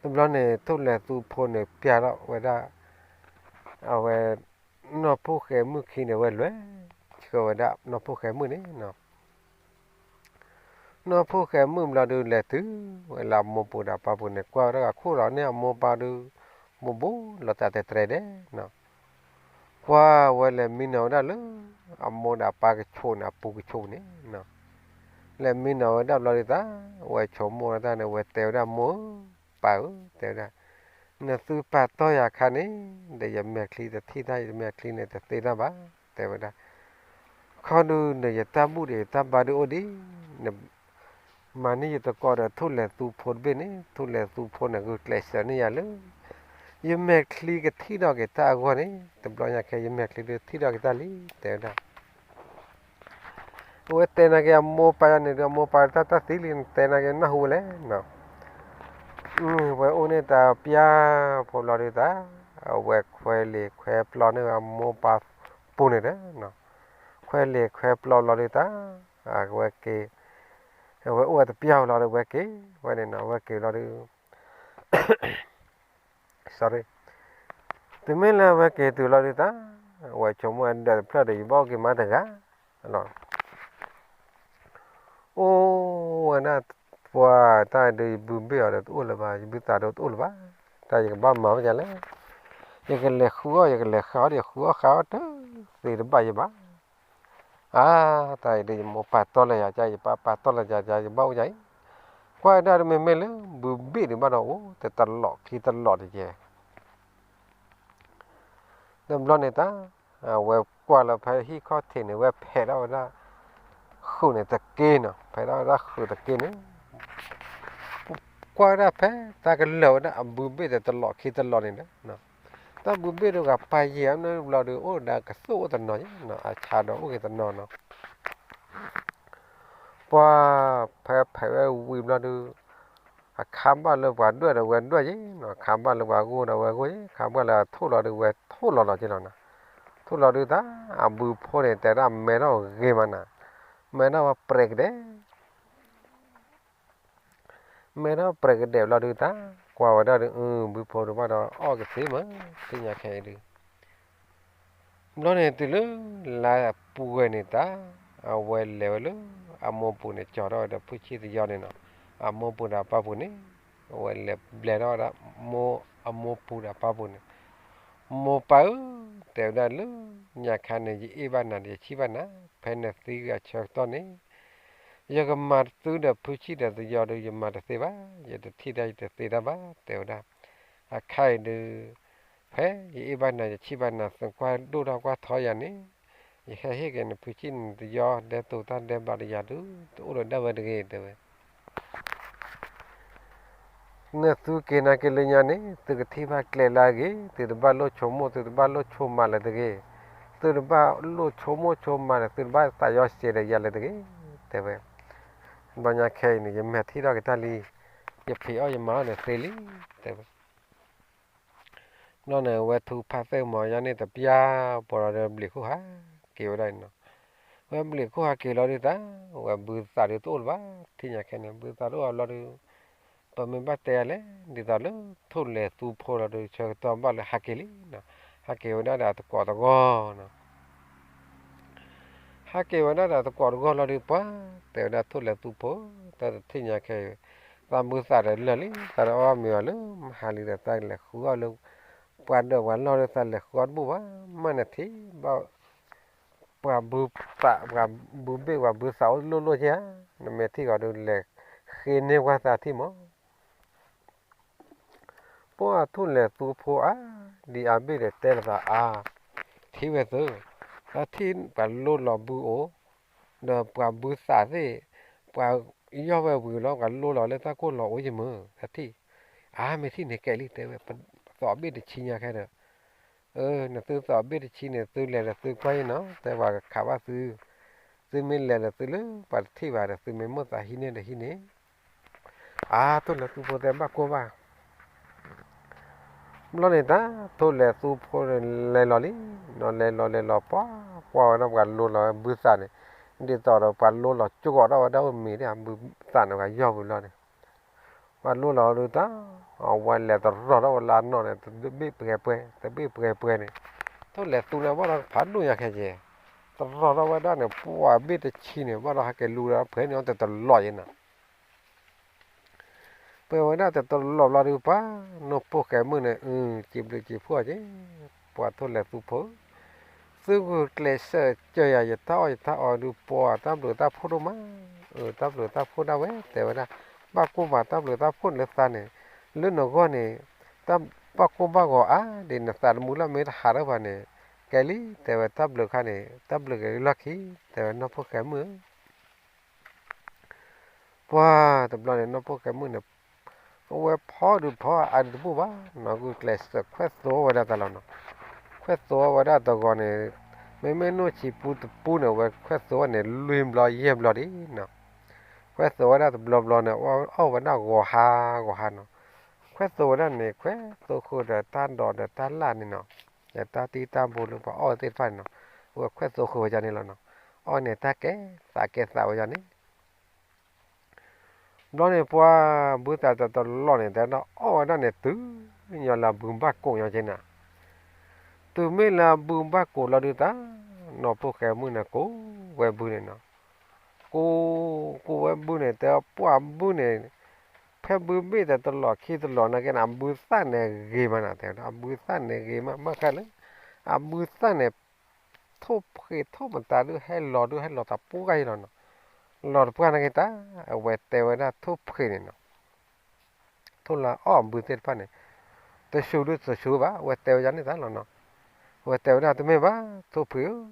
တဘျီန့ၣ် ထိၣ်လဲၤသူဖိန့ၣ် ပျၢ်ထီၣ်ဝဲဒၣ် အဝဲ နီၢ်ဖိၣ်ဃဲမုၣ်ခံန့ၣ် ဝဲလဲၤဆှၢဝဲဒၣ်နီၢ်ဖိၣ်ဃဲမုၣ်န့ၣ်နီၤ. နီၢ်ဖိၣ်ဃဲမုၣ်ဘျီဒုး လဲၤတုၤဝဲလၢအမိၢ်ပူၤဒီးအပၢ်ပူၤန့ၣ် ကွၢ်ဝဲဒၣ်အခိၣ်လီၤန့ၢ်အမိၢ်ပၢ်ဒုး ဘူးဘူးလီၤတၢ်တဲတြဲဒဲးနီၤ. ကွၢ်ဝဲလဲၤမံနီၤဝဲဒၣ်လၢ အမိၢ်ဒီးအပၢ်ကဆိးန့ၣ် အပူၤကဆိးန့ၣ်နီၤ. လဲၤမံနီၤဝဲဒၣ်ဘျီဒုးသး ဝဲဆိကမိၣ်ဝဲတၢ်န့ၣ် ဝဲတဲဝဲဒၣ်မိၢ်ဧၢ ပၢ်ဧၢ တဲဝဲဒၣ်, နသုပာ်တီၢ်ယၤခါန့ၣ် ဒီးယမဲာ်ချံတထံၣ်တၢ် ယမဲာ်ချံန့ၣ်တသ့တၢ်ဘၣ် တဲဝဲဒၣ်. ခီဒုးန့ၣ် ယတၢ်ဘူၣ်ဒီးယတၢ်ဘါဒုးအိၣ်ဒံး, နမၤန့ၢ်ယတကိးဒီးထိၣ်လဲၤသူဖိတဘ့ၣ်န့ၣ် ထိၣ်လဲၤသူဖိန့ၣ် ဂုာ်ကျဲးစၢးန့ၢ်ယၤလၢ ယမဲာ်ချံကထံၣ်ထီၣ်က့ၤတၢ်အဂီၢ်န့ၣ် တဘျီညါခဲ ယမဲာ်ချံဒုးထံၣ်ထီၣ်က့ၤတၢ်လံ တဲဝဲဒၣ်. အဝဲတဲနာ်က့ၤအမိၢ်ပၢ်ယၤန့ၣ်ဒီး အမိၢ်ပၢ်တၢ်တၢ်သံလံ တဲနာ်က့ၤနၢ်ဟူဝဲလဲၣ်နီၤ. ဝဲအိၣ်န့ၣ်တပျၢ်ဖိဘျီဒုးသး အဝဲခွဲးလံာ်ခွဲးပျီန့ၢ်ဝဲအမိၢ်ပၢ်ပူၤန့ၣ်ဒီး ခွဲးလံာ်ခွဲးပျီဘျီဒုးသး အဝဲက့ၤ အဝဲအိၣ်ဝဲတပျၢ်ဖိလီၤဒီး ဝဲက့ၤဝဲန့ၣ်နီၤ ဝဲက့ၤလီၤဒုး sorry တမ့ၢ်လၢအဝဲက့ၤတုၤလီၤဒုးသး အဝဲဆိကမိၣ်အဒၢးတဖျၢၣ်ဒီး ယဘၣ်အိၣ်က့ၤမးတဂၤလီၤ. အိၣ်ဝဲဒၣ်ပှၤတၢ်ဒုး ယဘုဘ့ၣ်အီၤဒီးတအိၣ်လၢၤဘၣ် ယဘုသးဒီးတအိၣ်လၢၤဘၣ် တၢ်ယကဘၣ်မၤဝဲဒ်လဲၣ် ယကလဲၤဃုအီၣ် ယကလဲၤဃုအီၣ်ဒီး ယဃုအီၣ်ဃုအီၣ်တသ့တဘၣ်ယဘၣ်. အါ တၢ်အံၤဒုး ယမိၢ်ပာ်တီၢ်လၢယၤ ယပၢ်ပာ်တီၢ်လၢယၤ ယပၢ်ပာ်တီၢ်လၢယၤ ယဘၣ်အိၣ်ယၤအံၤ. ကွၢ်ဝဲဒၣ်ဒုး မ့မ့ၢ်လၢဘုဘ့ၣ်ဒုးဘၣ်ဒီး အိၣ်တတလီးခံတလီးတယဲၢ် တဘျီန့ၣ်တၢ် အဝဲကွၢ်လၢဖဲဟံၣ်ခီၣ်ထံးန့ၣ် ဝဲဖဲးထီၣ်ဝဲဒၣ် ဃုာ်န့ၣ်တက့ၢ်နီၤ ဖဲးထီၣ်ဝဲဒၣ်ဃုာ်တက့ၢ်န့ၣ် ကွၢ်ဝဲဒၣ်ဖဲတၢ်ကလၢာ်ဝဲဒၣ်အဘုဘ့ၣ်ဒီးတလီးခံတလီးန့ၣ်ဒီး တၢ်ဘုဘ့ၣ်ဒုးဂၤပာ်ယဲၢ်အန့ၣ်ဘျီဒုး အိၣ်ဒီးကသိၣ်အိၣ်တနီၤယဲၢ်နီၤ အဆါဒီးအိၣ်က့ၤတနီၤနီၤ ပှၤဖဲဖဲးဝဲဝံၤဘျီဒုး အခါဘၣ်လၢပှၤဒွဲၣ်ဒီးဝဲဒွဲၣ်ယဲၢ်နီၤ အခါဘၣ်လၢပှၤဂိၢ်ဒီးဝဲဂိၢ်ယဲၢ် အခါဘၣ်လၢအထိၣ်လီၤဒုး ဝဲထိၣ်လီၤလီၤက့ၤလီၤနီၤ. ထိၣ်လီၤဒုးတၢ် အဘုဖိန့ၣ် တဲဒၣ်မဲထီၣ်ဂ့ၤမးနၤ မဲထီၣ်ဝဲပြဲးကဒဲး မဲထီၣ်ပြဲးကဒဲးဘျီဒုးတၢ် ကွၢ်ဝဲဒၣ်ဒုး အ ဘုဖိတဘၣ်ဒီးအီၣ်ကသ့မး သ့ၣ်ညါခဲအံၤဒုး ဘျီန့ၣ်တုၤလၢလါပူၤဝဲန့ၣ်တၢ် အဝဲလဲၤဝဲလၢ အမိၢ်ပူၤန့ၣ် ကၠီၤထီၣ်ဝဲဒီးဖုဆံၣ်သယီန့ၣ်နီၤ အမိၢ်ပူၤဒီးအပၢ်ပူၤန့ၣ် အဝဲလဲၤဘျဲးထီၣ်ဝဲဒၣ် မိၢ်အမိၢ်ပူၤဒီးအပၢ်ပူၤန့ၣ် မိၢ်ပၢ်ဧၢ တဲဝဲဒၣ်လၢ ညါခါန့ၣ် ယအ့ၣ်ဘၣ်နၤဒီးယဆံၣ်ဘၣ်နၤ ဖဲနသံဂ့ၤအဆၢကတီၢ်န့ၣ် ယကမၤသုဒီးဖုဆံၣ်ဒီးသယီဒီး ယမၤတသ့ဘၣ် ယတထံၣ်တၢ်ယတသ့တၢ်ဘၣ် တဲဝဲဒၣ်. အခါအံၤဒုး ဖဲယအ့ၣ်ဘၣ်နၤ ယဆံၣ်ဘၣ်နၤ သုကွၢ်ဒိၣ်ထီၣ်ကွၢ်ထီယၤန့ၣ် ယဟဲဟ့ၣ်က့ၤနဖုဆံၣ်နသယီ ဒဲသိးတၢ်ဒဲးဘးဒီးယၤဒုး တအိၣ်ဒီးဒၣ်ဝဲတဂ့ၤ တဲဝဲ နသုက့ၤနာ်က့ၤလၢညါန့ၣ် သုကထံၣ်ဘၣ်ကျဲလၢအဂ့ၤ သုတဘၣ်လိၣ်ဆိကမိၣ် သုတဘၣ်လိၣ်ဆိကမးလၢၤတဂ့ၤ, သုတဘၣ်လိၣ်ဆိကမိၣ်ဆိကမးဒီး သုတဘၣ်သးယီၤစဲးဒီးယၤလၢၤတဂ့ၤ တဲဝဲ. ဘျီညါခဲအံၤန့ၣ် ယမဲာ်ထံၣ်ထီၣ်က့ၤတၢ်လံ, ယဖံးအီၣ်ယမၤအီၣ်န့ၣ်သ့လံ တဲဝဲ. ဘျီန့ၣ် ဝဲထူဖးသ့ၣ်မၤယါန့ၣ်တပျၢ် ပှၤဒီးဘျံးခိၣ်ဟးက့ၤဝဲဒၣ်န့ၣ်နီၤ. ဝဲဘျံးခိၣ်ဟးက့ၤလီၤဒုးတၢ် ဝဲဘုသးဒုးတအိၣ်လၢၤဘၣ် ထံၣ်ညါခဲန့ၣ် ဘုသးတအိၣ်ဘျီဒုး ပမ့ၢ်ဘၣ်တဲယၤလဲၣ် ဒ်သိးလၢထိၣ်လဲၤသူဖိလီၤဒုး ဆၢကတီၢ်ဘၣ်လၢဟးက့ၤလံနီၤ. ဟးက့ၤဝဲဒၣ်ဒီးအသကိးတဂီၢ်နီၤ. ဟးက့ၤဝဲဒၣ်ဒီးသကိးတဂီၢ်လီၤဒုး ပှၤတဲဝဲဒၣ်ထိၣ်လဲၤသူဖိ တၢ်တထံၣ်ညါခဲအံၤ သးဘုသးဒီးလၢာ်လံ သးတအီၣ်မ့ၤအီၤလၢ မဟါလံဒီး သးလဲၤဃုအီၣ်လၢ ပှၤဒၢးပှၤလီၢ်လၢ သးလဲၤဃုအီၣ်တဘူၣ်ဘၣ် မ့ၢ်နထံၣ်ဘၣ် ပှၤဘုသး ပှၤဘုဘ့ၣ်ပှၤဘုသးအိၣ်လိၣ်လိၣ်ဧါ, နမ့ၢ်ထံၣ်ဂီၤဒုး လဲၤဃ့န့ၢ်ကွၢ်သးထံၣ်မး. ပှၤထိၣ်လဲၤသူဖိအါ ဒ်အါဘ့ၣ်ဒီးတဲလီၤသးအါ, ထံၣ်ဝဲသု, တၢ်ထံၣ်ပှၤလိၣ်လီၤဘုအိၣ်, ဒီးပှၤဘုသးသ့ၣ်, ပှၤယီၢ်ဝဲဝံၤလီၤ ပှၤလိၣ်လီၤလၢတၢ်ကိၢ်လီၤအိၣ်ယမုၢ်, တၢ်ထံၣ်, အါ မ့ၢ်ထံၣ်န့ၣ်ကဲလံ တဲဝဲ, သီးဘ့ၣ်တဆံညါခဲဒီး, နသုသီးဘ့ၣ်တဆံန့ၣ် သုလဲၤဒီးသုကွၢ်ယဲနီၤ တဲပှၤကခးဘၣ်သု, သုမ့ၢ်လဲၤဒီးသုလၢပှၤတထံၣ်ဘၣ်ဒီး သုမ့ၢ်မိၣ်သးဟံးန့ၢ်ဒီးဟံးန့ၢ် အါ ထိၣ်လဲၤသူဖိသ့ၣ်ဘၣ်ကိၢ်ဘၣ်. ဘျီန့ၣ်တၢ် ထိၣ်လဲၤသူဖိန့ၣ်လဲၤလီၤလံ, ဒီးလဲၤလီၤလဲၤလီၤပှၤကွၢ်ဝဲဒၣ်ပှၤလိလီၤဘုသးန့ၣ်, ဒ်သိးဒီးပှၤလိလီၤကၠိဂီၤထီၣ်ဝဲဒၣ်အိၣ်မ့ၤဒၣ် ဘုသးန့ၣ်ပှၤယီၢ်ဝံၤလီၤန့ၣ်, ပှၤလိလီၤဒုးတၢ်, အဝဲလဲၤတရီၤထီၣ်ဝဲလၢအနီၢ်န့ၣ် တဘ့ၣ်ပှဲၤပှဲၤ တဘ့ၣ်ပှဲၤပှဲၤန့ၣ်, ထိၣ်လဲၤသူန့ၣ်ဘၣ်ဒီးဖးဒိၣ်ညါခဲကဲ, သ တရီၢ်ထီၣ်ဝဲဒၣ်န့ၣ် ပှၢ်ဘ့ၣ်တဆံန့ၣ် ဘၣ်ဒီးဟဲက့ၤလူၤဒီးဖဲန့ၣ်အီၤတတလီၢ်ယဲနီၤ. ပှဲၤဝဲဒၣ်တတလီၢ်ဘျီဒုးပှၤ နီၢ်ဖိၣ်ဃဲမုၣ်န့ၣ် အု စံးဘျုးစံးဖှိၣ်က့ၤ ပှၤထိၣ်လဲၤသူဖိ သုဂုာ်ကျဲးစၢးစၢၤယၤ ယတၢ်အီၣ်ယတၢ်အီဒုး ပှၤတၢ်ဘျုးတၢ်ဖှိၣ်ဒိၣ်မး, အု တၢ်ဘျုးတၢ်ဖှိၣ်ဒၣ်ဝဲ တဲဝဲဒၣ်, ဘၣ်ကိၢ်ဘၣ်တၢ်ဘျုးတၢ်ဖှိၣ်လၢသးန့ၣ်, လၢနဂီၢ်န့ၣ်, တၢ်ဘၣ်ကိၢ်ဘၣ်ဂီၤအါဒ်နသးတမူလၢမ့ၢ်တဟးထီၣ်ဘၣ်န့ၣ်, ကဲလံ တဲဝဲတၢ်ဘျုးခါန့ၣ် တၢ်ဘျုးက့ၤလီၢ်ခံ တဲဝဲနီၢ်ဖိၣ်ဃဲမုၣ်ဧၢ ပှၤတဘျီန့ၣ် နီၢ်ဖိၣ်ဃဲမုၣ်န့ၣ်, အဝဲဖီဒုးဖီအါဒုးတဘူၣ်ဘၣ်နီၤ ဂုာ်ကျဲးစၢးခွဲးသိးဝဲဒၣ်တၢ်လီၤနီၤ, ခွဲးသိးဝဲဒၣ်တဂီၤန့ၣ်, မ့မ့ၢ်နီၢ်ဆံးပူတပူန့ၣ် အဝဲခွဲးသိးဝဲန့ၣ် လွံၢ်ဘျီယဲၢ်ဘျီဒံးနီၤ, ခွဲးသိးဝဲဒၣ်တဘျီဘျီန့ၣ် အီၣ်ဝဲဒၣ်ဂီၤဟါဂီၤဟါနီၤ, ခွဲးသိးဝဲဒၣ်န့ၣ် ခွဲးသိးဃုာ်ဒီးတၢ်ဒိးဒီးတၢ်လၣ်န့ၣ်နီၤ, ဒီးတၢ်တံၢ်တၢ်ဘိလၢပှၤအီၣ်သ့ၣ်တဖၣ်န့ၣ်နီၤ, အဝဲခွဲးသိးဃုာ်ဝဲဒၣ်န့ၣ်လီၤနီၤ, အီၣ်န့ၣ်တၢ်ကဲသးကဲသးဝဲဒၣ်န့ၣ် ဘျီန့ၣ်ပှၤဘုသးတတလီၢ်န့ၣ် တဲဒၣ်အီၣ်ဝဲဒၣ်န့ၣ် တုၤညီလၢအဘုဘၣ်ကိးညီက့နီၤ, တုၤမ့ၢ်လၢအဘုဘၣ်ကိးလီၤဒုးတၢ်, နီၢ်ဖိၣ်ဃဲမုၣ်န့ၣ် ကိးဝဲဘုန့ၣ်နီၤ, ကိး, ကိးဝဲဘုန့ၣ် တဲပှၢ်ဘုန့ၣ်, ဖဲဘုဘ့ၣ်တတလီၢ်ခံတလီၢ်နာ်က့န့ၣ် အဘုသၣ်န့ၣ်ဂ့ၤမးနီၤ တဲဝဲဒၣ် အဘုသၣ်န့ၣ်ဂ့ၤမး ဘၣ်ဃးလၢ, အဘုသၣ်န့ၣ် ထိၣ်ဖှံးထိၣ်မတၤဒုးဟဲလီၤဒုးဟဲလီၤတပှၢ်ယဲလီၤနီၤ, လီၤတပှၢ်နာ်က့တၢ်, အဝဲတဲဝဲဒၣ်ထိၣ်ဖှံးန့ၣ်နီၤ ထိၣ်လၢအီၣ်အဘုသ့ၣ်တဖၣ်န့ၣ်, တဆူးဒုတဆူးဘၣ် အဝဲတဲဝဲဒၣ်န့ၣ်တၢ်လီၤနီၤ, အဝဲတဲဝဲဒၣ်တမ့ၢ်ဘၣ် ထိၣ်ဖှံး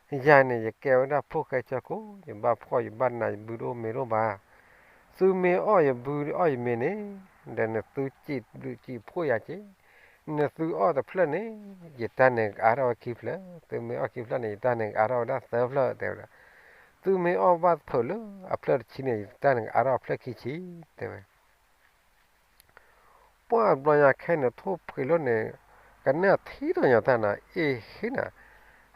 ဧၢ, ယၤန့ၣ် ယကဲဝဲဒၣ်ဖိၣ်ဃဲဆၢကိး ယဘၣ်ဖှီၣ်ယဘၣ်နးယဘုတအိၣ်မ့ၢ်တအိၣ်ဘၣ်, သုမ့ၢ်အီၣ်ယဘုအီၣ်ယမ့ၤန့ၣ်, ဒီးနသုစံးဘျုးစံးဖှိၣ်ယၤက့ၤ, နသုအီၣ်တဖျၢၣ်န့ၣ်, ယတၢ်န့ၣ်ကအါထီၣ်ဝဲခံဖျၢၣ်, သုမ့ၢ်အီၣ်ခံဖျၢၣ်န့ၣ် ယတၢ်န့ၣ်ကအါထီၣ်ဝဲဒၣ်သၢဖျၢၣ် တဲဝဲဒၣ်, သုမ့ၢ်အီၣ်ဘၣ်ဖုးလၢအဖျၢၣ်တဆံန့ၣ် ယတၢ်န့ၣ်ကအါထီၣ်အဖျၢၣ်ခံဆံ, တဲဝဲ ပှၢ်ဘျီညါခဲန့ၣ် ထိၣ်ဖှံးလိၣ်န့ၣ်, ကနၣ်ထံထီၣ်ညီတၢ်နၤ အ့ၣ်ဃ့နၤ,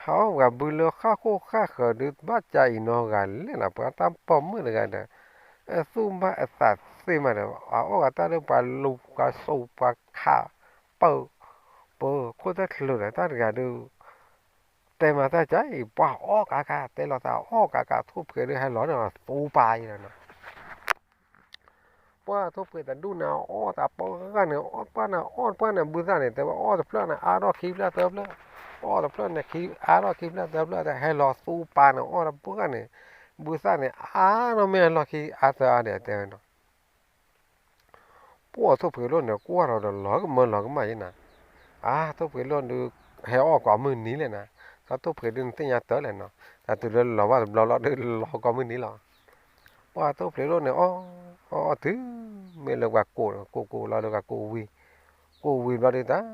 ဟးအီၣ်ပှၤဘုလၢဃၣ်ဃိၣ်ဃၣ်ဃၢၤဒုးဘၣ်ကၢအံၤနီဂၤလဲၣ်နၤ ပှၤတၢ်ပိာ်မုၣ်တဂၤဒီး, အသူၣ်ဘၣ်အသးသ့မးဒီး အအီၣ်ဂၤတၢ်လၢပှၤလူၤပှၤစိာ်ပှၤခးပၢၢ်, ပၢၢ်ခိၣ်သၣ်ချၢဒီး တၢ်တဂၤဒီး တဲမၤတၢ်ကၢအံၤ ပှၤအီၣ်ကးကး တဲလီၤသးအီၣ်ကးကး ထိၣ်ဖှံးဒုးဟဲလီၤန့ၣ် သူပာ်အံၤလီၤနီၤ ပှၢ်ထိၣ်ဖှံးတဒူၣ်န့ၣ် အီၣ်တၢ်ပှၢ်ဂၤန့ၣ် အီၣ်ပှၢ်န့ၣ် အီၣ်ပှၢ်န့ၣ် ဘုသၣ်န့ၣ် တဲဝဲအီၣ်တဖျၢၣ်န့ၣ် အါထီၣ်ခံဖျၢၣ်သၢဖျၢၣ်, အီၣ်တဖျၢၣ်န့ၣ် အါထီၣ်ခံဖျၢၣ်သၢဖျၢၣ် တဲဟဲလီၤသူပာ်န့ၣ် အီၣ်တပှၢ်န့ၣ်, ဘုသၣ်န့ၣ် အါထီၣ်မ့ၢ်အလီၢ်ခံအါသၢအါဒဲးတဲဝဲနီၤ ပှၢ်ထိၣ်ဖှံးလိၣ်န့ၣ် ကွၢ်လီၤဒီးလီၤကမၢလီၤကမၣ်ယဲနၤ, အါ ထိၣ်ဖှံးလိၣ်ဒုး ဟဲအီၣ်ကိးမုၢ်နံၤလဲၣ်နၤ, တၢ်ထိၣ်ဖှံးဒုးနသ့ၣ်ညါတၢ်လဲၣ်နီၤ, တၢ်တုၤလၢလီၤဘၣ်တဘျီလီၤဒုးလီၤကိးမုၢ်နံၤလီၤ, ပှၢ်ထိၣ်ဖှံးလိၣ်န့ၣ် အီၣ် အီၣ်အီၣ်တုၤ မ့ၢ်လၢပှၤကိး ကိးကိးလီၤဒီးပှၤကိးဝံၤ, ကိးဝံၤဘျီဒုးတၢ်,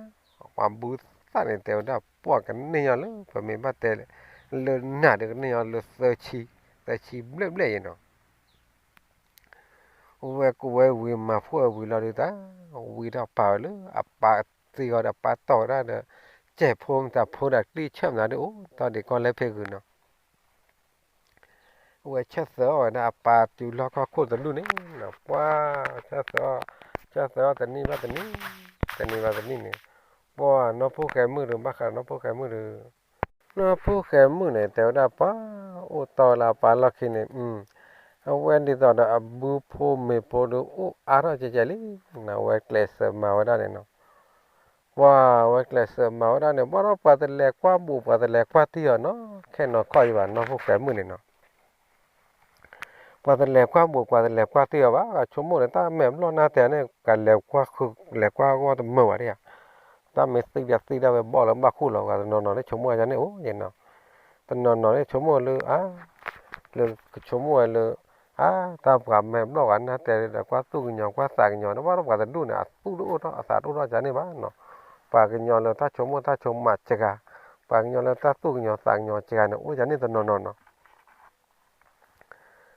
ပှၤဘုသၣ်န့ၣ်တဲဝဲဒၣ်ပှၢ်ကန့ၢ်ညီလၢ ပမ့ၢ်ဘၣ်တဲလၢနၤဒီးကန့ၢ်ညီလၢသၢဆံ, သၢဆံဘျဲၣ်ဘျဲၣ်ယဲနီၤ ဝဲကိးဝဲဝံၤမၤဖှိၣ်ဝဲဝံၤလီၤဒုးတၢ်, ဝံၤထီၣ်ပာ်ဝဲလၢအပၢ်သံဂီၤဒီးပၢ်တီၢ်ဝဲဒၣ်ဒီး, စဲးဖိမတၤဖိဒီးကျံၣ်ဆၢၣ်မတၤဒုးအိၣ်ထီၣ်ဒံးကီၢ်လဲၣ်ဖဲဂုာ်နီၤ ဝဲဆၢသၢအီၣ်ဝဲဒၣ်အပၢ်တုၤလီၢ်ခီၣ်ခိၣ်တဒူၣ်န့ၣ်, ပှၢ်ဆၢသၢအီၣ်, ဆၢသၢအီၣ်တနံၣ်ဘၣ်တနံၣ်, တနံၣ်ဘၣ်တနံၣ်န့ၣ်, ပှၢ်နီၢ်ဖိၣ်ဃဲမုၣ်ဒီးဘၣ်ဃးနီၢ်ဖိၣ်ဃဲမုၣ်ဒီး နီၢ်ဖိၣ်ဃဲမုၣ်န့ၣ် တဲဝဲဒၣ်ပှၤအိၣ်တီၢ်ဝဲလၢအပၢ်လီၢ်ခံန့ၣ်, အဝဲဒ်သိးဒီးအဘုဖိမ့ၤဖိဒီးအိၣ်အါထီၣ်ကဲကဲလံ, အဝဲကျဲးစၢးမၤဝဲဒၣ်န့ၣ်နီၤ, ပှၢ်ဝဲကျဲးစၢးမၤဝဲဒၣ်န့ၣ် ဘၣ်ဒီးပှၤတလဲၤကွၢ်ဘူးပှၤတလဲၤကွၢ်တံၢ်အီၤနီၤ, ခဲနီၤခီၣ်ယဘၣ်နီၢ်ဖိၣ်ဃဲမုၣ်န့ၣ်နီၤ ပှၤတလဲၤကွၢ်ဘူးပှၤတလဲၤကွၢ်တံၢ်အီၤဘၣ်, ဆိကမိၣ်န့ၣ် တၢ်မဲာ်ဘျီၣ်နါတဲန့ၣ် ကလဲၤကွၢ်ဃုာ် လဲၤကွၢ်ဂီၢ်တမုာ်ဘၣ်ဒၣ်ဧါ, တၢ်မ့ၢ်သံဒီးသံဒၣ်ဝဲဘီၣ်လၢဘၣ်ခိၣ်လီၤ, ပှၤတနီၤနီၤန့ၣ်ဆိကမိၣ်အါန့ၣ်အိၣ်ယဲနီၤ, တနီၤနီၤန့ၣ်ဆိကမိၣ်လၢ လၢကဆိကမိၣ်ဝဲလၢ အါ တၢ်ပှၤမဲာ်ဘျီၣ်ဂၤနါတဲဒီးကွၢ်သူၣ်ကညီၤကွၢ်သးကညီၤ တဘၣ်ဒီးပှၤတဒူၣ်န့ၣ် အသူၣ်တအိၣ်ထီၣ်အသးတအိၣ်ထီၣ်ကန့ၣ်ဘၣ်နီၤ, ပှၤကညီလၢတၢ်ဆိကမိၣ်တၢ်ဆိကမးစှၤ, ပှၤကညီလၢတၢ်သူၣ်ကညီၤသးကညီၤစှၤန့ၣ် အိၣ်ယၤန့ၣ်တနီၤနီၤနီၤ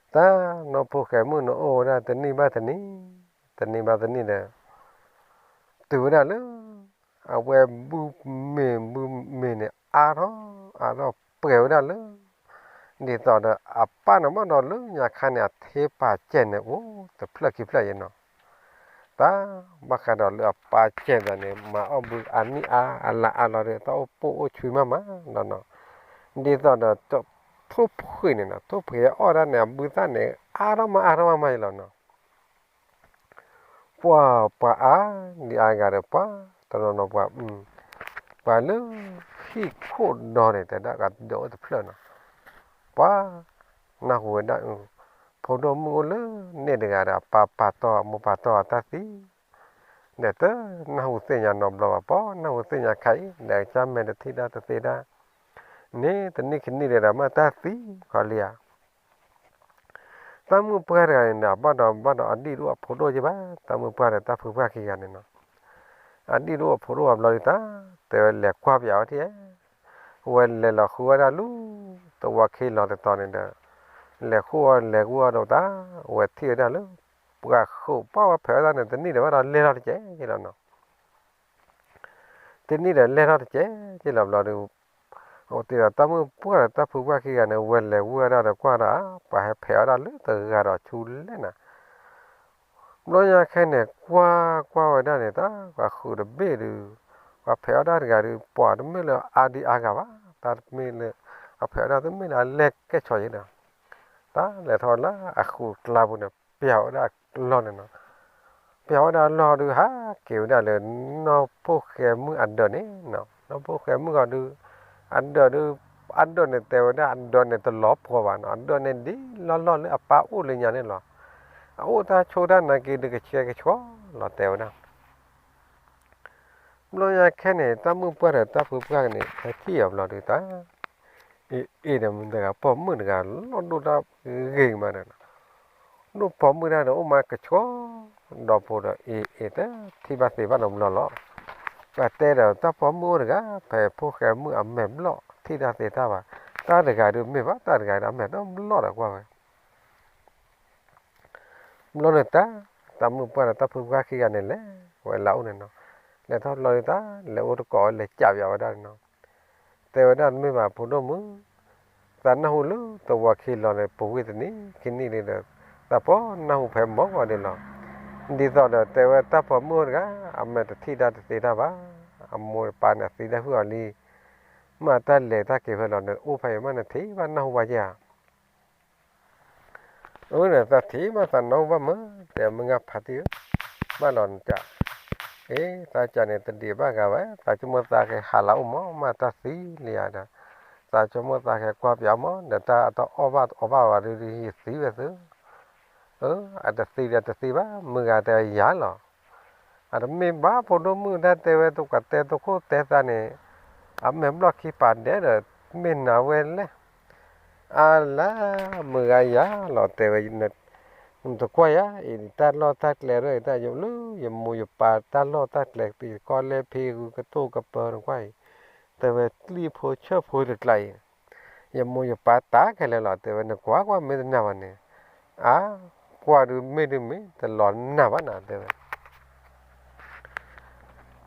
တၢ်နီၢ်ဖိၣ်ဃဲမုၣ်န့ၣ်အိၣ်ဝဲဒၣ်တနံၣ်ဘၣ်တနံၣ်, တနံၣ်ဘၣ်တနံၣ်ဒီး တုၤဝဲဒၣ်လၢ အဝဲဘုမ့ၤဘုမ့ၤန့ၣ် အါထီၣ်အါထီၣ်ပှဲၤဝဲဒၣ်လၢ ဒ်သိးဒီးအပၢ်န့ၣ်ဘၣ်ဒီးလၢညါခါန့ၣ် အထ့ပာ်စဲးန့ၣ်အိၣ်တဖျၢၣ်ခံဖျၢၣ်ယဲနီၤ တၢ်ဘၣ်ဃးဒီးလၢအပၢ်စဲးဒီးန့ၣ် မၤအီၣ်ဘုအါနံၣ်အါ အလါအါလီၤဒီး တၢ်အိၣ်ပိာ်အိၣ်ဆွံမးမးနီၤနီၤ, ဒ်သိးဒီး ထိၣ်ဖှံးန့ၣ်နီၤ, ထိၣ်ဖှံးအီၣ်ဒၣ်န့ၣ် အဘုသၣ်န့ၣ် အါထီၣ်မးအါထီၣ်မးမးအံၤလီၤနီၤ. ပှၤ ပှၤအါဒံးအါဂၤဒီး ပှၤတနီၤနီၤပှၤ ပှၤလၢဟံၣ်ခိၣ်ဒီန့ၣ် တဲဒၣ်ကဒိးအိၣ်တဖျၢၣ်နီၤ, ပှၤ နၢ်ဟူဝဲဒၣ် ဖိဒိၣ်မုၣ်အိၣ်လၢန့ၣ်တဂၤဒီး အပၢ်ပာ်တီၢ်အမိၢ်ပာ်တီၢ်အတၢ်သံ ဒီးတနၢ်ဟူသ့ၣ်ညါနီတဘျီဘၣ်, ပှၤနၢ်ဟူသ့ၣ်ညါခါအံၤ ဒီးကစၢ်မဲာ်တထံၣ်တၢ်တသ့တၢ် န့ၣ်တနံၣ်ခံနံၣ်ဒီး မ့ၢ်တၢ်သံခီလံဧါ. တၢ်မုၣ်ပှၢ်တဂၤန့ၣ်ဒီး အဘၣ်ဒီးဘၣ်ဒီးအဒံၣ်ဒိၣ်အဖိဒိၣ်က့ဘၣ်, တၢ်မုၣ်ပှၢ်ဒီးတၢ်ဖုပှၢ်ခံဂၤန့ၣ်နီၤ, အဒံၣ်ဒိၣ်အဖိဒိၣ်အဘျီဒုးတၢ် တဲဝဲလဲၤကွၢ်ပၠးဝဲထံၣ်ဧါ, ဝဲလဲၤလီၤဃုဝဲဒၣ်လၢ သဝီခ့လီၤတတီၤန့ၣ်ဒီး လဲၤဃုဝဲလဲၤကွၢ်ဝဲဒီးတၢ် ဝဲထံၣ်ဝဲဒၣ်လၢ ပှၤဃုာ်ပှၢ်ဝဲဖဲးဝဲဒၣ်န့ၣ် တနံၣ်ဒီးဘၣ်ဒီးလဲၤထီၣ်တကဲက့လီၤနီၤ. တနံၣ်ဒီးလဲၤထီၣ်တကဲက့လီၤဘျီဒီး အိၣ်တ့ၢ်ဒီးတၢ်မုၣ်ပှၢ်ဒီးတၢ်ဖုပှၢ်ခံဂၤန့ၣ် ဝဲလဲၤဝဲဒၣ်ဒီးကွၢ်ဒီး ပှၤဟဲဖဲးဝဲဒၣ်လၢတဂၤဒီးဆူလဲၣ်နၤ. ဘျီညါခဲန့ၣ် ကွၢ်ကွၢ်ဝဲဒၣ်န့ၣ် တၢ် ပှၤဃုာ်တဘ့ၣ်ဒီး ပှၤဖဲးဝဲဒၣ်တဂၤဒီး ပှၤတမ့ၢ်လၢအါဒံးအါဂၤဘၣ်, တၢ်တမ့ၢ်လၢ ပှၤဖဲးဝဲဒၣ်တမ့ၢ်လၢအလဲၤကဲၣ်ဆိးယဲဒီး တၢ်လဲၤထီၣ်လၢအဃုာ်ကျါပူၤန့ၣ် ပၠးဝဲဒၣ်အလီၢ်န့ၣ်နီၤ. ပၠးဝဲဒၣ်အလီၢ်ဒီး ဟးက့ၤဝဲဒၣ်လၢ နီၢ်ဖိၣ်ဃဲမုၣ်အဒၢးန့ၣ်နီၤ. နီၢ်ဖိၣ်ဃဲမုၣ်ဂီၤဒီး အဒၢးဒီး အဒၢးန့ၣ်တဲဝဲဒၣ် အဒၢးန့ၣ်တလီၤပှီၤဘၣ်နီၤ. အဒၢးန့ၣ်ဒ်လီၢ်လီၢ်လၢအပၢ်အိၣ်လၢညါန့ၣ်လီၤ. အအိၣ်တၢ်ဆိၣ်တၢ်နာ်က့ၤဒီးကဆှဲကဆှီလီၤ တဲဝဲဒၣ် ဘျီညါခဲန့ၣ် တၢ်မုၣ်ပှၢ်ဒီးတၢ်ဖုပှၢ်န့ၣ် ဟဲထံၣ်အီၤဘျီဒီးတၢ် အ့ၣ်အ့ၣ်ဒီးမတၤတဂၤ ပိာ်မုၣ်တဂၤ လီၢ်ဒိၣ်တၢ်ဂ့ၤမးဒီး ဒိၣ်ပိာ်မုၣ်တၢ်ဒီးအိၣ်မးကဆှီ ဒီးဖိဒီးအ့ၣ်အ့ၣ်တထံၣ်ဘၣ်သ့ဘၣ်နီတဘျီလီၤ. ပှၤတဲဒီးတၢ်ပိာ်မုၣ်အိၣ်တဂၤ ဖဲဖိၣ်ဃဲမုၣ်အမဲာ်ဘျီၣ်ထံၣ်တၢ်သ့တၢ်ဘၣ်. တၢ်တဂၤဒီးမ့ၢ်ဘၣ် တၢ်တဂၤဒီးအမဲာ်တဘျီၣ်ဒီးကွၢ်ဝဲ ဘျီန့ၣ်တၢ် တၢ်မုၣ်ပှၢ်ဒီးတၢ်ဖုပှၢ်ခံဂၤန့ၣ် လဲၤဝဲလၢအအိၣ်န့ၣ်နီၤ. လဲၤထီၣ်ဘျီဒုးတၢ် လဲၤအိၣ်တကိးဝဲ လဲၤကးပၠးဝဲဒၣ်န့ၣ်နီၤ. တဲဝဲဒၣ်တမ့ၢ်ဘၣ် ဖိဒိၣ်မုၣ်, သးနၢ်ဟူလၢသဝီခ့လီၤန့ၣ် ပူၤကွံာ်တနံၣ်ခံနံၣ်လံဒီး သးပှၢ်နၢ်ဟူဖဲမုၢ်ဂီၤဒၣ်လီၤ. ဒ်သိးဒီးတဲဝဲတၢ်ပိာ်မုၣ်အိၣ်တဂၤ အမဲာ်တထံၣ်တၢ်တသ့တၢ်ဘၣ်, အမိၢ်အပၢ်န့ၣ်အသံတၢ်ဟုၣ်အီၤလံ. မ့ၢ်တၢ်လဲၤတၢ်က့ၤဖဲလီၤန့ၣ် အိၣ်ဖဲအံၤမးနထံၣ်ဘၣ်နၢ်ဟူဘၣ်ယဲဧါ. အၢ ဒီးသးထံၣ်မးသးနၢ်ဟူဘၣ်မး, တဲမုၢ်ဂၤဖါတံၢ်ဧၢ, ဘၣ်လီၤနကး, အ့ သးကးန့ၣ်တဒံးဘၣ်ဂၤဝဲ, သးဆိကမိၣ်သးကဟးလၢအအိၣ်မး မ့ၢ်တၢ်သံလံဧါဒီး, သးဆိကမိၣ်သးကကွၢ်ပၠးမး ဒီးတၢ်အတအီၣ်ဘၣ်အီဘၣ်ဝဲဒီး ယသံဝဲသု, အၢ အတသံဒီးတသံဘၣ်, မုၢ်ဂၤတဲယၤလီၤ. အတမ့ၢ်ဘၣ် ဖိဒိၣ်မုၣ်တၢ်တဲဝဲ တကွၢ်တဲတခိၣ်တဲသးန့ၣ်, အမဲာ်ဘျီၣ်ခံပာ်ဒဲးဒီး မ့ၢ်နၤဝဲလဲၣ်. အါလါ မုၢ်ဂၤယၤလီၤ တဲဝဲ, နတကွၢ်ယၤအံၤ တၢ်လီၢ်တၢ်ကျဲရဲၣ်တၢ်ယိလၢ ယမိၢ်ယပၢ်တၢ်လီၢ်တၢ်ကျဲ တံၤသကိးလဲဖံဂုၤကတိၢ်ကပၢၤနကွၢ်အံၤ, တဲဝဲ ကျံၣ်ဖိဆၢၣ်ဖိတကျါအံၤ, ယမိၢ်ယပၢ်တၢ်ခဲလၢာ်လီၤ တဲဝဲ, နကွၢ်ကွၢ်မ့ၢ်တနာ်ဘၣ်န့ၣ်, အါ ကွၢ်ဒုးမ့ၢ်ဒုးမ့ၢ် တလီၤနာ်ဘၣ်နၤ တဲဝဲ.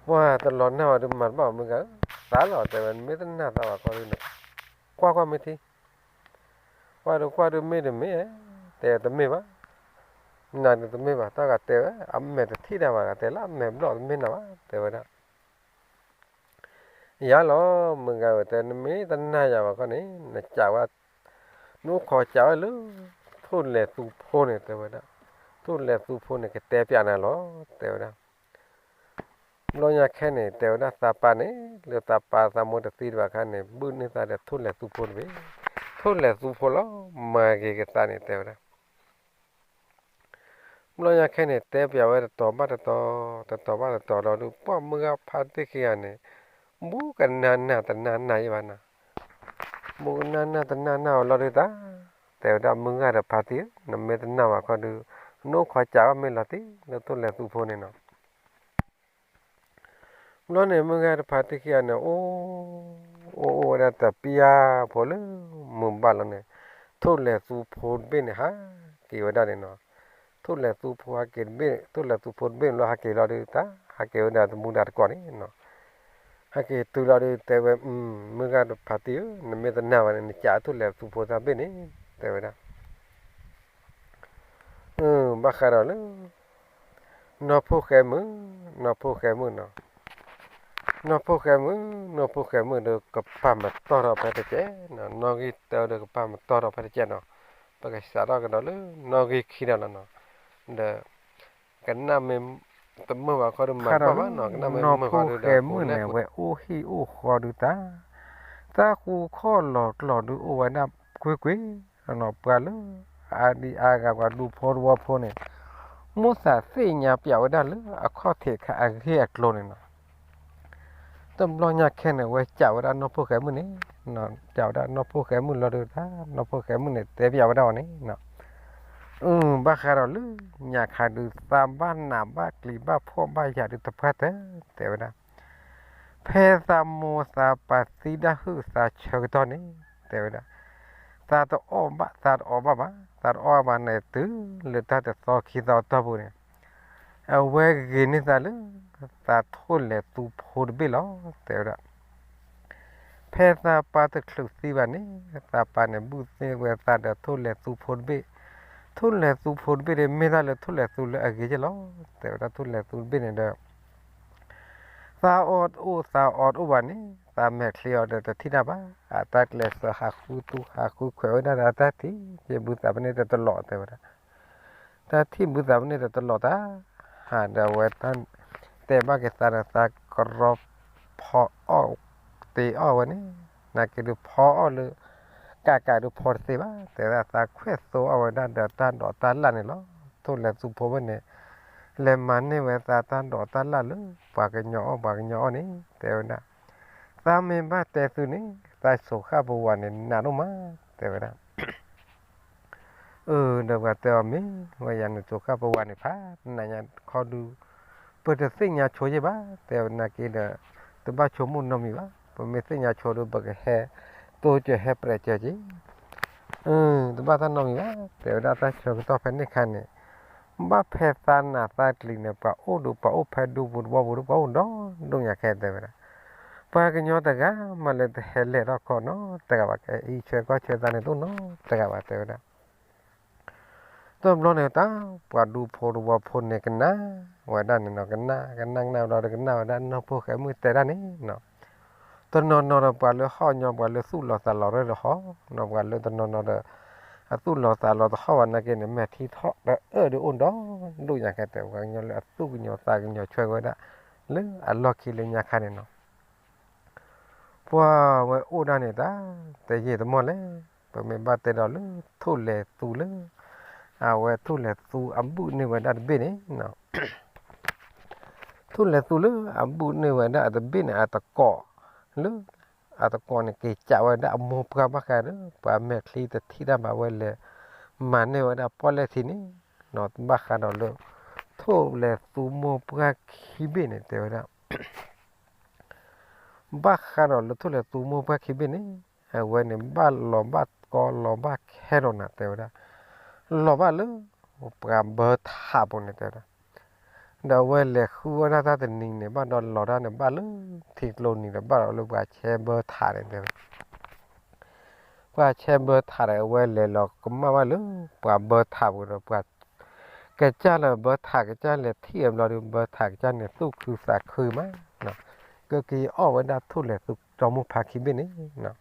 ပှၤတလီၤနာ်ဘၣ်ဒုးမၤတဘၣ်မုၢ်ဂၤဧၢ, သးလီၤ တဲဝဲ, နမ့ၢ်တနာ်သးဘၣ်ခီဒုး ကွၢ်ကွၢ်မ့ၢ်ထံ, ကွၢ်ဒုးကွၢ်ဒုးမ့ၢ်ဒုးမ့ၢ်, တဲတမ့ၢ်ဘၣ်, နၤဒုးတမ့ၢ်ဘၣ်, တၢ်ဂၤတဲဝဲ အမဲာ်တထံၣ်တၢ်ဘၣ် ဂၤတဲလၢအမဲာ်ဘျီၣ်တမ့ၢ်နၤဘၣ် တဲဝဲဒၣ်. ယၤလီၤ မုၢ်ဂၤဧၢ တဲ နမ့ၢ်တနာ်ယၤဘၣ်ခီန့ၣ် နကးဝဲ, နအိၣ်ခိးကးဝဲလၢ ထိၣ်လဲၤသူဖိန့ၣ် တဲဝဲဒၣ်, ထိၣ်လဲၤသူဖိန့ၣ် ကတဲပၠးနၤလီၤ တဲဝဲဒၣ်. ဘျီညါခဲန့ၣ် တဲဝဲဒၣ်သးပၢ်န့ၣ် လၢသးပၢ်သးမိၢ်တသံတဘၣ်ခါန့ၣ် ဘုၣ်န့ၢ်သးဒီးထိၣ်လဲၤသူဖိတဘ့ၣ်, ထိၣ်လဲၤသူဖိလီၤ မၤက့ၤကသးန့ၣ် တဲဝဲဒၣ်. ဘျီညါခဲန့ၣ် တဲပၠးဝဲတတီၤဘၣ်တတီၤ, တတီၤဘၣ်တတီၤလီၤဒုး ပှၢ်မုၢ်ဂၤဖါတံၢ်ခံဂၤန့ၣ် ဘူးကနၣ်နၢ်တနၢ်နၢ်ယံၤဘၣ်နၤ, ဘူးကနၣ်နၢ်တနၢ်နၢ်အီၤလီၤဒုးတၢ်, တဲဝဲဒၣ် မုၢ်ဂၤဒီးဖါတံၢ်ဧၢ, နမ့ၢ်တနာ်ဘၣ်ခီဒုး နအိၣ်ခိးကးဘၣ်မ့ၢ်လီၤတံၢ် လၢထိၣ်လဲၤသူဖိန့ၣ်နီၤ. ဘျီန့ၣ် မုၢ်ဂၤဒီးဖါတံၢ်ခံဂၤန့ၣ် အိၣ် အိၣ်အိၣ်ဝဲဒၣ်တပျၢ်ဖိလၢမုၢ်ဘၣ်လီၤန့ၣ်, ထိၣ်လဲၤသူဖိတဘ့ၣ်န့ၣ် ဟးက့ၤဝဲဒၣ်န့ၣ်နီၤ. ထိၣ်လဲၤသူဖိဟးက့ၤတဘ့ၣ်, ထိၣ်လဲၤသူဖိတဘ့ၣ်လီၤ ဟးက့ၤလီၤဒုးတၢ်, ဟးက့ၤဝဲဒၣ်တမူဒါတကိးန့ၣ်နီၤ. ဟဲက့ၤတုၤလီၤဒုး တဲဝဲ မုၢ်ဂၤဒီးဖါတံၢ်ဧၢ, နမ့ၢ်တနာ်ဘၣ်န့ၣ် နကးထိၣ်လဲၤသူဖိတၢ်ဘ့ၣ်န့ၣ် တဲဝဲဒၣ်. ဘၣ်ဃးဒီးလၢ နီၢ်ဖိၣ်ဃဲမုၣ်, နီၢ်ဖိၣ်ဃဲမုၣ်နီၤ. နီၢ်ဖိၣ်ဃဲမုၣ်, နီၢ်ဖိၣ်ဃဲမုၣ်ဒီးကပာ်မတီၢ်ထီၣ်ဖဲတကဲးနီၤ, နီၣ်ဂံၢ်တၢဒီးကပာ်မတီၢ်ထီၣ်ဖဲတကဲးနီၤ, ပကစးထီၣ်ကဒီးလၢနီၣ်ဂံၢ်ခံဒီးလီၤနီၤ, ဒီး ကနၣ်မ့ၢ်တမုာ်ဘၣ်ခီဒုးမၤတဘၣ်ဘၣ်နီၤ, ကနၣ်မ့ၢ်တမုာ်ဘၣ်ဒီး နီၢ်ဖိၣ်ဃဲမုၣ်န့ၣ် ဝဲအိၣ်ဟံၣ်အိၣ်ဃီဒုးတၢ်, တၢ်ဃူခီၣ်လီၤကျီၤဒုးအိၣ်ဝဲဒၣ်ကွ့ၢ်ကွ့ၢ်နီၤ, ပှၤလၢအအါဒံအါဂၤ ပှၤဒူဖိတဝီဖိန့ၣ် မိၣ်သးသ့ၣ်ညါပၠးဝဲဒၣ်လၢအခီၣ်ထံးခါအဂ့ၢ်အကျိၤန့ၣ်နီၤ, တဘျီညါခဲန့ၣ် ဝဲစံးဝဲဒၣ်နီၢ်ဖိၣ်ဃဲမုၣ်န့ၣ်, စံးဝဲဒၣ်နီၢ်ဖိၣ်ဃဲမုၣ်လီၤဒုးတၢ်, နီၢ်ဖိၣ်ဃဲမုၣ်န့ၣ် တဲပၠးဝဲဒၣ်အီၤန့ၣ်နီၤ, ဘၣ်ဃးဒီးလၢညါခါဒုး သးဘၣ်နးဘၣ်ကျံၤဘၣ်ဖှီၣ်ဘၣ်ယာ်ဒုးတပှၢ်တၢၢ် တဲဝဲဒၣ် ဖဲသးမိၢ်သးပၢ်သံဒၣ်ဟုၣ်သးဆၢကတီၢ်န့ၣ် တဲဝဲဒၣ်, သးတအီၣ်ဘၣ် သးတအီၣ်ဘၣ်ဘၣ်, သးတအီၣ်ဘၣ်န့ၣ် တုၤလၢတၢ်တသီခံသီအတီၢ်ပူၤန့ၣ် အဝဲဂ့ၤန့ၢ်သးလၢ သးထိၣ်လဲၤသူဖိတဘ့ၣ်လီၤ တဲဝဲဒၣ်. ဖဲသးပၢ်တချုးသံဘၣ်န့ၣ် သးပၢ်န့ၣ် ဘုၣ်သ့ၣ်ဝဲသးဒီးထိၣ်လဲၤသူဖိတဘ့ၣ်, ထိၣ်လဲၤသူဖိတဘ့ၣ်ဒီး မ့ၢ်တၢ်လၢထိၣ်လဲၤသူလၢအဂ့ၤက့လီၤ တဲဝဲဒၣ်. ထိၣ်လဲၤသူတဘ့ၣ်န့ၣ်ဒီး သးအီၣ်တအိၣ် သးအီတအိၣ်ဘၣ်န့ၣ် သးမဲာ်ချံအီၤဒီးတထံၣ်တၢ်ဘၣ်, အတၢ်ကျဲးစၢးဟးဃုသူဟးဃုခွဲးဝဲဒၣ်ဒီး တၢ်ထံၣ်က့ၤဘုသးပန့ၣ်တတလီၤ တဲဝဲဒၣ်. တၢ်ထံၣ်ဘုသးပန့ၣ်တတလီၤတၢ်, ဟးဒီးအဝဲတၢ်တဲဘၣ်က့ၤသးဒီး သးကရီဖီအီၣ်တ့အီၣ်ဝဲန့ၣ်, နာ်က့ဒုးဖီအီၣ်လၢ ကးကးဒုးဖီတသ့ဘၣ် တဲဝဲဒၣ်. သးခွဲးသိအီၣ်ဝဲဒၣ်ဒီးတၢ်ဒိးတၢ်လၣ်န့ၣ်လီၤ. ထိၣ်လဲၤသူဖိဝဲန့ၣ် လဲၤမၤန့ၢ်ဝဲသးတၢ်ဒိးတၢ်လၣ်လၢ ပှၤကညီအီၣ်ပှၤကညီအီၣ်န့ၣ် တဲဝဲဒၣ်. သးမ့ၢ်ဘၣ်တဲသုန့ၣ် သးဆိၣ်ဃၣ်ပဝးန့ၣ် နးဒိၣ်မး တဲဝဲဒၣ်. အၢ ဒီးပှၤတဲအီၤမ့ၢ်ဝဲယၤန့ၣ် ဆိၣ်ဃၣ်ပဝးန့ၣ်ဖးနးညါခီဒုး ပတသ့ၣ်ညါဆိယဲၢ်ဘၣ် တဲဝဲနာ်က့ဒီး တဘၣ်ဆိကမိၣ်နီတမံၤဘၣ်. ပမ့ၢ်သ့ၣ်ညါဆိဒီး ပကဟဲတိစၢၤဟဲပြဲးစၢၤက့ၤ တဘၣ်တၢ်နီတမံၤဘၣ် တဲဝဲဒၣ်. တၢ်ဆၢကတီၢ်ဖဲန့ၣ်ခါန့ၣ် ဘၣ်ဖဲသးနးသးကျံၤန့ၣ် ပှၤအိၣ်ဒီးပှၤအိၣ်ဖဲဒူပူၤတဝီပူၤဒီး ပှၤအိၣ်ဒီဒိၣ်ညါခဲ တဲဝဲဒၣ်. ပှၤကညီတဂၤမးလၢတဟဲလဲၤထီၣ်ခီနီတဂၤဘၣ်, အံးဆၢကီၢ်ဆၢသးန့ၣ်တအိၣ်နီတဂၤဘၣ် တဲဝဲဒၣ်. တဘျီန့ၣ်တၢ် ပှၤဒူဖိတဝီဖိန့ၣ် ကနၣ်ဝဲဒၣ်န့ၣ်နီၤ, ကနၣ် ကနၣ်ကနၣ်ဝဲဒီး ကနၣ်ဝဲဒၣ်နီၢ်ဖိၣ်ဃဲမုၣ်တဲဒၣ်န့ၣ်နီၤ. တနီၤနီၤဒီးပှၤလၢဟီၣ်ညီ ပှၤလၢသူၣ်လီၤသးလီၤရၢၢ်ဒီးဟီၣ်နီၤ, ပှၤလၢတနီၤနီၤဒီး အသူၣ်လီၤသးလီၤတဟီၣ်ဘၣ်နာ်က့န့ၣ် မဲာ်ထံထီၣ်ဒီးအၢၣ်ဒီးအိၣ်ဒီဒိၣ်ညါခဲ တဲဝဲ. ပှၤကညီလၢအသူၣ်ကညီၤသးကညီၤဆှၢက့ၤဝဲဒၣ် လၢအလီၢ်ခံလၢညါခါန့ၣ်နီၤ. ပှၤဝဲအိၣ်ဒၣ်န့ၣ်တၢ် တယံာ်တမီၢ်လဲၣ် ပမ့ၢ်ဘၣ်တဲဒီးလၢထိၣ်လဲၤသူလၢ အဝဲထိၣ်လဲၤသူအဘုၣ်န့ၢ်ဝဲဒၣ်တဘ့ၣ်န့ၣ်နီၤ. ထိၣ်လဲၤသူလၢအဘုၣ်န့ၢ်ဝဲဒၣ်အတဘ့ၣ်န့ၣ် အတကိးလၢ အတကိးန့ၣ် က့ၤစံးဝဲဒၣ်အမိၢ်ပှၢ်ဘၣ်ဃးဒီး ပှၤမဲာ်ချံတထံၣ်တၢ်ဘၣ်ဝဲလဲၤ မၤန့ၢ်ဝဲဒၣ်ပီၣ်လဲၣ်ထံန့ၣ်နီၤ, ဘၣ်ဃးဒီးလၢ ထိၣ်လဲၤသူမိၢ်ပှၢ်ခံဘ့ၣ်န့ၣ် တဲဝဲဒၣ်. ဘၣ်ဃးဒီးလၢထိၣ်လဲၤသူမိၢ်ပှၢ်ခံဘ့ၣ်န့ၣ် အဝဲန့ၣ် ဘၣ်လီၤဘၣ်ကီလီၤဘၣ်ခဲဒီးနၤ တဲဝဲဒၣ်. လီၤဘၣ်လၢ ပှၤဘၢထးပူၤန့ၣ် တဲဝဲဒၣ်. ဒီးအဝဲလဲၤဃုဝဲဒၣ်တၢ်တနံၤန့ၣ် ဘၣ်ဒီးလီၤတၢ်န့ၣ် ဘၣ်လၢထံကျိနံၤဒီး ဘၣ်ဒီးလၢပှၤဆဲဘၢထးန့ၣ် တဲဝဲ. ပှၤဆဲဘၢထးဒီး အဝဲလဲၤလီၤကမၣ်ဘၣ်လၢ ပှၤဘၢထးပူၤဒီး ပှၤ ကစၢ်လၢဘၢထးကစၢ်လဲၤထံၣ်အဘျီဒီး ဘၢထးကစၢ်န့ၣ် သူၣ်ခုသးခုမး ကက့ၤအီၣ်ဝဲဒၣ်ထိၣ်လဲၤသူစီၤမိၢ်ပှၢ်ခံဘ့ၣ်န့ၣ်နီၤ.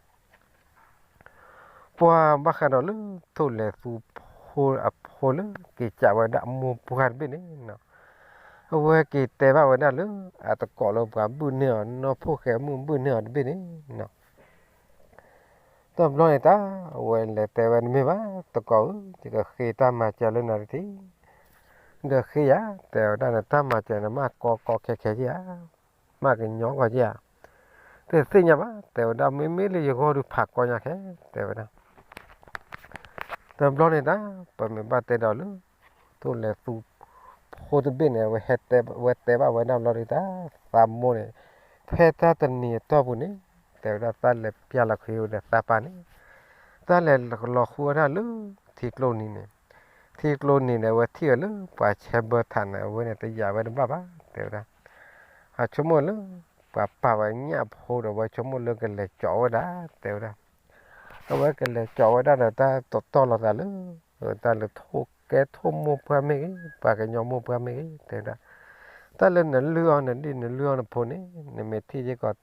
ပှၤဘၣ်ဃးဒီးလၢထိၣ်လဲၤသူဖိအဖိလၢ က့ၤစံးဝဲဒၣ်အမိၢ်ပှၢ်တဘ့ၣ်န့ၣ်နီၤ, အဝဲက့ၤတဲဘၣ်ဝဲဒၣ်လၢ အတကိးလၢပှၤဘုၣ်န့ၢ်အီၤ နီၢ်ဖိၣ်ဃဲမုၣ်ဘုၣ်န့ၢ်အီၤတဘ့ၣ်န့ၣ်နီၤ. တဘျီန့ၣ်တၢ် အဝဲလဲၤတဲဝဲ နမ့ၢ်ဘၣ်တကိးဧၢ, ယကဃ့တၢ်မၤစၢၤလၢနၤတထံၣ်, ဒီးဃ့ယၤ, တဲဝဲဒၣ် နတၢ်မၤစၢၤန့ၣ် မ့ၢ်ကီကီခဲခဲက့ဧါ, မ့ၢ်ကညီကီက့ဧါ, တသ့ၣ်ညါဘၣ် တဲဝဲဒၣ်. မ့မ့ၢ်လၢယဂီၢ်ဒုးဖးကီညါခဲ တဲဝဲဒၣ်. တဘျီန့ၣ်တၢ် ပမ့ၢ်ဘၣ်တဲဒီးလၢ ထိၣ်လဲၤသူဖိတဘ့ၣ်န့ၣ် ဝဲတဲဘၣ်ဝဲဒၣ်ဘျီဒုးတၢ် သးမိၢ်န့ၣ် ဖဲတၢ်တနံၤအတီၢ်ပူၤန့ၣ် တဲဝဲဒၣ် တၢ်လဲၤပျၢ်လီၤဃံၤဝဲဒီးသးပၢ်န့ၣ် တၢ်လဲၤလီၤဃုဝဲဒၣ်လၢထံကျိနံၤန့ၣ်, ထံကျိနံၤန့ၣ် အဝဲထံၣ်ဝဲလၢပှၤဆဲဘၢထးန့ၣ် အဝဲန့ၣ်တယာ်ဝဲတဘၣ်ဘၣ် တဲဝဲဒၣ်. အဆိကမိၣ်လၢ ပှၤပာ်ဝဲညၣ်ဖိဒီး အဝဲဆိကမိၣ်လၢကလဲၤကၠီဝဲဒၣ် တဲဝဲဒၣ်. အဝဲကလဲၤကၠီဝဲဒၣ်ဒီး တၢ်တတီၢ်လိာ်သးလၢ တၢ်လၢထိၣ်ကဲထိၣ်မိၢ်ပှၢ်မ့ၢ်ဂ့ၤ, ပှၤကညီမိၢ်ပှၢ်မ့ၢ်ဂ့ၤ တဲဝဲဒၣ်. တၢ်လၢနလုၢ်အီၣ်နဒံၣ် နလုၢ်အီၣ်နဖိန့ၣ် နမ့ၢ်ထံၣ်က့ၤကီး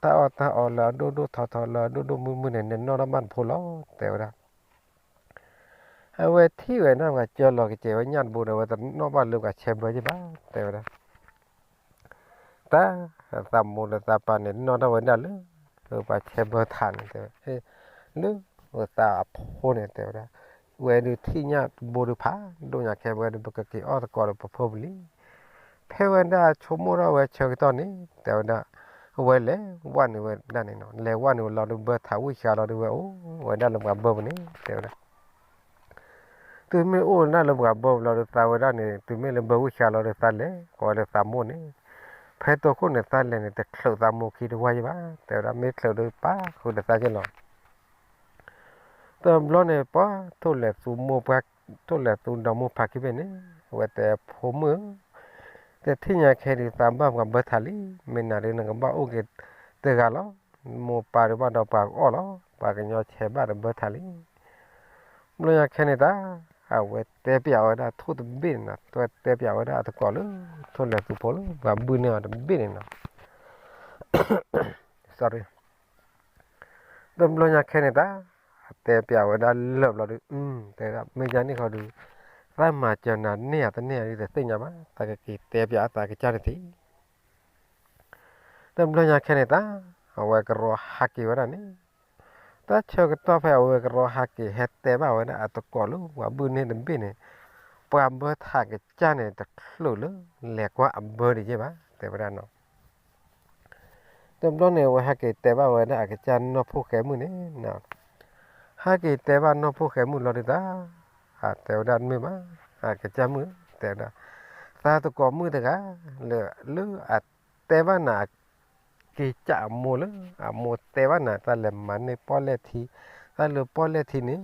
တၢ်အီၣ်တၢ်အီလၢအဒိၣ်ဒိၣ်ထီထီ လၢအဒိၣ်ဒိၣ်မုၢ်မုၢ်န့ၣ် နနီၣ်ထီၣ်ဘၣ်နဖိလီၤ တဲဝဲဒၣ်. အဝဲထံၣ်ဝဲဒၣ်ပှၤကၢလီၤကစဲးဝဲညၣ်တဘိဒီး အဝဲတနီၣ်ဘၣ်လၢပှၤဆဲးဘၢက့ၤဘၣ် တဲဝဲဒၣ်. တၢ်သးမိၢ်ဒီးသးပၢ်န့ၣ် နီၣ်ထီၣ်ဝဲဒၣ်လၢ ပှၤဆဲးဘၢထးန့ၣ် တဲဝဲ, လၢသးအဖိန့ၣ် တဲဝဲဒၣ်. ဝဲဒုးထံၣ်ညၣ်တဘိဒုးဖးဒိၣ်ညါခဲ ဝဲဒုးပကက့ၤအီၣ်သကိးဒီးပဖိပလံၤ ဖဲဝဲဒၣ်ဆိကမိၣ်ထီၣ်ဝဲဆၢကတီၢ်န့ၣ် တဲဝဲဒၣ်, အဝဲလဲၤဝဲနုာ်ဝဲဒၣ်န့ၣ်နီၤ, လဲၤဝဲနုာ်ဝဲလီၤဒုး ဘၢထးဝံၣ်ဃာ်လီၤဒုး ဝဲအိၣ်ဝဲဒၣ်လၢပှၤဘၢပူၤန့ၣ် တဲဝဲဒၣ်. တုၤမ့ၢ်အိၣ်ဝဲဒၣ်လၢပှၤဘၢပူၤလီၤဒုး သးဝဲဒၣ်န့ၣ် တုၤမ့ၢ်လၢဘၢဝံၣ်ဃာ်လီၤဒုး သးလဲၤကိးဝဲဒၣ်သးမိၢ်န့ၣ်, ဖဲတိခိၣ်န့ၣ် သးလဲၤန့ၣ် တချုးသးမိၢ်ခံတဝၢ်ယဲၢ်ဘၣ် တဲဝဲဒၣ်, မ့ၢ်ချုးဒုးပာ်ဃုာ်ဒီးသးက့ၤလီၤ. တဘျီန့ၣ် ပှၤထိၣ်လဲၤသူမိၢ်ပှၢ် ထိၣ်လဲၤသူဒီးမိၢ်ဖးခံဘ့ၣ်န့ၣ် အဝဲတဲဖိမုၣ်ဧၢ, တထံၣ်ညါခဲဒုး သးဘၣ်ပှၤဘၢထးလံ, မ့ၢ်နၤဒုးနကဘၣ်အိၣ်က့ၤတဂၤလီၤ. မိၢ်ပၢ်ဒုးဘၣ်ဒီးပှၤကအီၣ်လီၤ, ပှၤကညီဆဲးဘၣ်ဒီးဘၢထးလံ. ဘျီညါခဲန့ၣ်တၢ် အဝဲတဲပျးဝဲဒၣ်ထိၣ်တဘ့ၣ်န့ၣ်နီၤ, တဲပျးဝဲဒၣ်အသကိးလၢ ထိၣ်လဲၤသူဖိလၢ ပှၤဘုၣ်န့ၢ်အီၤတဘ့ၣ်န့ၣ်နီၤ တဘျီညါခဲန့ၣ်တၢ် တဲပျးဝဲဒၣ်လၢာ်ဘျီဒုး တဲဒၣ် မ့ၢ်ယၤန့ၣ်ဃီဒုး သးမၤစၢၤနၤန့ၢ်ဧါတန့ၢ်ဧါဒုး တသ့ၣ်ညါဘၣ်, သးကက့ၤတဲပျးအသးကစၢ်န့ၣ်ထံၣ်. တဘျီညါခဲန့ၣ်တၢ် အဝဲကရီဟးက့ၤဝဲဒၣ်န့ၣ်, တၢ်ဆၢကတီၢ်ဖဲအဝဲကရီဟးက့ၤ ဟဲတဲဘၣ်ဝဲဒၣ်အသကိးလၢ ပှၤဘုၣ်န့ၢ်တဘ့ၣ်န့ၣ်, ပှၤဘၢထးကစၢ်န့ၣ် တချုးလၢလဲၤကွၢ်အဘၢဒံးယဲၢ်ဘၣ် တဲဝဲဒၣ်နီၤ. တဘျီန့ၣ် အဝဲဟဲက့ၤတဲဘၣ်ဝဲဒၣ်အကစၢ်နီၢ်ဖိၣ်ဃဲမုၣ်န့ၣ်, ဟဲက့ၤတဲဘၣ်နီၢ်ဖိၣ်ဃဲမုၣ်လီၤဒုးတၢ်, တဲဝဲဒၣ်တမ့ၢ်ဘၣ်, အကစၢ်မုၣ် တဲဝဲဒၣ်, သးသကိးမုၣ်တဂၤ လၢ လၢအတဲဘၣ်နၤ က့ၤကၢ်အမိၢ်လၢ အမိၢ်တဲဘၣ်နၤ တၢ်လဲၤမၤန့ၢ်ပီၣ်လဲၣ်ထံ, တၢ်လၢပီၣ်လဲၣ်ထံန့ၣ်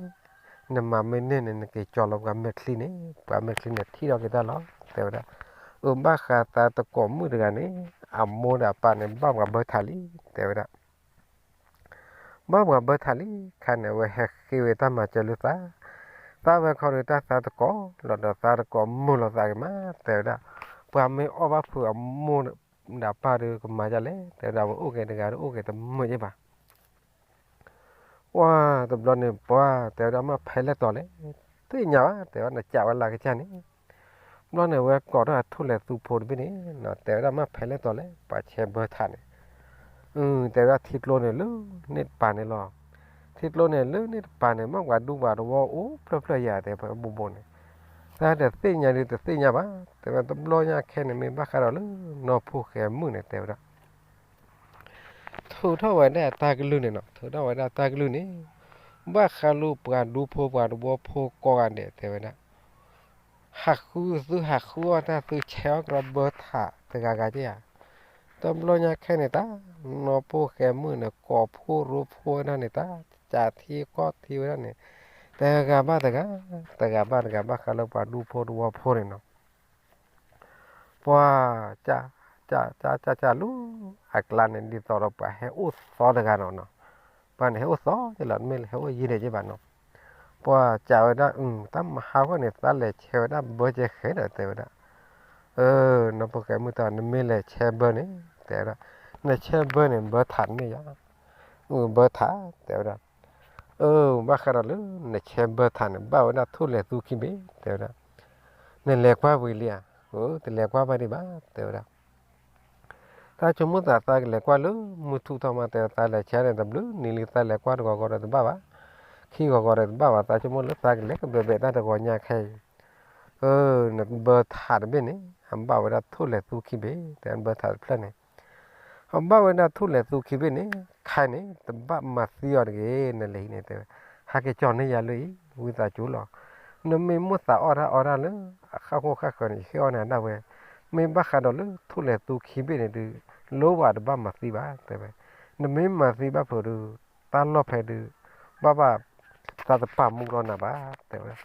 နမၤမ့ၢ်န့ၢ်န့ၣ် နက့ၤကၠီလီၤပှၤမဲာ်ချံန့ၣ် ပှၤမဲာ်ချံန့ၣ်ထံၣ်ထီၣ်က့ၤတၢ်လီၤ တဲဝဲဒၣ်. အၢ ဘၣ်ဃးသးသကိးမုၣ်တဂၤန့ၣ် အမိၢ်ဒီးအပၢ်န့ၣ် ဘၣ်ပှၤဘၢထးလံ တဲဝဲဒၣ်. ဘၣ်ပှၤဘၢထးလံ ခါန့ၣ် အဝဲဟဲဃ့ဝဲတၢ်မၤစၢၤလၢသး, သးဝဲခီဒုးတၢ်သးသကိးလီၤဒီး သးသကိးမုာ်လီၤသးက့ၤမး တဲဝဲဒၣ်. ပှၤမ့ၢ်အီၣ်ဘၣ်ဖုးအမိၢ်ဒီးအပၢ်ဒီးကမၤဒ်လဲၣ် တဲဝဲဒၣ်, အဝဲအိၣ်က့ၤတဂၤဒီးအိၣ်က့ၤတမုာ်ယဲၢ်ဘၣ်. ပှၤတဘျီန့ၣ် ပှၤတဲဝဲဒၣ်မ့ၢ်ဖဲလဲၣ်တီၤလဲၣ်, သ့ၣ်ညါဘၣ် တဲဝဲဒၣ် နကးဝဲလၢကစၢ်န့ၣ်. ဘျီန့ၣ် အဝဲကိးထီၣ်အထိၣ်လဲၤသူဖိတဘ့ၣ်န့ၣ် တဲဝဲဒၣ်မ့ၢ်ဖဲလဲၣ်တီၤလဲၣ် ပှၤဆဲးဘၢထးန့ၣ်, တဲဝဲဒၣ်ထံကျိန့ၣ်လၢန့ၣ်တပၤန့ၣ်လီၤ. ထံကျိန့ၣ်လၢန့ၣ်တပၤန့ၣ် မ့ၢ်ပှၤဒူပှၤသဝီအိၣ်ဖျၢၣ်ဖျၢၣ်ယၤ တဲဖဲဘိဘိန့ၣ်, တၢ်တသ့ၣ်ညါဒုးတသ့ၣ်ညါဘၣ် တဲဝဲ. တဘျီညါခဲန့ၣ် မ့ၢ်ဘၣ်ဃးဒီးလၢနီၢ်ဖိၣ်ဃဲမုၣ်န့ၣ် တဲဝဲဒၣ် ထုးထီၣ်ဝဲဒၣ်တၢ်ကလုၢ်န့ၣ်နီၤ, ထုးထီၣ်ဝဲဒၣ်တၢ်ကလုၢ်န့ၣ်, ဘၣ်ဃးလၢပှၤဒူဖိပှၤသဝီဖိကိးဂၤဒဲး တဲဝဲဒၣ်, ဟးဃုသုဟးဃုအီၣ်တၢ် သုဆဲးအီၣ်ကရီဘၢထးတဂၤဂၤက့ဧါ. တဘျီညါခဲန့ၣ်တၢ် နီၢ်ဖိၣ်ဃဲမုၣ်န့ၣ် ကိးဖိရိဖိဝဲဒၣ်န့ၣ်တၢ် ကးထံကီၢ်ထံဝဲဒၣ်န့ၣ်, တဂၤဘၣ်တဂၤ, တဂၤဘၣ်တဂၤ ဘၣ်ဃးလၢပှၤဒူဖိသဝီဖိန့ၣ်နီၤ ပှၤ ကၢ် ကၢ် ကၢ် ကၢ်လူၤ အကျါန့ၣ် ဒ်သိးဒီးပှၤဟဲအိၣ်သီတဂၤနီၤနီၤ, ပှၤန့ၣ်ဟဲအိၣ်သီက့ၤလီၤ တမ့ၢ်လၢဟဲအိၣ်ယံၤဒဲးက့ဘၣ်နီၤ, ပှၤကးဝဲဒၣ် တၢ်မဟါဃီန့ၣ် သးလဲၤဆဲးဝဲဒၣ်ဘၢကဲဃဲဒီး တဲဝဲဒၣ်, နီၢ်ဖိၣ်ဃဲမုၣ်တၢ် နမ့ၢ်လဲၤဆဲးဘၢန့ၣ် တဲဝဲဒၣ်, နဆဲးဘၢန့ၣ် ဘၢထးတမ့ၢ်ယၤ, ဘၢထး တဲဝဲဒၣ် အၢ ဘၣ်ဃးဒီးလၢနဆဲးဘၢထးန့ၣ် ဘၣ်ဝဲဒၣ်ထိၣ်လဲၤသူခံဘ့ၣ် တဲဝဲဒၣ်, နလဲၤကွၢ်ဝံၤလံဧါ, အၢ တလဲၤကွၢ်ဘၣ်ဒံးဘၣ် တဲဝဲဒၣ်, သးဆိကမိၣ်သးသးကလဲၤကွၢ်လၢမုၢ်ထူၣ်ထီၣ်မး တဲဝဲ သးလဲၤဆဲးန့ၣ် တဘျုးနံၤလံ သးလဲၤကွၢ်တဂီၤဂီၤဒီးတဘၣ်ဘၣ်, ခံဂီၤဂီၤဒီးတဘၣ်ဘၣ် သးဆိကမိၣ်လၢသးကလဲၤကဘဲးဘဲးတၢ်တဂီၤညါခဲအံၤ, အၢ နဘၢထးတဘ့ၣ်န့ၣ် အဘၣ်ဝဲဒၣ်ထိၣ်လဲၤသူခံဘ့ၣ် တဲဝဲ နဘၢထးတဖျၢၣ်န့ၣ် အဘၣ်ဝဲဒၣ်ထိၣ်လဲၤသူခံဘ့ၣ်န့ၣ် ခါန့ၣ် တဘၣ်မၤသံအီၤတဂ့ၤ နလဲၤဟံးန့ၣ် တဲဝဲ, ဟဲက့ၤကၠီန့ၢ်ယၤလၢအံၤ ဝံသးစူၤလီၤ, နမ့ၢ်မိၣ်သးအီၣ်တၢ်အီတၢ်လၢ အဃၣ်ဃိဃၣ်ဃၢၤန့ၣ် ယဟ့ၣ်အီၣ်နၤဒၣ်ဝဲ, မ့ၢ်ဘၣ်ဃးဒီးလၢထိၣ်လဲၤသူခံဘ့ၣ်န့ၣ်ဒုး လိၣ်ဘၣ်တဘၣ်မၤသံဘၣ် တဲဝဲ, နမ့ၢ်မၤသံဘၣ်ဖုးဒုး တၢ်လီၢ်ဖဲဒုး ဘၣ်ဘၣ် သးတပာ်မူလီၤနၤဘၣ် တဲဝဲ တဘျီ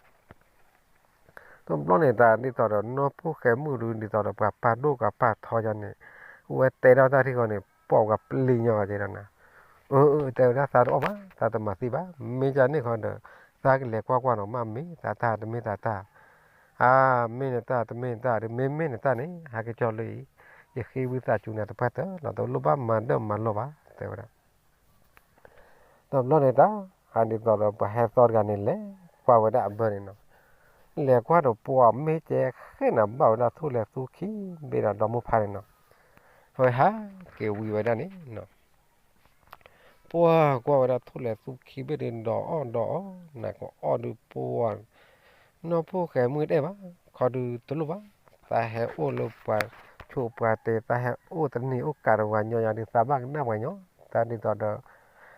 န့ၣ် တၢ်ဒ်သိးဒီးနီၢ်ဖိၣ်ဃဲမုၣ်ဒုး ဒ်သိးဒီးပှၤပာ်ဒိၣ်ပှၤပာ်ထီယၤန့ၣ်, အဝဲတဲထီၣ်တၢ်ထံၣ်ဃီန့ၣ် ပိာ်ပှၤပျံၤညီဂၤက့ဒီးနၤ, အၢ အၢ တဲဝဲဒၣ် သးတအီၣ်ဘၣ် သးတမၤသံဘၣ် မ့ၢ်ယၤန့ၣ်ဃီဒီး သးကလဲၤကွၢ်ကွၢ်နီၤ မ့ၢ်မ့ၢ်သးတၢ်တမ့ၢ်သးတၢ်, အါ, မ့ၢ်နတၢ်တမ့ၢ်နတၢ်ဒီး မ့မ့ၢ်နတၢ်န့ၣ် ဟဲက့ၤကၠီလၢအံၤ, ယဃ့ဝံသးစူၤနၤတပှၢ်တၢၢ်လီၤ, တလိၣ်ဘၣ်မၤဒၢၣ်မၤလီၢ်ဘၣ် တဲဝဲဒၣ်. တဘျီန့ၣ်တၢ်, ဒ်သိးဒီးပှၤဟဲသီတဂၤန့ၣ် လဲၤကွၢ်ဝဲဒၣ်အဘၢန့ၣ်နီၤ, လဲၤကွၢ်ဒီးပှၤမ့ၢ်ကဲဃဲၣ်နၤဘၣ်ဝဲဒၣ်ထိၣ်လဲၤသူခံဘ့ၣ်ဒီးဒီမိၢ်ဖါန့ၣ်နီၤ, အဝဲဟးက့ၤဝံဝဲဒၣ်န့ၣ်နီၤ. ပှၤကွၢ်ဝဲဒၣ်ထိၣ်လဲၤသူခံဘ့ၣ်ဒီး ဒီးအီၣ်ဒီးအီၣ် နကအီၣ်ဒုးပှၤ, နီၢ်ဖိၣ်ဃဲမုၣ်တဲဘၣ်, ခီဒုးတလိၣ်ဘၣ်, သးဟဲအိၣ်လၢပှၤဆိးပှၤတဲ, သးဟဲအိၣ်တန့ၢ်အိၣ်ကးဒီးပှၤကညီယၤဒီး သးဘၣ်ကနၣ်ပှၤကညီ, တၢ်ဒ်သိးဒီး သး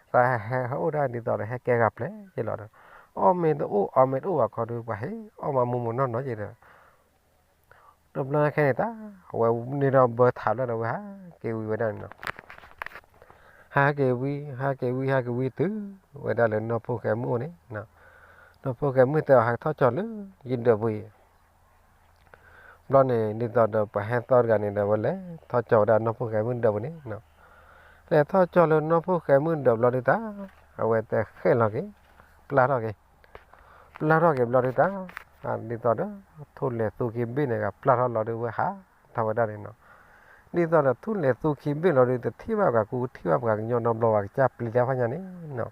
ဟဲအိၣ်ဒၣ်ဒ်သိးဒီး ဟဲကဲဂၤပျဲၢ်က့လီၤဒီး, အီၣ်မ့ၢ်တအိၣ်အီမ့ၢ်တအိၣ်ဘၣ်ခီဒုး ပှၤဟဲအီၣ်မးမိၢ်မိၢ်နီၢ်နီၢ်က့ဒီး တဘျီခဲန့ၣ်တၢ်, အဝဲန့ၢ်ဒီးဘၢထးဘျီဒီး အဝဲဟးက့ၤဝံဝဲဒၣ်န့ၣ်နီၤ. ဟးက့ၤဝံ, ဟးက့ၤဝံ, ဟးက့ၤဝံတုၤဝဲဒၣ်လၢနီၢ်ဖိၣ်ဃဲမုၣ်အိၣ်န့ၣ်, နီၢ်ဖိၣ်ဃဲမုၣ်တဲအီၤ ဟးထီၣ်ကၠီလၢယဒၢးပူၤအံၤ ဘျီန့ၣ် ဒ်သိးဒီးပှၤဟဲသီတဂၤန့ၣ်ဒီး အဝဲလဲၤထီၣ်ကၠီဝဲဒၣ်နီၢ်ဖိၣ်ဃဲမုၣ်ဒၢးပူၤန့ၣ်, လဲၤထီၣ်ကၠီလၢနီၢ်ဖိၣ်ဃဲမုၣ်ဒၢးဘျီဒုးတၢ်, အဝဲတဲဃဲၣ်လီၤက့ၤ, ပျၢ်ထီၣ်က့ၤ, ပျၢ်ထီၣ်က့ၤဘျီဒုးတၢ်, ဒ်သိးဒီး ထိၣ်လဲၤသူခံဘ့ၣ်န့ၣ်ဂၤပျၢ်ထီၣ်လီၤဒီး အဝဲဟးထီၣ်ဝဲဒၣ်န့ၣ်နီၤ. ဒ်သိးဒီးထိၣ်လဲၤသူခံဘ့ၣ်လီၤဒီး တထံၣ်ဘၣ်ပှၤကူ တထံၣ်ဘၣ်ပှၤကညီနီတဘျီဘၣ် ကစၢ်ပျံၤတၢ်ဖးညါန့ၣ်နီၤ.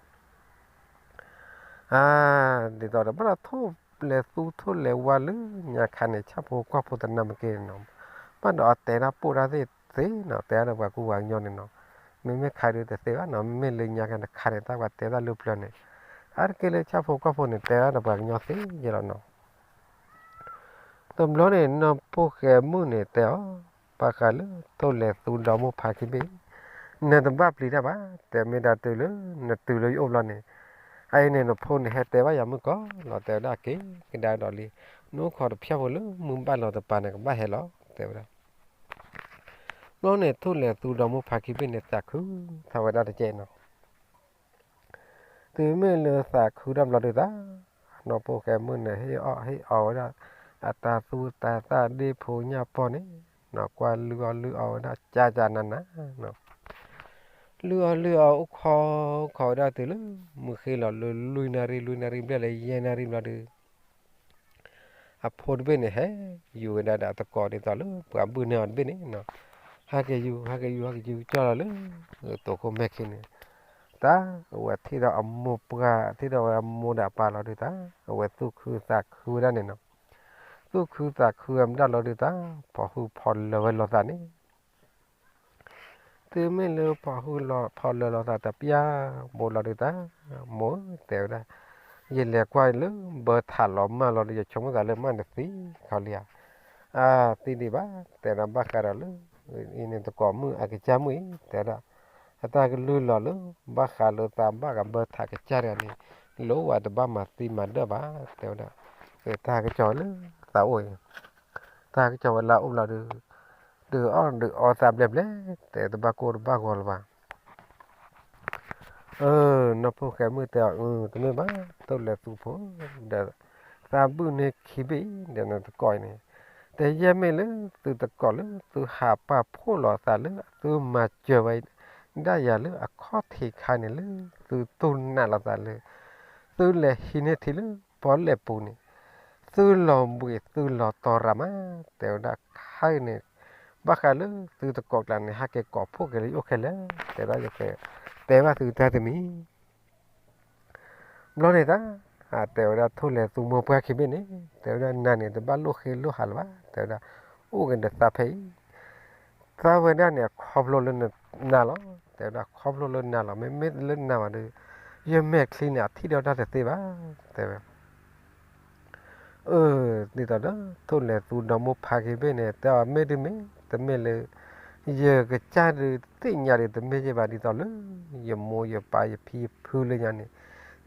အါ, ဒ်သိးဒီး ဘၣ်ဒီးထိၣ်လဲၤသူထိၣ်လဲၤဝါလၢညါခါန့ၣ် ဆၣ်ဖိကီၢ်ဖိတနၢ်မ့ၢ်က့ၤန့ၣ်နီၤ, ဘၣ်ဒီးအတဲတၢ်ပိၢ်တၢ်သ့ၣ်သ့နီၤ, တဲဒၣ်ဒီးပှၤကူပှၤကညီန့ၣ်နီၤ, မ့မ့ၢ်ခါဒုးတသ့ဘၣ်နီၤ, မ့မ့ၢ်လၢညါခါတခါန့ၣ် တၢ်ပှၤတဲတၢ်လၢပျၢၤန့ၣ်, အါတက့ၢ်လၢဆၣ်ဖိကီၢ်ဖိန့ၣ် တဲဒၣ်ဒီးပှၤကညီသ့ယဲလီၤနီၤ. တဘျီန့ၣ် နီၢ်ဖိၣ်ဃဲမုၣ်န့ၣ်တဲအီၤ, ဘၣ်ဃးလၢထိၣ်လဲၤသူဒီမိၢ်ဖါခံဘ့ၣ်, နတဘၣ်ပျံၤတၢ်ဘၣ်, တဲမ့ၢ်ဒၣ်တုၤလၢ နတုၤလၢယအိၣ်ဘျီန့ၣ်, အအံၤန့ၣ် နဖိန့ၣ်ဟဲတဲဘၣ်ယၤမုၢ်ကီၢ်လီၤ, တဲဝဲဒၣ်က့ၤကဒါဒီးလံ, နအိၣ်ခိးတဖျၢၣ်ဖိလၢမုၢ်ဘၣ်လီၤတပၤန့ၣ် ကဘၣ်ဟဲလီၤ တဲဝဲဒၣ်. ဘျီန့ၣ် ထိၣ်လဲၤသူဒီမိၢ်ဖါခံဘ့ၣ်န့ၣ် သးခုထီၣ်ဝဲဒၣ်တကဲးနီၤ. တုၤမ့ၢ်လၢသးခုတၢ်ဘျီဒုးတၢ်, နီၢ်ဖိၣ်ဃဲမုၣ်န့ၣ် ဟ့ၣ်အီၣ်ဟ့ၣ်အီဝဲဒၣ် အတၢ်သူတၢ်သၣ်ဒ့ၣ်ဖိညၣ်ပီၢ်န့ၣ်, ကွၢ်လုၢ်အီၣ်လုၢ်အီဝဲဒၣ်ကၢ်ကၢ်နးနး, လုၢ်အီၣ်လုၢ်အီအိၣ်ခိးခိးဝဲဒၣ်တုၤလၢ မုၢ်ဃ့လီၤလၢလွံၢ်နၣ်ရံၣ် လွံၢ်နၣ်ရံၣ်ဘျဲၣ်လၢယဲၢ်နၣ်ရံၣ်ဘျီဒုး အဖိတဘ့ၣ်န့ၣ် ဟဲယူၤဝဲဒၣ်ဒီးအသကိးဒ်သိးလၢပှၤဘုၣ်န့ၢ်အီၤတဘ့ၣ်န့ၣ်, ဟးက့ၤယူၤ ဟးက့ၤယူၤ ဟဲက့ၤယူၤကၠီလီၤလၢ တိာ်ခိၣ်မဲာ်ခံန့ၣ်, တၢ်အဝဲထံၣ်ဒီးအမိၢ်ပှၢ် ထံၣ်ဒီးဝဲအမိၢ်ဒီးအပၢ်လီၤဒုးတၢ်, အဝဲသူၣ်ခုသးခုဝဲဒၣ်န့ၣ်နီၤ. သူၣ်ခုသးခုဝဲမတၢ်လီၤဒုးတၢ်, ဖီၣ်ဟုၣ်ဖီၣ်လၢာ်ဝဲလိာ်သးန့ၣ် တုၤမ့ၢ်လၢဖီၣ်ဟုၣ်ဖီၣ်လၢာ်လိာ်သးတပျၢ်ဘိလီၤဒုးတၢ်, မိၢ်ဧၢ တဲဝဲဒၣ်, ယလဲၤကွၢ်လၢဘၢထးလီၤမၢ်လီၤဒီး ယဆိကမိၣ်သးလၢမ့ၢ်နသံခီလံဧါ. အါ, သံဒံးဘၣ်, တဲဒၣ်ဘၣ်ဃးဒီးလၢ အံၤန့ၣ်သကိးမုၣ်အကစၢ်မုၣ်အံၤ တဲဒၣ်, အတၢ်ကလုၢ်လီၤလၢ ဘၣ်ဃးလၢသးဘၣ်ကဘၢထးကစၢ်တဂၤန့ၣ် လိၣ်ဝဲတဘၣ်မၤသံမၤဒၢၣ်ဘၣ် တဲဝဲဒၣ်. တၢ်ကစီၣ်လၢသးအိၣ်အံၤ တၢ်ကစီၣ်ဝဲလၢအအိၣ်ဘျီဒုး ဒုးအီၣ်ဒုးအီသးဘျဲၣ်ဘျဲၣ် တဲတဘၣ်ကိၢ်တဘၣ်ဂီၤလၢၤဘၣ်. အၢ, နီၢ်ဖိၣ်ဃဲမုၣ်တဲအီၤ, အၢ, တမ့ၢ်ဘၣ်, ထိၣ်လဲၤသူဖိဒီး သးဘုၣ်န့ၢ်ခံဘ့ၣ်အံၤဒီးနသကိးအံၤန့ၣ်, တယဲၢ်မ့ၢ်လၢသုသကိးလၢသုဟးပာ်ဖှိၣ်လီၤသးလၢသုမၤစၢၤဝဲဒၣ်ယၤလၢအခီၣ်ထံးခါန့ၣ် လၢသုတူၢ်နးလိာ်သးလၢ သုလဲၤဟံးန့ၢ်ထံလၢပီၣ်လဲၣ်ပူၤန့ၣ် သုလီၤဘှံးသုလီၤတီၤရၤမး, တဲဝဲဒၣ်ခါအံၤန့ၣ် ဘၣ်ဃးလၢသုသကိးကျါန့ၣ် ဟးက့ၤကိးဖှိၣ်က့ၤလၢယအိၣ်ခဲလၢာ်, တဲဒၣ်ယကတဲဘၣ်သုတၢ်တမံၤ ဘျီန့ၣ်တၢ်, တဲဝဲဒၣ်ထိၣ်လဲၤသူမိၢ်ပှၢ်ခံဘ့ၣ်န့ၣ် တဲဝဲဒၣ်နၤန့ၣ် တဘၣ်လိၣ်ဃ့လိၣ်ဟးလၢၤဘၣ်, တဲဝဲဒၣ် အိၣ်က့ၤဒီးသးဖဲအံၤ သးဝဲဒၣ်န့ၣ် အခီဖျိလၢနနၤလီၤ, တဲဝဲဒၣ်ခီဖျိလၢနၤလီၤ, မ့မ့ၢ်လၢနၤဘၣ်ဒီး ယမဲာ်ချံန့ၣ် အထံၣ်ဒီးတၢ်တသ့ဘၣ်, တဲဝဲ အၢ, ဒ်သိးဒီး ထိၣ်လဲၤသူဒီမိၢ်ဖါခံဘ့ၣ်န့ၣ် တဲအီၤမ့ၢ်ဒ်မ့ၢ် တမ့ၢ်လၢ ယကစၢ်ဒုးသ့ၣ်ညါဒုးတမ့ၢ်ယဲဘၣ် ဒ်သိးလၢ ယမိၢ်ယပၢ်ယဖံယဖုလၢညါန့ၣ်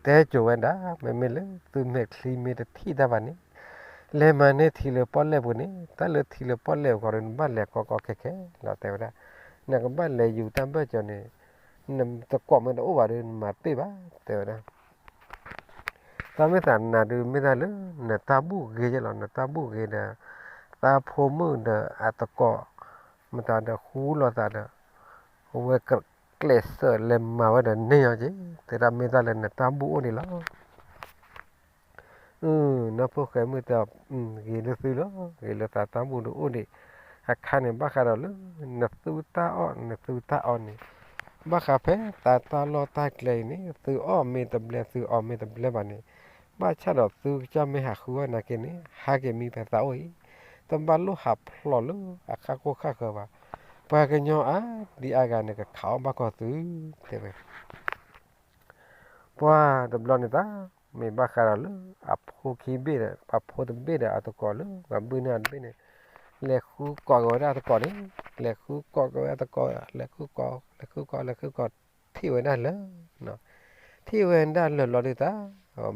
တဲကိၤဝဲဒၣ် မ့မ့ၢ်လၢသုမဲာ်ချံမ့ၢ်တထံၣ်တၢ်ဘၣ်န့ၣ် လဲၤမၤန့ၢ်ထံလၢပီၣ်လဲၣ်ပူၤန့ၣ် တၢ်လၢထံလၢပီၣ်လဲၣ်ပူၤဃီဒီး နဘၣ်လဲၤကီကီခဲခဲလီၤ တဲဝဲဒၣ်, နကဘၣ်လဲၤယူၤတၢ်ဘၢၣ်စၢၤန့ၣ် နသကိးမ့ၢ်တအိၣ်ဘၣ်ဒီး နမၤတ့ၢ်ဘၣ် တဲဝဲဒၣ် တၢ်မ့ၢ်သးနၤဒုး မ့ၢ်တၢ်လၢ နတၢ်ဘူၣ်ဂ့ၤယဲလီၤ, နတၢ်ဘူၣ်ဂ့ၤဒီး သးဖိမုၣ်ဒီးအသကိး မတၤဒီးဃူလိာ်သးဒီး အဝဲကျဲးစၢးလဲၤမၤဝဲဒီးန့ၢ်အီၤက့ၤ တဲဒၣ်မ့ၢ်တၢ်လၢနတၢ်ဘူၣ်အိၣ်န့ၣ်လီၤ. အနီၢ်ဖိၣ်ဃဲမုၣ်တဲအီၤ, ဂ့ၤလၢသုလီၤ, ဂ့ၤလၢသးတၢ်ဘူၣ်ဒုးအိၣ်ဒံး, အခါန့ၣ် ဘၣ်ဃးဒီးလၢ နသူတၢ်အီၣ် နသူတၢ်အီန့ၣ်, ဘၣ်ဃးဖဲသးတၢ်လီၢ်တၢ်ကျဲအံၤန့ၣ် သုအီၣ်မ့ၢ်တဘျဲ သုအီမ့ၢ်တဘျဲဘၣ်န့ၣ်, ဘၣ်ဆၣ်ဒီးသုကစၢ်မ့ၢ်ဟးဃုအီၣ်နာ်က့န့ၣ် ဟးက့ၤမံဖဲသးအိၣ်အံၤ, တဘၣ်လိၣ်ဟးဖျိးလၢအဃၣ်ခိၣ်ဃၣ်ဃၢၤဘၣ်, ပှၤကညီအါဒံအါဂၤန့ၣ် ကခးအီၣ်ဘၣ်ကီၢ်သု, တဲဝဲ ပှၤတဘျီန့ၣ်သး, မ့ၢ်ဘၣ်ဃးဒီးလၢ အဖိခံဘ့ၣ်ဒီး အဖိတဘ့ၣ်ဒီးအတကိးလၢ ပှၤဘုၣ်န့ၢ်အတဘ့ၣ်န့ၣ်, လဲၤဃုကိးက့ၤဝဲဒၣ်အတကိးန့ၣ်, လဲၤဃုကိးက့ၤဝဲအတကိး, လဲၤဃုကိး လဲၤဃုကိး လဲၤဃုကိး ထံၣ်ဝဲဒၣ်လၢာ်, ထံၣ်ဝဲဒၣ်လၢာ်လီၤဒုးသး,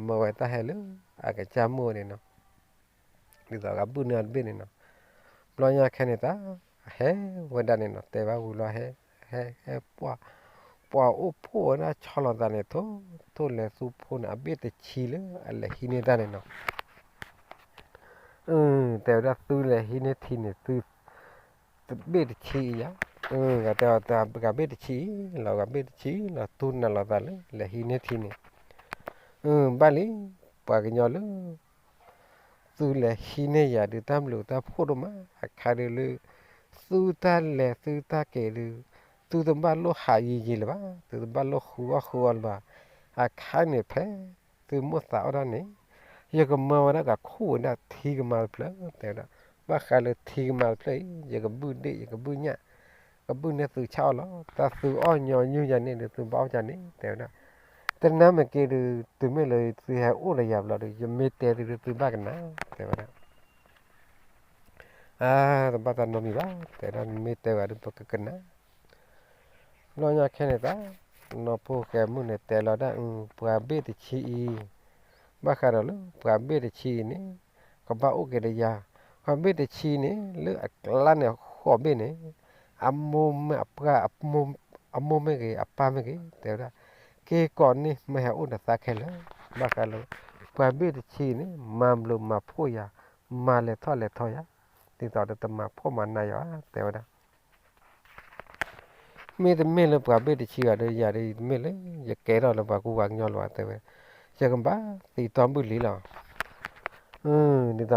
မၢဝဲတၢ်ဟဲလၢ အကစၢ်မုၣ်န့ၣ်နီၤ ဒ်သိးပှၤဘုၣ်န့ၢ်အတဘ့ၣ်န့ၣ်နီၤ, ဘျီညါခဲန့ၣ်သး, ဟဲဝဲဒၣ်န့ၣ်နီၤ တဲဘၣ်ဝံၤလီၤဟဲ, ဟဲ ဟဲ ပှၤအိၣ်ဖှိၣ်ဝဲဒၣ်ဆီလီၤသးန့ၣ် ထိၣ် ထိၣ်လဲၤသူဖိန့ၣ် အဘ့ၣ်တဆံလၢအလဲၤဟံးန့ၢ်တၢ်န့ၣ်နီၤ, တဲဝဲဒၣ်သုလဲၤဟံးန့ၢ်ထံန့ၣ် သု တဘ့ၣ်တဆံအံၤယါ, တဲအီၤ ဂၤဘ့ၣ်တဆံအံၤလီၤ ဂၤဘ့ၣ်တဆံလီၤ သူနၤလီၤသးလၢ လဲၤဟံးန့ၢ်ထံန့ၣ်, ဘၣ်လံ, ပှၤကညီလၢ သုလဲၤဟံးန့ၢ်ယၤဒုး တၢ်ဘျုးတၢ်ဖှိၣ်ဒိၣ်မး အခါဒုးလၢ သုတၢ်လဲၤသုတၢ်က့ၤဒုး, သုတဘၣ်လိၣ်ဟးယံၤယံၤလၢၤဘၣ်, သုတဘၣ်လိၣ်ဃုအီၣ်ဃုအီလၢၤဘၣ်, အခါန့ၣ်ဖဲ သုမိၣ်သးအီၣ်တၢ်န့ၣ်, ယကမၢဝဲဒၣ်ကခူၣ်ဝဲဒၣ်ထံကမါတဖျၢၣ် တဲဝဲဒၣ်, ဘၣ်ဃးလၢထံကမါတဖျၢၣ်အံၤ ယကဘုၣ်ဒ့ၣ် ယကဘုၣ်ညၣ်, ကဘုၣ်န့ၢ်သုဆၣ်အီၣ်လီၤ, တၢ်သုအီၣ်ညီနုၢ်ယၤန့ၣ်ဒုး သုဘၣ်အီၣ်ကန့ၣ် တဲဝဲဒၣ်, တနာ်မ့ၢ်က့ဒုး တုၤမ့ၢ်လၢသုဟဲအိၣ်ဒီးယၤဘျီဒုး ယမ့ၢ်တဲသုဒုး သုဘၣ်ကနၣ် တဲဝဲဒၣ် အါ တဘၣ်တၢ်နီတမံၤဘၣ် တဲဒၣ် နမ့ၢ်တဲဝဲဒုး ပကကနၣ်, ဘျီညါခဲန့ၣ်သး, နီၢ်ဖိၣ်ဃဲမုၣ်န့ၣ်တဲလီၤဒၣ် ပှၤဘ့ၣ်တဆံအံၤ, ဘၣ်ဃးဒီးလၢပှၤဘ့ၣ်တဆံအံၤန့ၣ်, ကဘၣ်အိၣ်က့ၤဒီးယၤ, ပှၤဘ့ၣ်တဆံန့ၣ် လၢအကျါန့ၣ်ဃိးဘ့ၣ်န့ၣ်, အမိၢ်မ့ၢ်အပှၢ်, အမိၢ်မ့ၢ်ဂ့ၤ အပၢ်မ့ၢ်ဂ့ၤ တဲဝဲဒၣ်, က့ၤကိးန့ၢ်မ့ၢ်ဟဲအိၣ်ဒီးသးခဲလၢာ်, ဘၣ်ဃးလၢ ပှၤဘ့ၣ်တဆံန့ၣ် မၤဘျုးမၤဖှိၣ်ယၤ, မၤလဲၤထီၣ်လဲၤထီယၤ, ဒ်သိးဒီးတမၤဖှိၣ်မၤနးယၤ တဲဝဲဒၣ် မ့တမ့ၢ်လၢပှၤဘ့ၣ်တဆံဘၣ်ဒီး ယၤဒ်တမ့ၢ်လၢ ယကဲထီၣ်လၢပှၤကူပှၤကညီလၢၤဘၣ် တဲဝဲ, ယကဘၣ်သံတီမုၢ်လံလီၤ, ဒ်သိးဒီး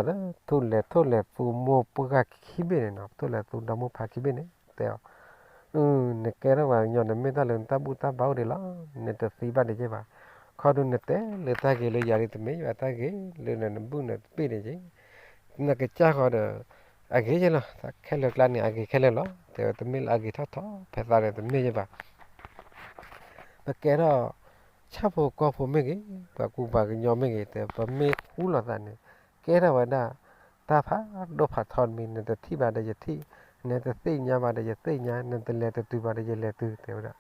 ထိၣ်လဲၤထိၣ်လဲၤသူမိၢ်ပှၢ်ခံဘ့ၣ်န့ၣ်နီၤ ထိၣ်လဲၤသူဒီမိၢ်ဖးခံဘ့ၣ်န့ၣ် တဲအီၤ, နကဲထီၣ်ပှၤကညီ နမ့ၢ်တၢ်လၢနတၢ်ဘူၣ်တၢ်ဘါအိၣ်ဒံးလီၤ, နတသံဘၣ်ဒံးက့ဘၣ်, ခီဒုးနတဲလၢတၢ်ဂ့ၤလၢယၤဒ်တမ့ၢ်ယဘၣ်တၢ်ဂ့ၤ လၢနနဘုၣ်နတဘ့ၣ်န့ၣ်က့ နကစၢ်ဃီဒီး အဂ့ၤယဲလီၤ, ခဲလၢာ်ကျါန့ၣ် အဂ့ၤခဲလၢာ်လီၤ, တဲဝဲတမ့ၢ်လၢအဂ့ၤထီၣ်ထီ ဖဲသးန့ၣ်တမ့ၢ်ယဲဘၣ်, ပကဲထီၣ် ဆၣ်ဖိကီၢ်ဖိမ့ၢ်ဂ့ၤ, ပှၤကူပှၤကညီမ့ၢ်ဂ့ၤ, တဲပမ့ၢ်ဃူလိာ်သးန့ၣ် ကဲထီၣ်ဝဲဒၣ် တၢ်ဖးဒိၣ်ဖးထီတမံၤ, နတထံၣ်ဘၣ်ဒီးယထံၣ်, နတသ့ၣ်ညါဘၣ်ဒီးယသ့ၣ်ညါ, နတလဲၤတတုၤဘၣ်ဒီးယလဲၤတုၤ တဲဝဲဒၣ်,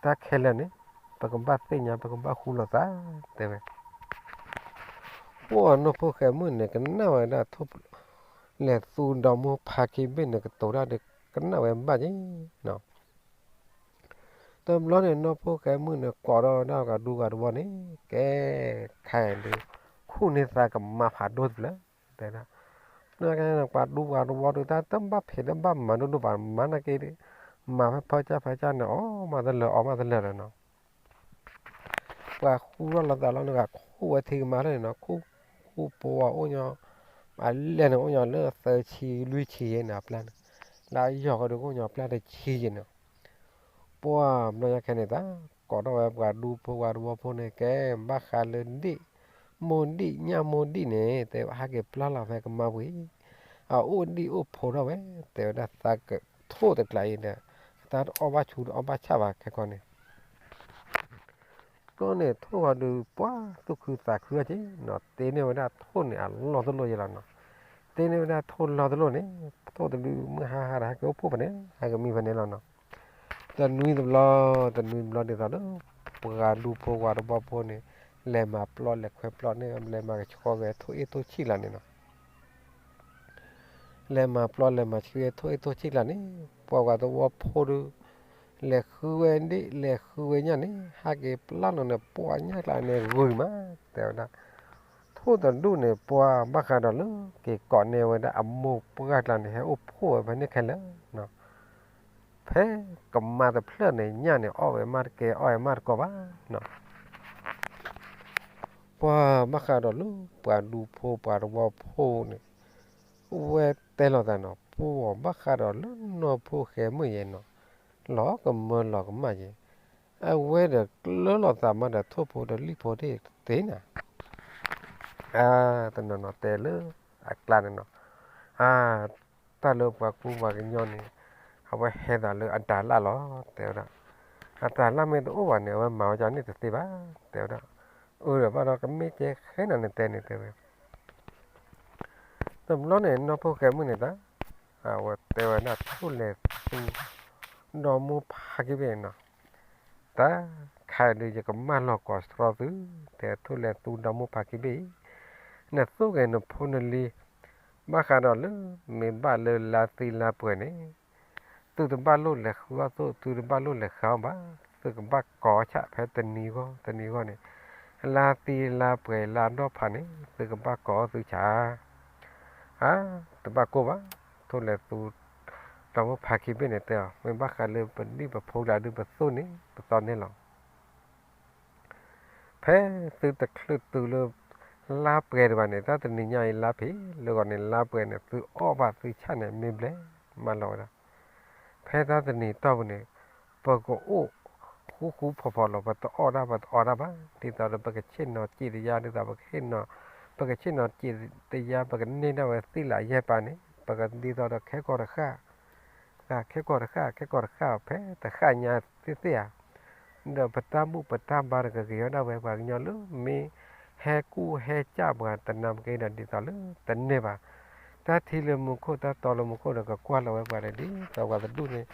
တၢ်ခဲလၢာ်န့ၣ် ပကဘၣ်သ့ၣ်ညါ ပကဘၣ်ဃူလိာ်သး တဲဝဲ ပှၤနီၢ်ဖိၣ်ဃဲမုၣ်န့ၣ် ကနၣ်ဝဲဒၣ်ထိၣ် လဲၤသူဒီမိၢ်ဖးခံဘ့ၣ်န့ၣ် ကတိၤတၢ်ဒီး ကနၣ်ဝဲဘၣ်က့ၤနီၤ, တဘျီန့ၣ် နီၢ်ဖိၣ်ဃဲမုၣ်န့ၣ် ကိးထီၣ်ဝဲဒၣ်ပှၤဒူပှၤတဝီန့ၣ် ကဲ ခါအံၤဒုး ခူၣ်န့ၢ်သးကမါဖးဒိၣ်တဖျၢၣ် တဲဒၣ်, ပှၤဒူပှၤတဝီဒုး တၢ်တဘၣ်ဖံးတဘၣ်မၤဒိၣ်ဒိၣ်ဘၣ် မၤနာ်က့ မၤဖဲဖၢကၢ်ဖၢကၢ်န့ၣ် အီၣ်မးတလၢာ် အီမးတလၢာ်လီၤနီၤ ပှၤဃူထီၣ်လီၤသးလီၤန့ၣ် ခူၣ်ဝဲထံကမါလၢာ်န့ၣ်နီၤ, ခူၣ် ခူၣ်ပှၤအိၣ်ညီ, အလဲၢ်န့ၣ် အိၣ်ညီလၢသၢဆံလွံၢ်ဆံယဲန့ၣ် အပျၢ်န့ၣ်, လၢအယီၤဃီဒီး ကအိၣ်ညီပျၢ်တဆံယဲန့ၣ်, ပှၤဘျီညါခဲန့ၣ်သး, ကိးထီၣ်ဝဲပှၤဒူဖိပှၤတဝီဖိန့ၣ် ကဲဘၣ်ဃးလၢဒ့ၣ်, မိၢ်ဒ့ၣ်ညၣ်မိၢ်ဒ့ၣ်န့ၣ် တဲဝဲဟဲက့ၤပျၢ်လီၤဖဲကမါပူၤအံၤ, အအိၣ်ဒံၣ်အိၣ်ဖိထီၣ်ဝဲ, တဲဝဲဒၣ်သးကထိၣ်တကျါအံၤဒီး, တၢ်တအီၣ်ဘၣ်ဆူတအီၣ်ဘၣ်ဆၣ်ဘၣ်ခဲခီန့ၣ် ဘျီန့ၣ်ထိၣ်ဃီဒုး ပှၤသူၣ်ခုသးခုအက့နီၤ, တ့န့ၢ်ဝဲဒၣ်ထိၣ်န့ၣ် အလီၢ်တလိၣ်ယဲလီၤနီၤ, တ့န့ၢ်ဝဲဒၣ်ထိၣ်လီၢ်တလိၣ်န့ၣ်, ထိၣ်တဒုမုၢ်ဟါဟါဒီး ဟဲက့ၤအိၣ်ဖှိၣ်ဖဲန့ၣ် ဟဲက့ၤမံဖဲန့ၣ်လီၤနီၤ, တနွံတဘျီ, တနွံတဘျီဒ်သိးဒီး, ပှၤဒူဖိပှၤတဝီဖိန့ၣ်, လဲၤမၤပျီလဲၤခွဲပျီန့ၣ် လဲၤမၤကဆှီဝဲထိၣ်အ့ၣ်ထိၣ်ဆံၣ်လၢန့ၣ်နီၤ လဲၤမၤပျီလဲၤမၤဆှံဝဲထိၣ်အ့ၣ်ထိၣ်ဆံၣ်ကျါန့ၣ်, ပှၤပှၤတဝီဖိဒီး, လဲၤဃုဝဲဒ့ၣ် လဲၤဃုဝဲညၣ်န့ၣ် ဟဲက့ၤပျၢ်လီၤန့ၣ် ပှၤညၣ်ကျါန့ၣ်ဂုၤမး, တဲဝဲဒၣ်, ထိၣ်တဒူၣ်န့ၣ် ပှၤဘၣ်ဃးဒီးလၢ က့ၤကိးန့ၢ်ဝဲဒၣ်အမိၢ်ပှၢ်ကျါန့ၣ် ဟဲအိၣ်ဖှိၣ်ဝဲဖဲန့ၣ်ခဲလၢာ်, ဖဲကမါတဖျၢၣ်န့ၣ် ညၣ်န့ၣ်အီၣ်ဝဲမးတကဲ အီၣ်ဝဲမးတကိးဘၣ်နီၤ ပှၤ ပှၤဘၣ်ဃးဒီးလၢပှၤဒူဖိပှၤသဝီဖိန့ၣ် ဝဲတဲလိာ်သးနီၤ, ပှၤဘၣ်ဃးဒီးလၢနီၢ်ဖိၣ်ဃဲမုၣ်ယဲနီၤ, လီၤကမၢလီၤကမၣ်ယဲ, အဝဲဒီးကျၢၤလိာ်သးမးဒီးထိၣ်ဖိဒီးလံၣ်ဖိသ့ၣ်တသ့နီၤ, တနီၤနီၤတဲလၢအကျါန့ၣ်နီၤ, အ တၢ်လၢပှၤကူပှၤကညီန့ၣ် အဝဲဟဲသးလၢအတၤလၣ်လီၤ တဲဝဲဒၣ်, အတၤလၣ်မ့ၢ်တအိၣ်ဘၣ်န့ၣ် အဝဲမၤဝဲဒ်န့ၣ်တသ့ဘၣ် တဲဝဲဒၣ်, အၢဒီးဘၣ်ဒီးကမ့ၢ်ကဲဃဲနီၤနတဲန့ၣ်တဲဝဲ တဘျီန့ၣ် နီၢ်ဖိၣ်ဃဲမုၣ်န့ၣ်တၢ် အဝဲတဲဝဲဒၣ်ထိၣ်လဲၤသူ ဒီမိၢ်ဖါခံဘ့ၣ်နီၤ, တၢ်ခါဒုးယကမၢလီၤကိးတြီသု, တဲထိၣ်လဲၤသူဒီမိၢ်ဖါခံဘ့ၣ်အံၤ, နသူၣ်ဂဲၤနဖိနလံၤ ဘၣ်ဃးဒီးလၢ မ့ၢ်ဘၣ်လၢလါသံလါပှဲၤန့ၣ် သုတဘၣ်လိၣ်လဲၤဃုအီၣ်သိၣ် သုတဘၣ်လိၣ်လဲၤဃုအီၣ်ဘၣ်, သုကဘၣ်ကိးဆၣ်ဖဲတနံၤဂီၢ် တနံၤဂီၢ်န့ၣ်, လါသံလါပှဲၤလါဒီဖးန့ၣ် သုကဘၣ်ကိးအီၣ်သုဆၣ် အါ, တဘၣ်ကိၢ်ဘၣ်, ထိၣ်လဲၤသူ ဒီမိၢ်ဖါခံဘ့ၣ်န့ၣ်တဲအီၤ မ့ၢ်ဘၣ်ဃးလၢပဒံၣ်ပဖိကျါဒုးပသိၣ်န့ၣ် ပသီန့ၣ်လီၤ. ဖဲသုတချုးတုၤလၢ လါပှဲၤတဘၣ်န့ၣ် တၢ်တနံၤညါအံၤလါဖံးလၢဂီၤန့ၣ် လါပှဲၤန့ၣ် သုအီၣ်ဘၣ်သုဆၣ်န့ၣ် မ့ၢ်ဘျဲၣ်မးလီၤဝဲဒၣ် ဖဲတၢ်တနံၤတီၢ်ပူၤန့ၣ် ပကအိၣ်ဃူဃူဖိးဖိးလီၤ ပတအီၣ်တၢ် ပတအီတၢ်ဘၣ် ဒ်သိးဒီးပကဆ့ၣ်နီၤစံးတယါ ဒ်သိးပကဟ့ၣ်နီၤ ပကဆ့ၣ်နီၤစံးတယါ ပကန့ၢ်ဒၣ်ဝဲသ့ၣ်လးယဲၢ်ပၤန့ၣ် ပကဒ်သိးဒီးခဲကီၢ်တဃၣ် ခဲကီၢ်တဃၣ် ခဲကီၢ်တဃၣ်ဖဲတဃၣ်ညါသ့ၣ်သ့ၣ်ဧါ ဒီးပတၢ်ဘူၣ်ပတၢ်ဘါတကဂ့ၤဝဲဒၣ်ဝဲပှၤကညီလၢမ့ၢ်ဟဲကူၣ်ဟဲကၢ်ပှၤတနၢ်ပက့ဒီးဒ်သိးလၢတန့ၢ်ဘၣ် တၢ်ထံလၢမူခိၣ် တၢ်တီလၢမူခိၣ်ဒီးကကွၢ်လီၤဝဲပှၤဒီးဒ်သိးပှၤတဒူၣ်န့ၣ်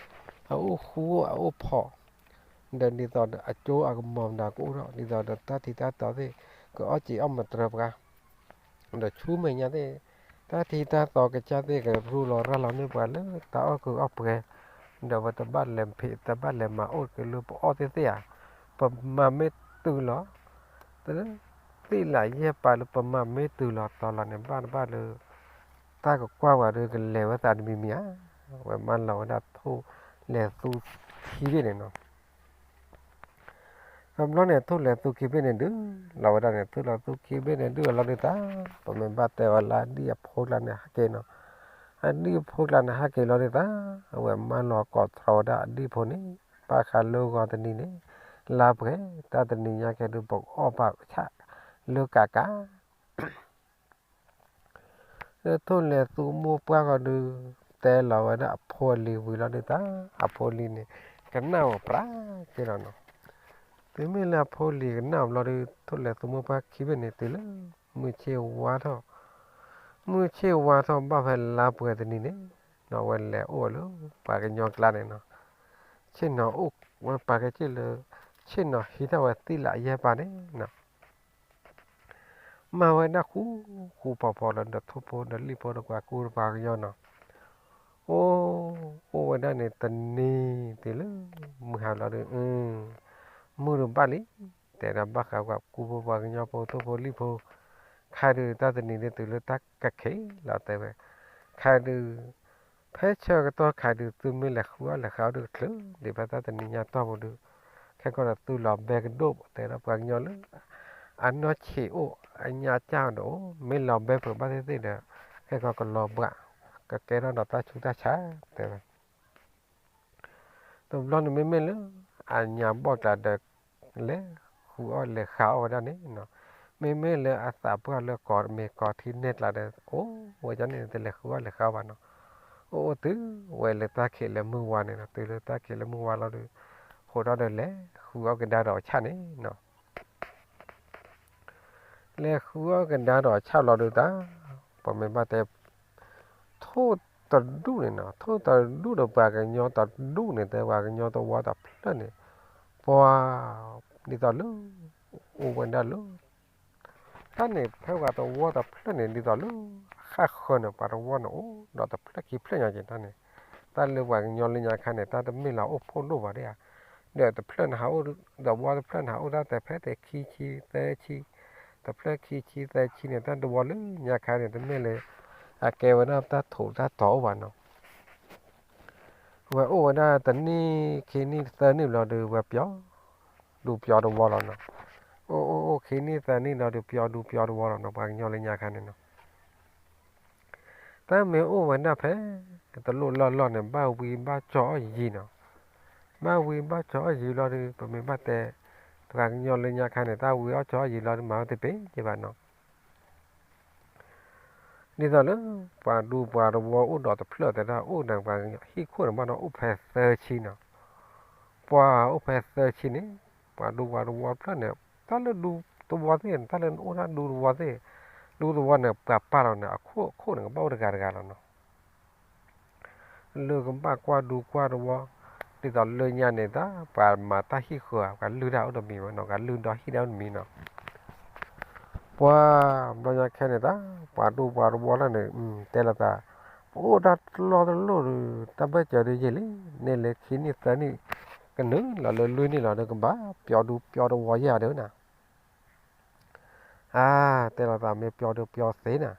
အအိၣ်ဃူအအိၣ်ဖိး ဒီးဒ်သိးဒီးအကၠိအကမီၤမတၤကအိၣ်ထီၣ် ဒ်သိးဒီးတၢ်ထံတၢ်တီသ့ၣ် ကအီၣ်စံာ်အီၣ်မတြီပှၤ ဒီးဆူမဲာ်ညါသ့ၣ် တၢ်ထံတၢ်တီကစၢ်သ့ၣ်ကရူလီၤရၤလီၤန့ၢ်ပှၤလၢတၢ်အီၣ်ကုၢ်အီၣ်ပှဲၤ ဒီးပတဘၣ်လဲၤဖံး တဘၣ်လဲၤမၤအိၣ်က့ၤလၢပအီၣ်သ့ၣ်သ့ၣ်ဧါ ပမၤမ့ၢ်တုၤလီၤ သ့ၣ်လးယဲၢ်ပၤလၢပမၤမ့ၢ်တုၤလီၤတီၤလီၤန့ၣ် ဘၣ်တဘၣ်လၢ တၢ်ကကွၢ်ဝဲဒီးကလဲၤဝဲသးတမံၤမံၤဧါ ဝဲမၢလီၤဝဲဒၣ်ထိၣ်လဲၤသူခံဘ့ၣ်န့ၣ်နီၤ တဘျီန့ၣ် ထိၣ်လဲၤသူခံဘ့ၣ်န့ၣ်ဒုး လီၤဝဲဒၣ်န့ၣ် ထိၣ်လဲၤသူခံဘ့ၣ်န့ၣ်ဒုးအလီၤဒုးသး ပမ့ၢ်ဘၣ်တဲဝဲလၢအဒံၣ်အဖိကျါန့ၣ်ဟဲက့ၤနီၤ အဒံၣ်အဖိကျါန့ၣ်ဟဲက့ၤလီၤဒုးသး အဝဲမၢလီၤကိးထီၣ်ဝဲဒၣ်အဒံၣ်ဖိန့ၣ် ဘၣ်ဃးလၢဂီၤတနံၤန့ၣ် လါပှဲၤ တၢ်တနံၤညါကဲဒုး ပကအီၣ်ဘၣ်ဆၣ်လၢကးကး လၢထိၣ်လဲၤသူမိၢ်ပှၢ်ဃီဒုး တဲလီၤဝဲဒၣ်အဖိအလံၤဝံၤလီၤဒုးသး အဖိအလံၤန့ၣ် ကနၣ်ဝဲပြးက့လီၤနီၤ တုၤမ့ၢ်လၢအဖိအလံၤကနၣ်ဝဲလီၤဒုး ထိၣ်လဲၤသူမိၢ်ပှၢ်ခံဘ့ၣ်န့ၣ်တုၤလၢ မုၢ်ဆ့ၣ်ဝါထီၣ် မုၢ်ဆ့ၣ်ဝါထီၣ်ဘၣ်ဖဲလါပှဲၤတနံၤန့ၣ် နီၤဝဲလဲၤအိၣ်လၢပှၤကညီကျါန့ၣ်နီၤ ဆ့ၣ်နီၤအိၣ်ဝဲပာ်ကဲဆ့ၣ်လၢ ဆ့ၣ်နီၤဟံးထီၣ်ဝဲသ့ၣ်လးယဲၢ်ပၤန့ၣ်နီၤ မၤဝဲဒၣ်ဃူဃူဖိးဖိးလီၤ ဒီးထိၣ်ဖိဒီးလံၣ်ဖိဒီးပှၤကူပှၤကညီနီၤ အိၣ် အိၣ်ဝဲဒၣ်န့ၣ်တနံၤတုၤလၢ မုၢ်ဟါလီၤဒီး မုၢ်တဘၣ်လံ တဲဒၣ်ဘၣ်ဃးပှၤကူဖိပှၤကညီဖိထိၣ်ဖိလံၣ်ဖိ ခါဒုးတၢ်တနံၤန့ၣ်တုၤလၢတၢ်ကခံးလီၤတဲဝဲ ခါဒုး ဖဲဆၢကတီၢ်ခါဒုး သုမ့ၢ်လဲၤဃုအီၣ်လဲၤဃုအီၣ်ဒုးတချုး ဒ်ဖဲတၢ်တနံၤညါတီၢ်ပူၤဒုး ခဲကီၢ်ဒီးသုလီၤဘဲကဒိၣ် တဲဒီးပှၤကညီလၢ အနီၢ်ဆံးအိၣ် အညၣ်ကၢ်ဒီးအိၣ် မ့ၢ်လီၤဘဲပှဲၤဘၣ်သ့ၣ်သ့ၣ်ဒီး ခဲကီၢ်ကလီၤဘှး ကကဲထီၣ်ဒီးတၢ်ဆူးတၢ်ဆါ တဲဝဲ တဘျီန့ၣ်မ့မ့ၢ်လၢ အညါဘီၣ်ကျါဒီး လဲၤဃုအီၣ်လဲၤဃုအီၣ်ဝဲဒၣ်န့ၣ်နီၤ မ့မ့ၢ်လၢအသးပှၢ်လၢကီၢ်မ့ၢ်ကီၢ်ထံနဲၣ်ကျါဒီး အိၣ်ဝဲဒၣ်န့ၣ် တလဲၤဃုအီၣ်လဲၤဃုအီၣ်ဘၣ်နီၤ အိၣ်အိၣ်တုၤဝဲလၢတၢ်ခံးလၢမုၢ်ဝါန့ၣ်နီၤ တုၤလၢတၢ်ခံးလၢမုၢ်ဝါလီၤဒီး ဃိးထီၣ်ဒီးလဲၤဃုအီၣ်ကဒါဒီးအဆၣ်န့ၣ်နီၤ လဲၤဃုအီၣ်ကဒါဒီးအဆၣ်လီၤဒုးတၢ် ပမ့ၢ်ဘၣ်တဲ ထိၣ်တဒူၣ်န့ၣ်နီၤ ထိၣ်တဒူၣ်ဒီးပှၤကညီတဒူၣ်န့ၣ် တဲပှၤကညီတဝီတဖျၢၣ်န့ၣ် ပှၤ ဒ်သိးလၢ အိၣ်ဝဲဒၣ်လၢ တၢ်န့ၣ် ဖဲပှၤတဝီတဖျၢၣ်န့ၣ် ဒ်သိးလၢ ဃၣ်ဃၢၤန့ၣ် ပှၤတဝီန့ၣ်အိၣ်ဒီးတဖျၢၣ်ခံဖျၢၣ်ညါက့ၤတၢ်န့ၣ် တၢ်လၢပှၤကညီလၢညါခါန့ၣ် တၢ်တမ့ၢ်လၢအိၣ်ဖှိၣ်ဒိၣ်ဘၣ်ဒၣ်ဧါ ဒီးတဖျၢၣ်န့ၣ်ဟးအိၣ် တဝီတဖျၢၣ်န့ၣ်ဟးအိၣ်ဒၣ်တဲဖဲတခံဆံသၢဆံ တဖျၢၣ်ခံဆံသၢဆံန့ၣ် တၢ်တဝီလၢညါခါန့ၣ် တမ့ၢ်လၢ အကဲဝဲဒၣ်တၢ်ထိးတၢ်တီၤအိၣ်ဘၣ်နီၤ ဝဲအိၣ်ဝဲဒၣ်တနံၣ်ခံနံၣ်သၢနံၣ်ဘျီဒီး ဝဲပျီ ဒူပျီတဝီလီၤနီၤ. အိၣ်အိၣ်အိၣ်ခံနံၣ်သၢနံၣ်ဒီး ပျီဒူပျီတဝီလီၤနီၤ ပှၤကညီလၢညါခါန့ၣ်နီၤ. တၢ်မ့ၢ်အိၣ်ဝဲဒၣ်ဖဲ တလိၣ်လၢ်လီၢ်န့ၣ် ဘၣ်ဝံဘၣ်ကၠီအီၣ်ယံၤနီၤ. ဘၣ်ဝံဘၣ်ကၠီအီၣ်ယံၤလီၤဒီး ပမ့ၢ်ဘၣ်တဲ ပှၤကညီလၢညါခါန့ၣ် တၢ်ဝံအီၣ်ကၠီအီၣ်ယံၤလီၤဒီး မၤဝဲတပ့ၤက့ဘၣ်နီၤ. ဒ်သိးလၢ ပှၤဒူပှၤတဝီအိၣ်ဒီးတဖျၢၣ်သတး အိၣ်ဒီးပှၤဟံၣ်ခိၣ်န့ၣ်ဘၣ်ဒီး အိၣ်ဖဲသၢဆံနီၤ. ပှၤအိၣ်ဖဲသၢဆံန့ၣ် ပှၤဒူပှၤတဝီတဖျၢၣ်န့ၣ် တၢ်လၢဒူတဝီသ့ၣ် တၢ်လၢနအိၣ်တၢ်ဒူတဝီသ့ၣ် ဒူတဝီန့ၣ် ပှၤပာ်လီၤန့ၣ် အခိၣ်အခိၣ်န့ၣ် ကဘၣ်အိၣ်တဂၤတဂၤလီၤနီၤ. လၢကဘၣ်ကွၢ်ဒူကွၢ်တဝီ ဒ်သိးလၢညါန့ၣ်တၢ် ပှၤမၤတၢ်ဟံၣ်ဃၢၤ ပှၤလုၢ်တၢ်အိၣ်တမံၤဝဲနီၤ ပှၤလုၢ်ဒီဟံၣ်တၢ်အိၣ်တမံၤနီၤ. ပှၤဘျီညါခဲန့ၣ်တၢ် ပှၤဒူပှၤတဝီလၢန့ၣ် တဲလိာ်သး ပအိၣ်တၢ်လီၢ်တလီၢ်ဒီး တၢ်ဘၢၣ်စၢၤဒုးယံာ်လံ န့ၢ်လၢခံနံၣ်သၢနံၣ် ကနုာ်လီၤလၢလွံၢ်နံၣ်လီၤဒီး ကဘၣ်ပျီဒူပျီတဝီယဲၢ်ဒီးနၤ အါ တဲလိာ်သးမ့ၢ်ပျီဒုးပျီသ့နၤ,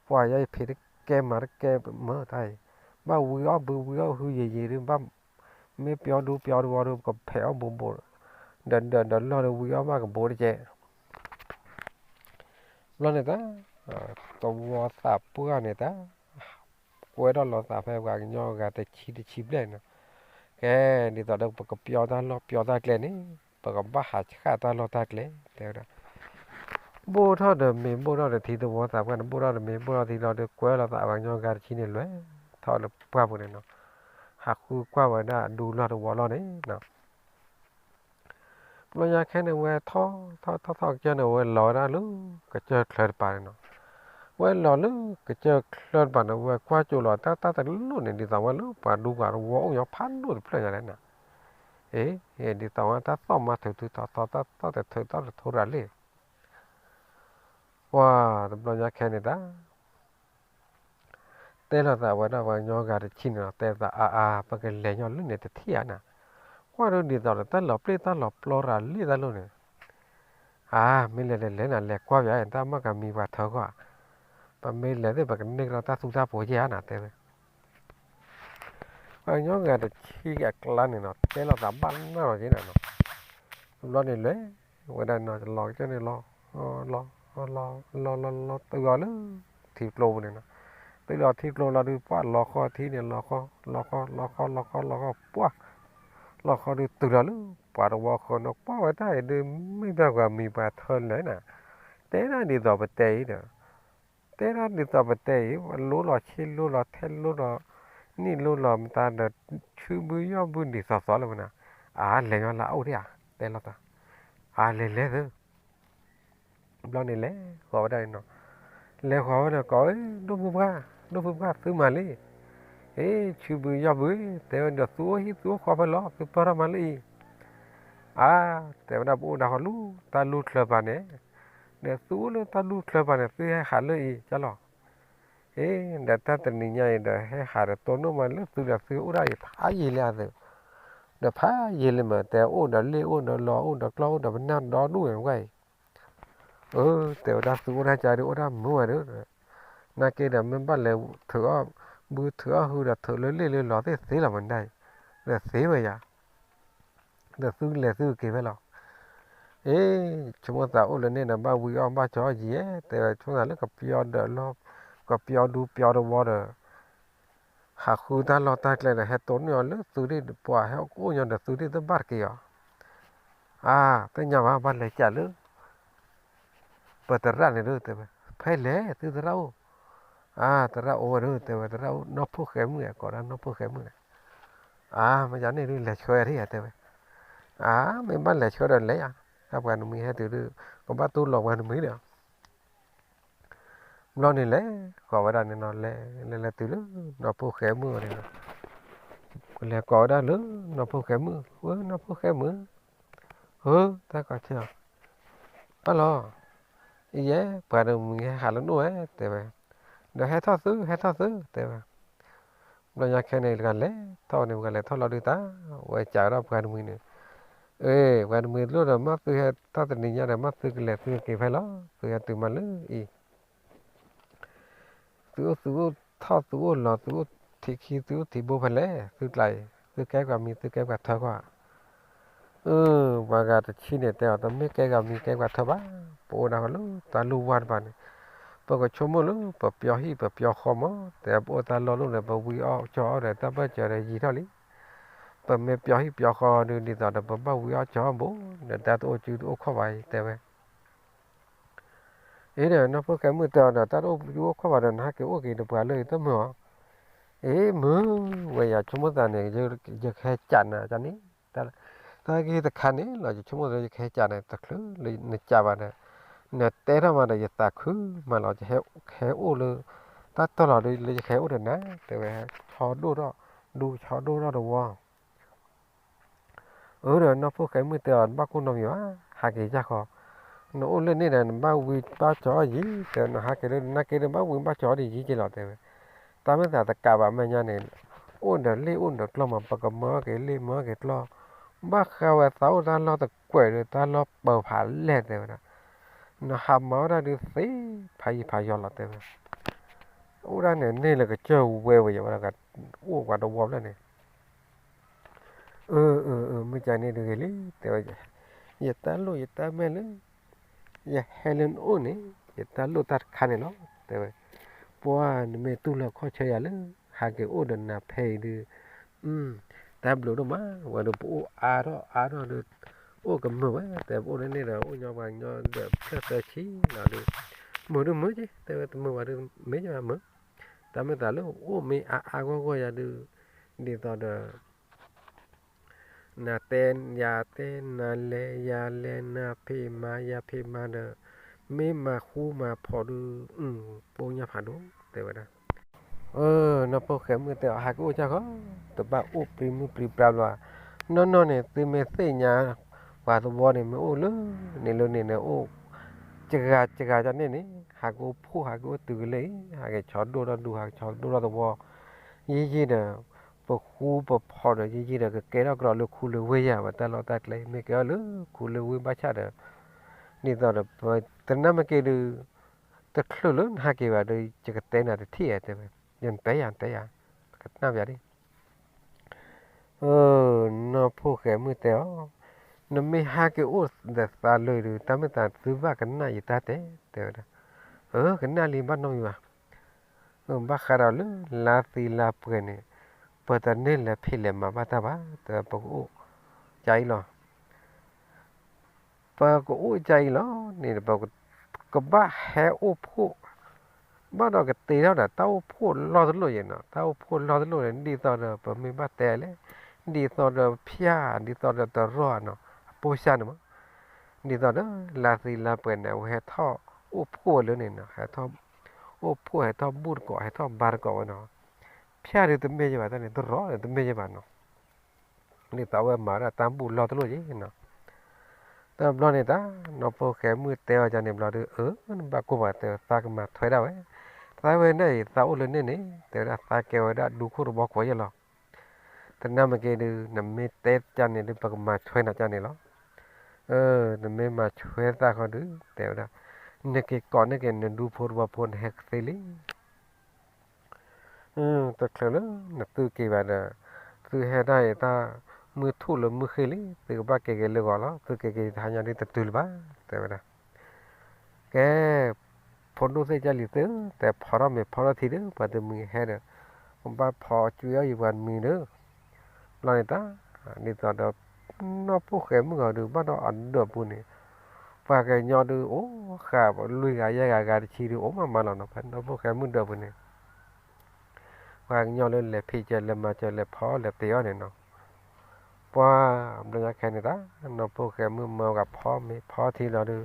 ပှၤယဲအံၤဖံးတကဲမၤတကဲမုာ်တၢ်အံၤ, ဘၣ်ဝံအီၣ်ဘုဝံအီၣ်ဟုယံာ်ယံာ်ဒုး ဘၣ်မ့ၢ်ပျီဒူပျီတဝီဒီး ပကဖဲးအီၣ်ဘူးဘူး, ဒီးဒီးဒီးလီၢ်ဒီးဝံအီၣ်ဘၣ်ကဘူးတကဲး. ဘျီန့ၣ်တၢ် တဝီသးပှၢ်န့ၣ်တၢ် ကွဲထီၣ်လိာ်သးဖဲပှၤကညီဂၤတဆံတဆံဘျဲၣ်နီၤ, ကဲ ဒ်သိးဒီးပကပျီတၢ်လီၢ်ပျီတၢ်ကျဲန့ၣ် ပကဘၣ်ဟးဆှၣ်တၢ်လီၢ်တၢ်ကျဲ တဲဝဲဒၣ်. ဘိၣ်ထီၣ်ဒီးမ့ၤဘိၣ်ထီၣ်ဒီးထံ တဝီသးပှၢ်န့ၣ် ဘိၣ်ထီၣ်ဒီးမ့ၤဘိၣ်ထီၣ်ထံလီၤဒီး ကွဲလိာ်သးပှၤကညီဂၤတဆံန့ၣ်လွဲၤထီၣ်လၢပှၢ်ပူၤန့ၣ်နီၤ, ဟးဃုကွၢ်ဝဲဒၣ်ဒူလီၢ်တဝီလီၢ်န့ၣ်နီၤ. ဘျီညါခဲန့ၣ် ဝဲထီၣ်ထီၣ်ထီၣ်ထီၣ်ကစၢၢ်န့ၣ် ဝဲလီၤဝဲဒၣ်လၢကစၢၢ်ချၢတပၤန့ၣ်နီၤ, ဝဲလီၤလၢကစၢၢ်ချၢတပၤန့ၣ် ဝဲကွၢ်ကၠိလီၤတၢ်တၢ်တလိၣ်န့ၣ် ဒ်သိးဝဲလၢပှၤဒူပှၤတဝီအိၣ်ညီဖးဒိၣ်တဖျၢၣ်ညါလဲၣ်နီၤ, အ့ ဒ်သိးဝဲတၢ်သီၣ်မါထုးထုးထီထီ တၢ်သီၣ်တထုးသီၣ်တထိးရၤလံ ပှၤတဘျီညါခဲန့ၣ်တၢ် တဲလိာ်သးဝဲဒၣ်ပှၤကညီဂၤတဆံန့ၣ်လီၤ, တဲသးအါအါ ပကလဲၤညီလၢန့ၣ်တထံၣ်ဧါနၤ, ကွၢ်ဒိဒ်သိးဒီးတၢ်လီၤပျ့ၢ်တၢ်လီၤပျီရၤလံတၢ်လိၣ်န့ၣ်, အါ မ့ၢ်လဲၤလဲၤလဲၤနၤ လဲၤကွၢ်ပယါ တၢ်မၤကမံၤပှၤထၢကွၢ်, ပမ့ၢ်လဲၤသ့ၣ် ပကန့ၢ်ကဒီးတၢ်သူတၢ်ပိၤယဲၢ်ဧါနၤ တဲဝဲ ပှၤကညီဂၤတဆံအကျါန့ၣ်နီၤ တဲလိာ်သးဘၣ်နၢ်လီၤက့နၤနီၤ, တဘျီန့ၣ်လဲၤဝဲဒၣ်နီၤ လီၤကစၢၢ်န့ၣ်လီၤ လီၤ လီၤ လီၤ လီၤ တုၤအီၤလၢထံကျိပူၤန့ၣ်နီၤ, တုၤလီၤထံကျိလီၤဒုး ပှၢ်လီၤဃီထံန့ၣ် လီၤဃီ လီၤဃီ လီၤဃီ လီၤဃီ လီၤဃီ ပှၢ် လီၤဃီဒုး တုၤလီၤလၢပှၤတဝီဃီနီၤ ကွၢ်ဝဲတၢ်အံၤဒုး မ့ၢ်တၢ်ပှၤမံၤပှၤထၢလဲၣ်နၤ, တဲဒၣ်ဒ်သိးပတဲအံၤဒီး တဲဒၣ်ဒ်သိးပတဲအံၤ လိလီၤဆ့လိလီၤထဲလိလီၤ နံၣ်လိလီၤမတၤဒီး ဆူဘုယီၢ်ဘုဒ်သိးသိးလၢမနၤ, အါ လဲၤညီလၢအအိၣ်ဒံးဧါ တဲလိာ်သး, အါ လဲၤလဲၤသု ဘျီန့ၣ်လဲၤဃီၤဝဲဒၣ်န့ၣ်နီၤ, လဲၤဃီၤဝဲဒီးကိး ဒိၣ်ဖုပှၢ် ဒိၣ်ဖုပှၢ်သုမၤလံ, အ့ ဆူဘုယီၢ်ဘု တဲဝဲဒီး သုအိၣ်ဟံၣ်သုအိၣ်ဃီဖဲလဲၣ် သုပၢၢ်ထီၣ်မၤလၢအံၤ, အါ တဲဝဲဒၣ် ပအိၣ်ဒၣ်ဃီလၢတၢ်လူၢ်ချၢပၤန့ၣ်, ဒီးသုအိၣ်လၢတၢ်လူၢ်ချၢပၤန့ၣ် သုဟဲဟးလၢအံၤကလီၤ, အ့ ဒီးတၢ်တနံၤညါအံၤဒီး ဟဲဟးဒီးတိၢ်နီၣ်မးလၢသုဒီးသုအိၣ်ဒၣ်အံၤဖးယံာ်လံအသု, ဒီးဖးယံာ်လံမး တဲအိၣ်ဒီးလ့ၣ်အိၣ်ဒီးလီအိၣ်ဒီးကျီအိၣ်ဒီးပနၢ်ဒီဒူၣ်ဝဲအံၤ, အၢ တဲဝဲဒၣ်သုအိၣ်ဒၣ်ကါဒီးအိၣ်ဒၣ်မုာ်ဝဲဒီး, နာ်က့ဒီးမ့ၢ်ဘၣ်လဲၤထုးအီၣ်ဘုထုးအီၣ်ဟုဒီးထုးလၢလ့ၣ်လၢလီသ့ၣ်သ့လီၤမးဒၣ်အံၤ, ဒီးသ့ဝဲယၤ ဒီးသုလဲၤသုက့ၤဖဲလီၤ, အ့ ဆိကမိၣ်သးအိၣ်လၢန့ၣ်ဒီး ဘၣ်ဝံအီၣ်ဘၣ်ကၠီအီၣ်ယံၤဧါ တဲဝဲ ဆိကမိၣ်သးလၢကပျီဒီးလီၢ် ကပျီဒူပျီတဝီဒီး ဟးဃုတၢ်လီၢ်တၢ်ကျဲဒီး ဟဲတိၢ်နီၣ်အီၤလၢသုဒၣ်ပှၤဟဲအိၣ်ကအိၣ်ညီဒီးသုဒၣ်တဘၣ်တက့ၢ်အီၤ, အါ သ့ၣ်ညါဘၣ် ဘၣ်လဲၤကးလၢ ပသရၣ်န့ၣ်ဒီး တဲဝဲ ဖဲလဲၣ်သုသရၣ်အိၣ်, အါ သရၣ်အိၣ်ဝဲဒီး တဲဝဲ သရၣ်အိၣ်နီၢ်ဖိၣ်ဃဲမုၣ် ကိးဒၣ်နီၢ်ဖိၣ်ဃဲမုၣ်န့ၣ်, အါ မ့ၢ်ယၤန့ၣ်ဒုး လဲၤဆှၢယၤဒ်ယၤ တဲဝဲ, အါ မ့ၢ်ဘၣ်လဲၤဆှၢဒီးလဲၤယၤ, တၢ်ပှၤနမံၤဟဲတုၤဒုး ကဘၣ်တူၢ်လိာ်ပှၤနမံၤဒီး ဘျီန့ၣ်လဲၤဃီၤဝဲဒၣ်န့ၣ်နီၤ လဲၤလဲၤလဲၤတုၤလၢ နီၢ်ဖိၣ်ဃဲမုၣ်အီၤန့ၣ်နီၤ, လဲၤကိးဝဲဒၣ်လၢ နီၢ်ဖိၣ်ဃဲမုၣ်, ဝဲနီၢ်ဖိၣ်ဃဲမုၣ်, ဧၢ တၢ်ကီဆၢအီၤ, အလီၤ, အံၤယဲ ပှၤတမံၤဟဲဟးလၢနအိၣ်ဝဲ တဲဝဲ, ဒီးဟဲထီၣ်သု ဟဲထီၣ်သု တဲဝဲ ဘျီညါခဲန့ၣ် တဂၤလဲၤထီၣ်န့ၣ် ပှၤလဲၤထီၣ်လီၤဒုးတၢ်, ဝဲကးဝဲဒၣ်ပှၤတမှံၤန့ၣ်, အ့ ပှၤတမှံၤတလိၣ်ဒီး မ့ၢ်သုဟဲတၢ်တနံၤညါဒီး မ့ၢ်သုကလဲၤသုက့ၤဖဲလီၤ, သုဟဲတုၤမးလၢအံၤ, သုအိၣ်သုအိၣ်ထီၣ်သုအိၣ်လီၤ သုအိၣ်ထံခံ သုအိၣ်ထံဘိဖဲလဲၣ် သုကျါအံၤ သုကဲပှၤမံၤ သုကဲပှၤထၢကွၢ် အၢ ပှၤဂၤတဆံန့ၣ်တဲအီၤ တမ့ၢ်ကဲဂၤမံၤကဲပှၤထၢဘၣ်, ပအိၣ်ဒၣ်ဃီလၢတၢ်လိၣ်ဝါတဖၣ်န့ၣ်, ပကဆိကမိၣ်လၢပပျီဟံၣ်ပပျီဃီမး, တဲပအိၣ်တၢ်လီၢ်လိၣ်ဒီး ပဝံအီၣ်ကၠီအီၣ်ဒီး တၢ်ဘၢၣ်စၢၤဒီးယံာ်ထီၣ်လံ. ပမ့ၢ်ပျီဟံၣ်ပျီဃီဒုး ဒ်သိးဒီးပဘၣ်ဝံအီၣ်ကၠီအီၣ်ဘိ, ဒီးတၢ်တအိၣ်စုတအိၣ်ခီၣ်ဘၣ်အံၤ တဲဝဲ အ့ဒီး နီၢ်ဖိၣ်ဃဲမုၣ်တဲအီၤဒီး တၢ်တအိၣ်စုအိၣ်ခီၣ်ဘၣ်ဒီး နဟးက့ၤအိၣ်က့ၤဒီးပှၤလၢယတမုာ်အီၤ, အ့ မုာ်ဝဲ ယဆိကမိၣ်သးန့ၣ် ယကဟဲကးနၤကန့ၣ်, တၢ်ဂ့ၢ်တခါန့ၣ်လီၤ ယဆိကမိၣ်သး ယကဟဲကးနၤ တချုးလၢနကးဘၣ်ဒီး, နတဲထီၣ်မးဒီး ယသးခုမးလီၤ ယဟဲအိၣ်လၢ တၢ်တီၢ်လီၤဒုး လၢယကဟဲအိၣ်ဒီးနၤ တဲဝဲ, ဆီဒိၣ်ထီၣ်, ဒူဆီဒိၣ်ထီၣ်တဝီ အၢဒီး နီၢ်ဖိၣ်ဃဲမုၣ်တဲအီၤ နဘၣ်ကိၢ်နီတမံၤဘၣ်, ဟးက့ၤယၢ်ဃီ, နအိၣ်လၢန့ၣ်ဒီး နဘၣ်ဝံဘၣ်ကၠီအီၣ်ယံၤ, တဲ နဟးက့ၤလၢနက့ၤဒီး ဘၣ်ဝံဘၣ်ကၠီအီၣ်ဒ်ယံၤက့ၤလီၤ တဲဝဲ, တၢ်မ့ၢ်သးတကးဘၣ်မဲာ်ညါန့ၣ်, အိၣ်ဒီးလ့ၣ်အိၣ်ဒီးကျီၢ်မး ပကမၢအီၣ်က့ၤလ့ၣ်မၢအီၣ်က့ၤကျီၢ်, ဘၣ်ဃးဝဲသးအိၣ်တၢ်လီၢ်တကွဲးဒီး တၢ်လီၢ်ပၢၤဖးလဲၢ် တဲဝဲဒၣ်, နဟးမၤဝဲဒၣ်ဒုးသ့ဖးယံၤဖးယီၤလီၤ တဲဝဲ အိၣ်ဒၣ်န့ၣ်န့ၣ်လၢကစၢၢ်ဝဲဝဲ ယဝဲဒၣ်ကအိၣ်ပှၤတဝီဖျၢၣ်န့ၣ်, အၢ အၢ အၢ မ့ၢ်ကန့ၣ်တဂ့ၤလံ တဲဝဲ, ယတၢ်လိၣ်ယတၢ်မဲာ်လၢ ယဟဲလၢနအိၣ်န့ၣ် ယတၢ်လိၣ်တၢ်တခါန့ၣ်လီၤ တဲဝဲ, ပှၤနမ့ၢ်တူၢ်လိာ်ခီၣ်ဆၢယၤလၢ ဟးက့ၤအိၣ်ဒီးနၤဖဲအံၤဒုး, တၢ်ဘျုးဒိၣ်မး ဝဲဒုးပအိၣ်အါထီၣ်အါထီၣ်ဒုး, အိၣ်ကမုာ်ဝဲ တဲပအိၣ်လၢန့ၣ်ဒီး အိၣ်ညီပှၤညီဒီးဖျၢၣ်သၢဆံလီၤဒုး, မုာ်ဒုးမုာ်က့ တဲဝဲ တမုာ်ဘၣ်ဒုး မ့ၢ်ယမုာ်, တၢ်မ့ၢ်သးလၢအိၣ်မ့ၢ်အါအါဂီၢ်ဂီၢ်ယၤဒုး, ဒ်သိးဒီး နတဲယၤတဲ နလဲၤယၤလဲၤ နဖံးမၤယၤဖံးမၤဒီး, မ့ၢ်မၤဃူမၤဖိးဒုး, ပှၤညါဖးဒိၣ် တဲဝဲဒၣ်, နီၢ်ဖိၣ်ဃဲမုၣ်တဲအီၤ ဟးက့ၤအိၣ်ကၢ်ဃီ, တဘၣ်အိၣ်ပျံၤမုၢ်ပျံၤပြါဘျီ, နီၢ်နီၢ်န့ၣ် သုမ့ၢ်သ့ၣ်ညါ ပှၤသဝီန့ၣ် မ့ၢ်အိၣ်လၢန့ၣ်လၢန့ၣ်န့ၣ် အိၣ် စှၤစှၤန့ၣ်န့ၣ်, ဟးက့ၤအိၣ်ဖှိၣ် ဟးက့ၤအိၣ်တုၤကလၢာ်အံၤ, ဟးက့ၤဆီဒိၣ်ထီၣ်ဒူ ဟးက့ၤဆီဒိၣ်ထီၣ်သဝီ, ယံာ်ယံာ်ဒီး ပဃူပဖိးဒီး ယံာ်ယံာ်ဒီး ကကဲထီၣ်ကဒီးလၢခူလၢဝ့ၢ်ယၤ ပတၢ်လီၢ်တၢ်ကျဲ မ့ၢ်ကဲထီၣ်လၢခူလၢဝ့ၢ်ဘၣ်ဆၣ်ဒီး, ဒ်သိးဒီး တနၢ်မ့ၢ်က့ၤဒုး, တချုးလၢနဟးက့ၤဘၣ်ဒီး ယကတဲနၤတထံၣ်ဧါ တဲဝဲ, ယတဲယၤတဲယၤ, ကနၣ်ပယၤဒ် နီၢ်ဖိၣ်ဃဲမုၣ်တဲအီၤ, နမ့ၢ်ဟးက့ၤအိၣ်ဒီးသးလၢဒုး တၢ်မ့ၢ်သးသုဘၣ်ကနၣ်ယတၢ်တဲ တဲဝဲဒၣ်, အၢ ကနၣ်လံ ဘၣ်နီတမံၤဘၣ်, ဘၣ်ဃးဒီးလၢလါသံလါပှဲၤန့ၣ်, ပတန့ၢ်လဲၤဖံးလဲၤမၤဘၣ်တၢ်ဘၣ် တဲ ပကအိၣ်ကၢ်အံၤလီၤ ပကအိၣ်ကၢ်အံၤလီၤန့ၣ် ပကဘၣ်ဟဲအိၣ်ဖှိၣ်, ဘၣ်ဒီးကတ့ထီၣ်ဒီး တၢ်အိၣ်ဖှိၣ်လီၢ်တလိၣ်ယဲနီၤ, တၢ်အိၣ်ဖှိၣ်လီၢ်တလိၣ်န့ၣ် ဒ်သိးဒီးပမ့ၢ်ဘၣ်တဲလဲၣ်, ဒ်သိးဒီးဖၠၣ် ဒ်သိးဒီးတရီၢ်နီၤ, အပိၢ်စၢ်န့ၣ်မး, ဒ်သိးဒီးလါသံလါပှဲၤန့ၣ် အဝဲဟဲထီၣ်အိၣ်ဖှိၣ်ဝဲလၢန့ၣ်နီၤ, ဟဲထီၣ်အိၣ်ဖှိၣ် ဟဲထီၣ်ဘူၣ်တကိး ဟဲထီၣ်ဘါတကိးဝဲနီၤ, ဖၠၣ်ဒုးတမ့ၢ်ယဲဘၣ်တၢ်န့ၣ် တရီၢ်ဒုးတမ့ၢ်ယဲဘၣ်နီၤ ဒ်သိးအဝဲမၤဒၣ်တၢ်ဘူၣ်လီၢ်တလိၣ်ယဲနီၤ, တဘျီန့ၣ်တၢ် နီၢ်ဖိၣ်ဃဲမုၣ်တဲအီၤဒ်န့ၣ်ဘျီဒုး အၢ နဘၣ်ကိၢ်ဘၣ်တဲ သးကမၤထွဲဒၣ်ဝဲ, သးဝဲဒၣ်အံၤ သးအိၣ်လၢန့ၣ်န့ၣ် တဲဝဲဒၣ် သးကဲဝဲဒၣ်ဒူခိၣ်တဘီခိၣ်ယဲလီၤ, တနၢ်မ့ၢ်က့ၤဒုး နမ့ၢ်တဲကၢ်န့ၣ်ဒုး ပကမၤထွဲနၤကၢ်န့ၣ်လီၤ, နမ့ၢ်မၤထွဲသးဃီဒုး တဲဝဲဒၣ်, နက့ၤကိးန့ၢ်က့ၤ နဒူဖိတဘီဖိ နဟဲကသ့လံ တချုးလၢနသုက့ၤဘၣ်ဒီး, သုဟဲဒၣ်အံၤတၢ်မုၢ်ထူၣ်လၢမုၢ်ဃ့လံ, သုကဘၣ်က့ၤက့ၤလၢဂီၤလီၤ, သုက့ၤက့ၤတဟါညါဒ်တတုၤလၢၤဘၣ် တဲဝဲဒၣ်, ကဲ ဖိဒိၣ်သ့ၣ်ကၢ်လံၤသ့ၣ်ဧၢ, တဲဖီထီၣ်မ့ၤဖီထီၣ်ထံဒီး ပှၤတမှံၤဟဲဒီး, ဘၣ်ဖီကွံာ်အီၣ်ယံၤပှၤတမှံၤဒီး, ဘျီန့ၣ်တၢ်, ဒ်သိးဒီး နီၢ်ဖိၣ်ဃဲမုၣ်ဂီၤဒုး ဘၣ်ဒီးအဒၢးပူၤန့ၣ်, ပှၤကညီဒုးအိၣ်ဃာ်လွံၢ်ဂၤယဲၢ်ဂၤဂၤတဆံဒုး အိၣ်မးမးလီၤနီၤ, ဖဲနီၢ်ဖိၣ်ဃဲမုၣ်ဒၢးပူၤန့ၣ် ပှၤကညီလၢလဲၤဖံးစၢၤလဲၤမၤစၢၤလဲၤဖီလဲၤတ့ၢ်အီၣ်န့ၣ်နီၤ, ပှၤဘျီညါခဲန့ၣ်တၢ် နီၢ်ဖိၣ်ဃဲမုၣ်မၢဂၤဖီမ့ၤဖီထံလီၤဒုး,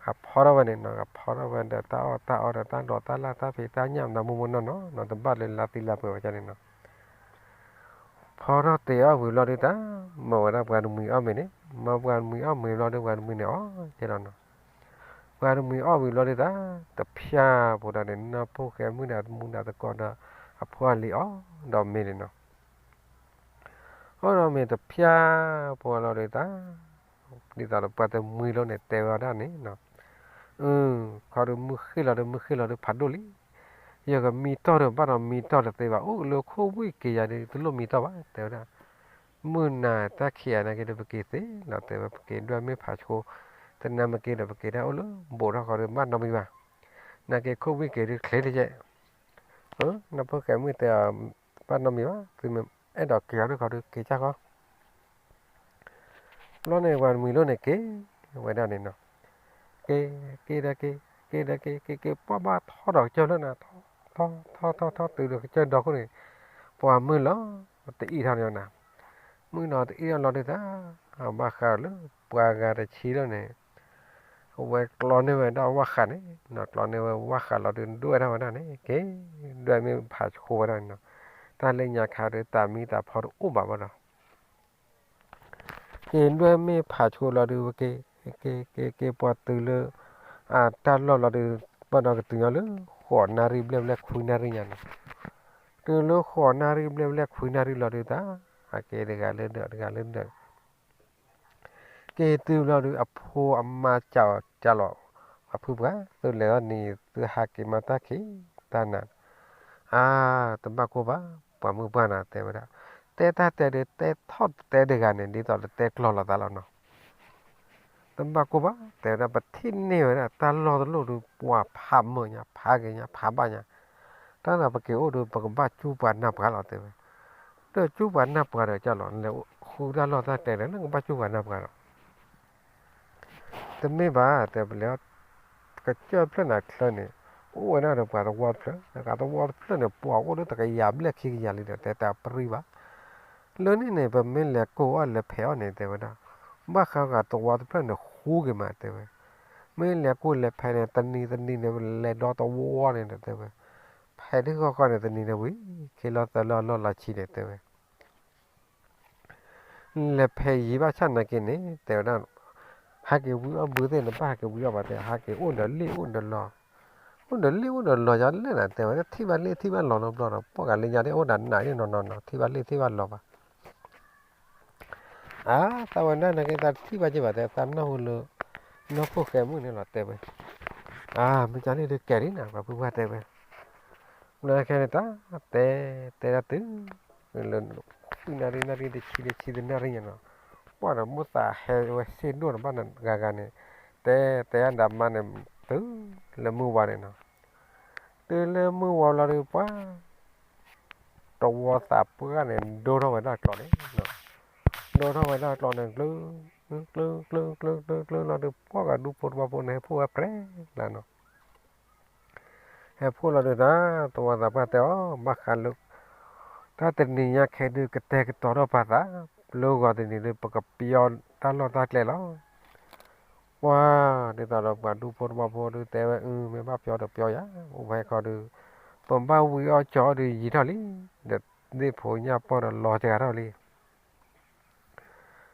ဂၤဖီထီၣ်ဝဲန့ၣ်နီၤ, ဂၤဖီထီၣ်ဝဲဒီးတၢ်အီၣ်တၢ်အီဒီးတၢ်ဒိးတၢ်လၢ်တၢ်ဖံးတၢ်ညၣ်မနုၤမူမနီၢ်နီၤ, တဘၣ်လၢလါသံလါပှဲၤဝဲဒ်န့ၣ်နီၤ ဖီထီၣ်တ့ၢ်အီၣ်ဝံၤဘျီဒုးတၢ်, မၢဝဲဒၣ်ပှၤတမှံၤအီၣ်မ့ၤန့ၣ်, မၢပှၤတမှံၤအီၣ်မ့ၤဘျီဒုး ပှၤတမှံၤန့ၣ်အီၣ်ကဲလီၤနီၤ, ပှၤတမှံၤအီၣ်ဝံၤဘျီဒုးတၢ်, တဖၠၣ်ဖိတၢ်န့ၣ် နီၢ်ဖိၣ်ဃဲမုၣ်ဒီးမူဒါသကိးဒီး အဖိအလံၤအီၣ်ဒီးမ့ၤန့ၣ်နီၤ အီၣ်ဒီးမ့ၤတဖၠၣ်ဖိလီၤဒုးတၢ်, ဒ်သိးဒီးပှၤတမှံၤလီၤန့ၣ် တဲဝဲဒၣ်န့ၣ်နီၤ, ခီဒုးမုၢ်ဃ့ၢ်လီၤဒုး မုၢ်ဃ့ၢ်လီၤဒုးဖးဒိၣ်လံ, ယကမံတီၢ်ဒီးဘၣ်ဒီးမံတီၢ်တသ့ဘၣ်, အိၣ်လၢခိၣ်ဝံၣ်က့ၤယၤဒုး တလိၣ်မံတီၢ်ဘၣ် တဲဝဲဒၣ်, မုၢ်နၤတၢ်ခံးအံၤနာ်က့ဒီး ပက့ၤသ့လီၤ တဲဝဲ, ပက့ၤဒွဲၣ်မ့ၢ်ဖးဆှိ, တနၤမ့ၢ်က့ၤဒီး ပက့ၤတၢ်အိၣ်လၢဘိးထီၣ်ဃီဒီး ဘၣ်နီတမံၤဘၣ်. နာ်က့ခိၣ်ဝံၣ်က့ၤဒုးချ့တကဲး, နီၢ်ဖိၣ်ဃဲမုၣ်တဲအီၤ, ဘၣ်နီတမံၤဘၣ်, သုမ့ၢ်အဲၣ်ဒိးက့ၤအီၤဒုးဃီဒီး က့ၤကၢ်ဃီ ဘျီန့ၣ် ပှၤတမှံၤလိၣ်န့ၣ် က့ၤဝဲဒၣ်န့ၣ်နီၤ, က့ၤ, က့ၤဒီးက့ၤ, က့ၤဒီးက့ၤ, က့ၤက့ၤ ပှၢ်ဘၣ်ထီၣ်ဒီးကစၢၢ်လၢနၤ, ထီၣ်, ထီၣ်, ထီၣ်, ထီၣ်တုၤဒီးကစၢၢ်ဒီခိၣ်န့ၣ်, ပှၤမုၢ်လီၤ, တအံၣ်ထီၣ်န့ၣ်နၤ, မုၢ်နီၤတအံၣ်ထီၣ်လီၤဒုးတၢ်, အဘၣ်ဃးလၢပှၤဂၤတဆံလီၤန့ၣ်, အဝဲကျီန့ၢ်ဝဲဒၣ်ဝၣ်ဃးန့ၣ်နီၤ, ကျီန့ၢ်ဝဲဝၣ်ဃးလီၤဒုး ဒွဲၣ်ထီၣ်ဝဲဒၣ်န့ၣ် က့ၤဒွဲၣ်မ့ၢ်ဖးဆှိဝဲဒၣ်န့ၣ်နီၤ, တၢ်လၢညါခါဒီး တၢ်မံတၢ်ဖီတအိၣ်ဘၣ်ဘၣ်ဒီး က့ၤဒွဲၣ်မ့ၢ်ဖးဆှိလီၤဒုး ဝဲက့ၤ, က့ၤ, က့ၤ, က့ၤပှၤတုၤလၢ အတၢ်လီၢ်လီၤဒုး, ဘၣ်ဒီးကတုၤညီလၢ ဃိးနၣ်ရံၣ်ဘျဲၣ်ဘျဲၣ်ခွံနၣ်ရံၣ်ညါနီၤ, တုၤလၢဃိးနၣ်ရံၣ်ဘျဲၣ်ဘျဲၣ်ခွံနၣ်ရံၣ်လီၤဒုးတၢ်, အက့ၤတဂၤလၢဒၢး တဂၤလၢဒၢး က့ၤတုၤလီၤဒုး အဖိအမါစးအီၤစးလီၤ, အဖုပှၤ သုလဲၤအီၤနံၤ သုဟးက့ၤမၤတၢ်ခံးတၢ်နၤ, အါ, တဘၣ်ကိၢ်ဘၣ်, ပှၤမုၢ်ပှၢ်နၤတဲဝဲဒၣ်, တဲတၢ်တဲဒုး တဲထီၣ်တဲတဂၤန့ၣ် ဒ်သိးလၢတဲကျီလိာ်သးလီၤနီၤ, တဘၣ်ကိၢ်ဘၣ် တဲဝဲဒၣ်, ပထံၣ်န့ၢ်ဝဲဒၣ် တၢ်လီၢ်တလီၢ်ဒုး ပှၤဖးမုာ်ညါ ဖးဂ့ၤညါ ဖးဘၣ်ညါ, တၢ်န့ၣ်ပက့ၤအိၣ်ဒုး ပကဘၣ်ကူပှၤနၢ်ပှၤလီၤတဲဝဲ, ဒီးကူပှၤနၢ်ပှၤဒီးကလီၤ, လဲၤဃုတၢ်လီၢ်တၢ်ကျဲဒီး နကဘၣ်ကူပှၤနၢ်ပှၤဒီး တမ့ၢ်ဘၣ် တဲပလဲၤ, ကစၢၢ်ဖျၢၣ်န့ၣ်ချၢန့ၣ်, အိၣ်ဝဲဒၣ်ဒီးပှၤသဝီတဖျၢၣ်, တဂၤသဝီတဖျၢၣ်န့ၣ် ပှၤအိၣ်လၢတကယၤဘျဲၣ်ခံကယၤလံဒီး တဲတၢ်ပြံဘၣ်, လၢန့ၣ်န့ၣ် ပမ့ၢ်လဲၤကိးအီၤလဲၤဖဲးအီၤန့ၣ် တဲဝဲဒၣ်, ဘၣ်ဃးဂၤသဝီတဖျၢၣ်န့ၣ် ဃူက့ၤမးတဲဝဲ, မ့ၢ်လဲၤကိးလဲၤဖဲးန့ၣ် တနံၤတနံၤန့ၣ် လဲၤဒီသဝီန့ၣ်ဒီးတဲဝဲ, ဖဲးဒ်ဃီဃီန့ၣ် တနံၤန့ၣ်ဝံၤ ခ့လီၤသၢလီၤလီၢ်လီၤဆံးန့ၣ်တဲဝဲ လဲၤဖဲးယံၤဘၣ်ဆၣ်နာ်က့န့ၣ် တဲဝဲဒၣ်, ဟဲက့ၤဝံအီၣ်ဘုသ့ၣ်န့ၣ် ဘၣ်ဟဲက့ၤဝံအီၣ်ဘၣ်တဲ, ဟဲက့ၤအိၣ်ဒီးလံၣ်အိၣ်ဒီးလီၤ, အိၣ်ဒီးလံၣ်အိၣ်ဒီးလီၤယါလဲၣ်နၤ တဲဝဲဒၣ်, ထံၣ်ဘၣ်လံၣ်ထံၣ်ဘၣ်လီၤနီတဘျီဒီး ပှၤဂၤလၢညါဒ်အိၣ်ဒီးနးဒ်နီၢ်နီၢ်နီၤ ထံၣ်ဘၣ်လံၣ်ထံၣ်ဘၣ်လီၤဘၣ် အါ, သးဝဲဒၣ်နာ်က့ သးတထံၣ်ဘၣ်က့ၤဘၣ်တဲ, သးနၢ်ဟူလၢ နီၢ်ဖိၣ်ဃဲမုၣ်န့ၣ်လီၤတဲဝဲ, အါ, မ့ၢ်ကန့ၣ်ဒုးကဲဒ်နၤ ပှၤပုၢ်ပှၢ်တဲဝဲ, လၢခဲန့ၣ်တၢ်တဲ, တဲဒၣ်တုၤ လၢ ဃုနၣ်ရံၣ် နၣ်ရံၣ်တဆံ တဆံတနၣ်ရံၣ်ညါနီၤ, ပှၢ်ဒီးမိၢ်သးဟဲဝဲစ့ၢ်ဒိၣ်န့ၣ် ဘၣ်ဂၤဂၤန့ၣ်, တဲ တဲအဒၣ်မါန့ၣ် တုၤလၢမုၢ်ဝါန့ၣ်နီၤ, တုၤလၢမုၢ်ဝါလီၤဒုးပှၢ် တဝီသးပှၢ်န့ၣ် ဒိၣ်ထီၣ်ဝဲဒၣ်ကျီန့ၣ်, ဒိၣ်ထီၣ်ဝဲဒၣ်ကျီန့ၣ် ကျု ကျု ကျု ကျု ကျု ကျုလီၤဒုး ပှၢ်ဂၤဒူဖိတဝီဖိန့ၣ် ဟဲဖှိၣ်ဝဲပြဲလၢနီၤ, ဟဲဖှိၣ်လီၤဒုးတၢ် တဝီသးပှၢ်တဲအီၤ ဘၣ်ဃးလၢ တၢ်တနံၤညါခဲဒုး ကတဲာ်ကတီၤထီၣ်ပာ်သး လၢဂီၤတနံၤဒုး ပကပျီတၢ်လီၢ်တၢ်ကျဲလီၤ. ပှၤဒ်သိးဒီးပှၤဒူဖိတဝီဖိဒုးတဲဝဲ အၢ မ့ၢ်ဘၣ်ပျီဒီးပျီယၤ အိၣ်ဝဲခီဒုး ပဘၣ်ဝံၤအီၣ်ကၠီဒုးယံာ်ထီၣ်လံ, ဒီးဒ့ၣ်ဖိညၣ်ပီၢ်ဒီးလီၤစှၤထီၣ်လံ.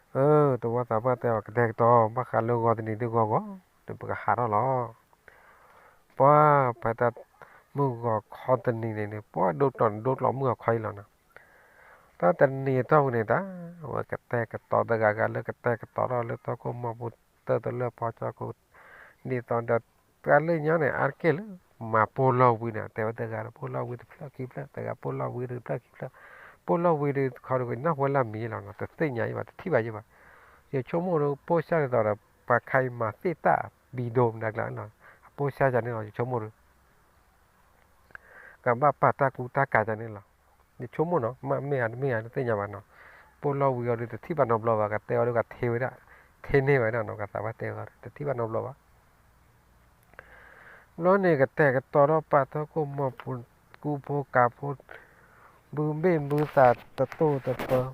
အၢ တဝီသးပှၢ်တဲအီၤ ကတဲာ်ကတီၤ ဘၣ်ဃးလၢဂီၤတနံၤဒုးဂီၤဂီၤ ဒီးပကဟးထီၣ်လီၤ. ပှၤဖဲတၢ်မုၢ်ဂီၤခီတနံၤန့ၣ်န့ၣ် ပှၤဒိကျီန့ၣ် ဒိကျီမုၢ်ဂီၤခီအံၤလီၤနီၤ. တၢ်တနံၤအတီၢ်ပူၤန့ၣ်တၢ် အဝဲကတဲာ်ကတီၤတဂၤဂၤလၢကတဲာ်ကတီၤထီၣ်လၢထီၣ်ခိၣ်မီၤပူၤ တၢ်တလၢၢ်ဖီကၠီခိၣ် ဒ်သိးဒီး ပှၤလၢညါန့ၣ် အါတက့ၢ်လၢ မၤပိၢ်လီၢ်ဝံၤန့ၣ် တဲဝဲတဂၤဒီး ပိၢ်လီၢ်ဝံၤတဖျၢၣ်ခံဖျၢၣ် တဂၤပိၢ်လီၢ်ဝံၤတဖျၢၣ်ခံဖျၢၣ် ပိၢ်လီၢ်ဝံၤဒီးခီဒီး ကနၢ်ဟူလၢမံၤလီၤနီၤ တသ့ၣ်ညါယံၤဘၣ် တထံၣ်ဘၣ်ယံၤဘၣ်. ယဆိကမိၣ်ဒီး ပိၢ်စၢ်ဒ်သိးဒီး ပှၤခါအံၤမၤသ့ၣ်တၢ် video မနုၤကျါလီၤ အပိၢ်စၢ်ယၤန့ၣ်လီၤ ယဆိကမိၣ်ဒီး ကဘၣ်ပာ်တၢ်ကူတၢ်ကၤယၤန့ၣ်လီၤ. ယဆိကမိၣ်နီၤ မ့ၢ်ဧါတမ့ၢ်ဧါတသ့ၣ်ညါဘၣ်နီၤ. ပိၢ်လီၢ်ဝံၤအီၤဒီး တထံၣ်ဘၣ်နီတဘျီဘၣ် ကတဲအီၤဒီး ကထ့ဝဲဒၣ် ထ့န့ၢ်ဝဲဒၣ်နီၤ ကသးဘၣ်တဲအီၤဒီး တထံၣ်ဘၣ်နီတဘျီဘၣ်. ဘျီန့ၣ် ကတဲာ်ကတီၤထီၣ်ပာ်ထီၣ်ခိၣ်မီၤပူၤ ကူဖိကၤဖိ ဘုဘ့ၣ်ဘုသးတတိၢ်တပၢ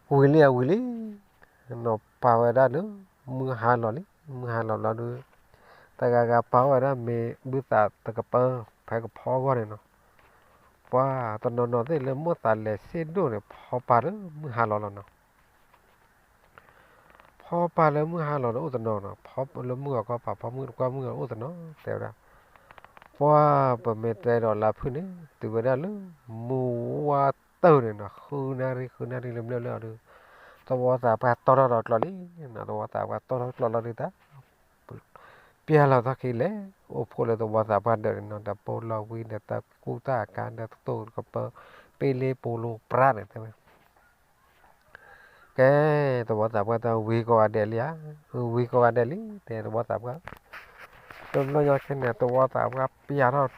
ဝံၤလံဧါဝံၤလံ နီၤ ပာ်ဝဲဒၣ်လၢ မုၢ်ဟါလီၤလံ မုၢ်ဟါလီၤဘျီဒီး တဂၤဂၤပာ်ဝဲဒၣ်မ့ၢ်ဘုသးတကပၢ ဖဲကဖီအဂီၢ်န့ၣ်နီၤ. ပှၤတနီၤနီၤသ့ၣ်လၢမိၢ်သးလဲၤစ့ၢ်ဒိၣ်န့ၣ် ဖီပာ်လၢမုၢ်ဟါလီၤလီၤနီၤ. ဖီပာ်လၢမုၢ်ဟါလီၤဒီးအိၣ်တနီၤနီၤ ဖီလၢမုၢ်ဂီၤခီပာ် ဖီမုၢ်တကွၢ်မုၢ်ဂီၤအိၣ်တနီၤ တဲဝဲဒၣ် ပှၤပမ့ၢ်တဲဒီးလါဖုၣ်န့ၣ် တုၤဝဲဒၣ်လၢ မုၢ်ဝါတၢၢ်န့ၣ်နီၤ ဃုနၣ်ရံၣ် ဃုနၣ်ရံၣ်လၢဘျၢၣ်လၢအီၤဒီး သဝီသးပှၢ်တီထီၣ်ဒီးကျီလံနီၤ သဝီသးပှၢ်တီထီၣ်ကျီလီၤဒုးတၢ် ပျၢ်လီၤသီၣ်ခံလဲၣ် အိၣ်ဖှိၣ်လၢသဝီသးပှၢ်ဒၢးန့ၣ်နီၤ ဒီးပိၢ်လီၢ်ဝံၤဒီးတၢ်ကူတၢ်ကၤဒီးတတိၢ်တကပၢ ပ့လ့ပိလိပြးန့ၣ်တဲဝဲ ကဲ, သဝီသးပှၢ်တၢ်ဝံၤကိးဂၤဒဲးလံဧါ, ဝံၤကိးဂၤဒဲးလံ တဲသဝီသးပှၢ်. တဘျီညါခဲန့ၣ် သဝီသးပှၢ်ပျၢ်ထီၣ်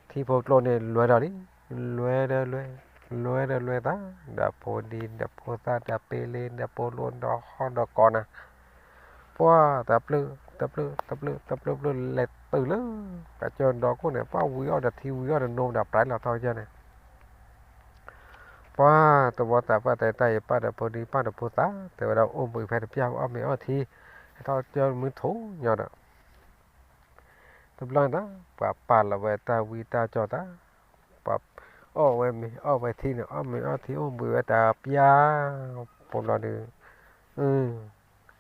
ထံဖိကျိန့ၣ် လွဲၤဒီးလံ, လွဲၤဒီးလွဲၤ, လွဲၤဒီးလွဲၤသး, ဒီးဖိဒံ ဒီးဖိသၣ် ဒီးပ့လ့ ဒီးဖိလိဒီးဟီၣ်ဒီးကိးနၤ, ပှၢ်တပျုာ်, တပျုာ်, တပျုာ်, တပျုာ်ပျုာ် လဲၤတုၤလၢ ကစၢၢ်ဒီခိၣ်န့ၣ် ပှၢ်ဝံၤအီၣ်ဒီးထံဝံၤအီၣ်ဒီးနိဒီးပြးလီၤထီၣ်ကစၢၢ်န့ၣ် ပှၢ်သဝီသးပှၢ်တဲတၢ်အံၤ ပၢ်ဒီးဖိဒံ ပၢ်ဒီးဖိသၣ် တဲဝဲဒၣ်အိၣ်ဘှံးဖဲတပျၢ် အီၣ်မ့ၤအီၣ်ထံ ဟဲထီၣ်ကစၢၢ်မုၢ်ထူၣ်ညီဒီး တဘျီန့ၣ်သး ပှၤပာ်လီၤဝဲတၢ်ဝံတၢ်ကၠီသး, ပှၤအီၣ်ဝဲမ့ၤအီၣ်ဝဲထံန့ၣ် အီၣ်မ့ၤအီၣ်ထံအိၣ်ဘှံးဝဲတပျၢ်, ဖိလီၤဒုး,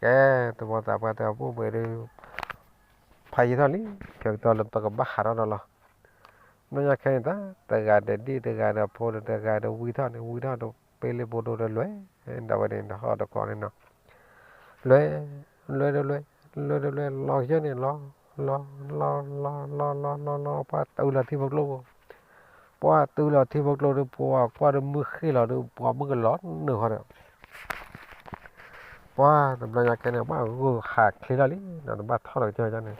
ကဲ, သဝီသးပှၢ်တဲအိၣ်ဘှံးဒုး, ဖးယံၤထီၣ်လံ, ဖဲကတီၢ်လၢပကဘၣ်ဟးထီၣ်ဒီးလီၤ. ဘျီညါခဲန့ၣ်သး တဂၤဒီးဒံၣ် တဂၤဒီးဖိဒီး တဂၤဒီးဝံထီၣ်န့ၣ် ဝံထီၣ်ဒီးပ့လ့ဖိဒိဒီးလွဲၤ, ဒီးဝဲန့ၣ်ဒီးဟီၣ်ဒီးကိးန့ၣ်နီၤ, လွဲၤ, လွဲၤဒီးလွဲၤ, လွဲၤဒီးလွဲၤ လီၤကစၢၢ်န့ၣ်လီၤ, လီၤ, လီၤ, လီၤ, လီၤ, လီၤ, လီၤ, လီၤ, ပှၢ်တုၤလီၤထံဖိကျိပူၤ, ပှၢ်တုၤလီၤထံဖိကျိဒီး ပှၤကွၢ်ဒီးမုၢ်ဃ့ၢ်လီၤဒီး ပှၤမုၢ်ကလီၤနုာ်ဃီဒီး ပှၢ်တဘျီညါခဲန့ၣ် ပှၢ်ဂုာ်ဟးချ့ထီၣ်လံနီၤ, တဘၣ်ထီၣ်လီၤကစၢၢ်န့ၣ်,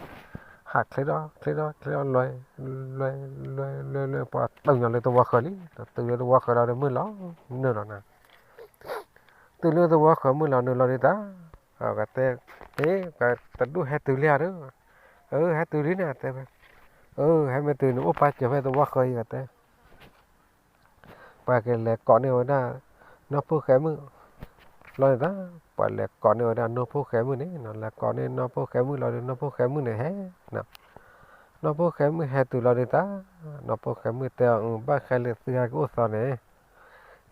ဟးချ့ထီၣ် ချ့ထီၣ် ချ့ထီၣ် လွဲၤ, လွဲၤ, လွဲၤ, လွဲၤ, လွဲၤ ပှၢ်တုၤညီလၢသဝီဃၢၤလံ, တုၤလၢသဝီဃၢၤဒီး မုၢ်လီၤနုာ်လီၤနၤ, တုၤလၢသဝီဃၢၤမုၢ်လီၤနုာ်လီၤဒုးသး, ကတဲ, ဟ့ၣ်, တဒူၣ်ဟဲတုၤလံဧါဒီး, အၢ ဟဲတုၤလံန့ၣ်တဲဝဲ, အၢ ဟဲမ့ၢ်တုၤန့ၣ် အိၣ်ပာ်စၢၤဖဲသဝီဃၢၤအံၤကတဲ ပှၤကလဲၤကိးန့ၢ်ဝဲဒၣ် နီၢ်ဖိၣ်ဃဲမုၣ်, ဘျီန့ၣ်သး ပှၤလဲၤကိးန့ၢ်ဝဲဒၣ်နီၢ်ဖိၣ်ဃဲမုၣ်န့ၣ်နီၤ, လဲၤကိးန့ၢ်နီၢ်ဖိၣ်ဃဲမုၣ်လီၤဒီး နီၢ်ဖိၣ်ဃဲမုၣ်န့ၣ်ဟဲ, နီၢ်ဖိၣ်ဃဲမုၣ်ဟဲတုၤလီၤဒုးသး, နီၢ်ဖိၣ်ဃဲမုၣ်တဲအီၤ ဘၣ်ဃဲလၢသုဟဲက့ၤအိၣ်သီန့ၣ်,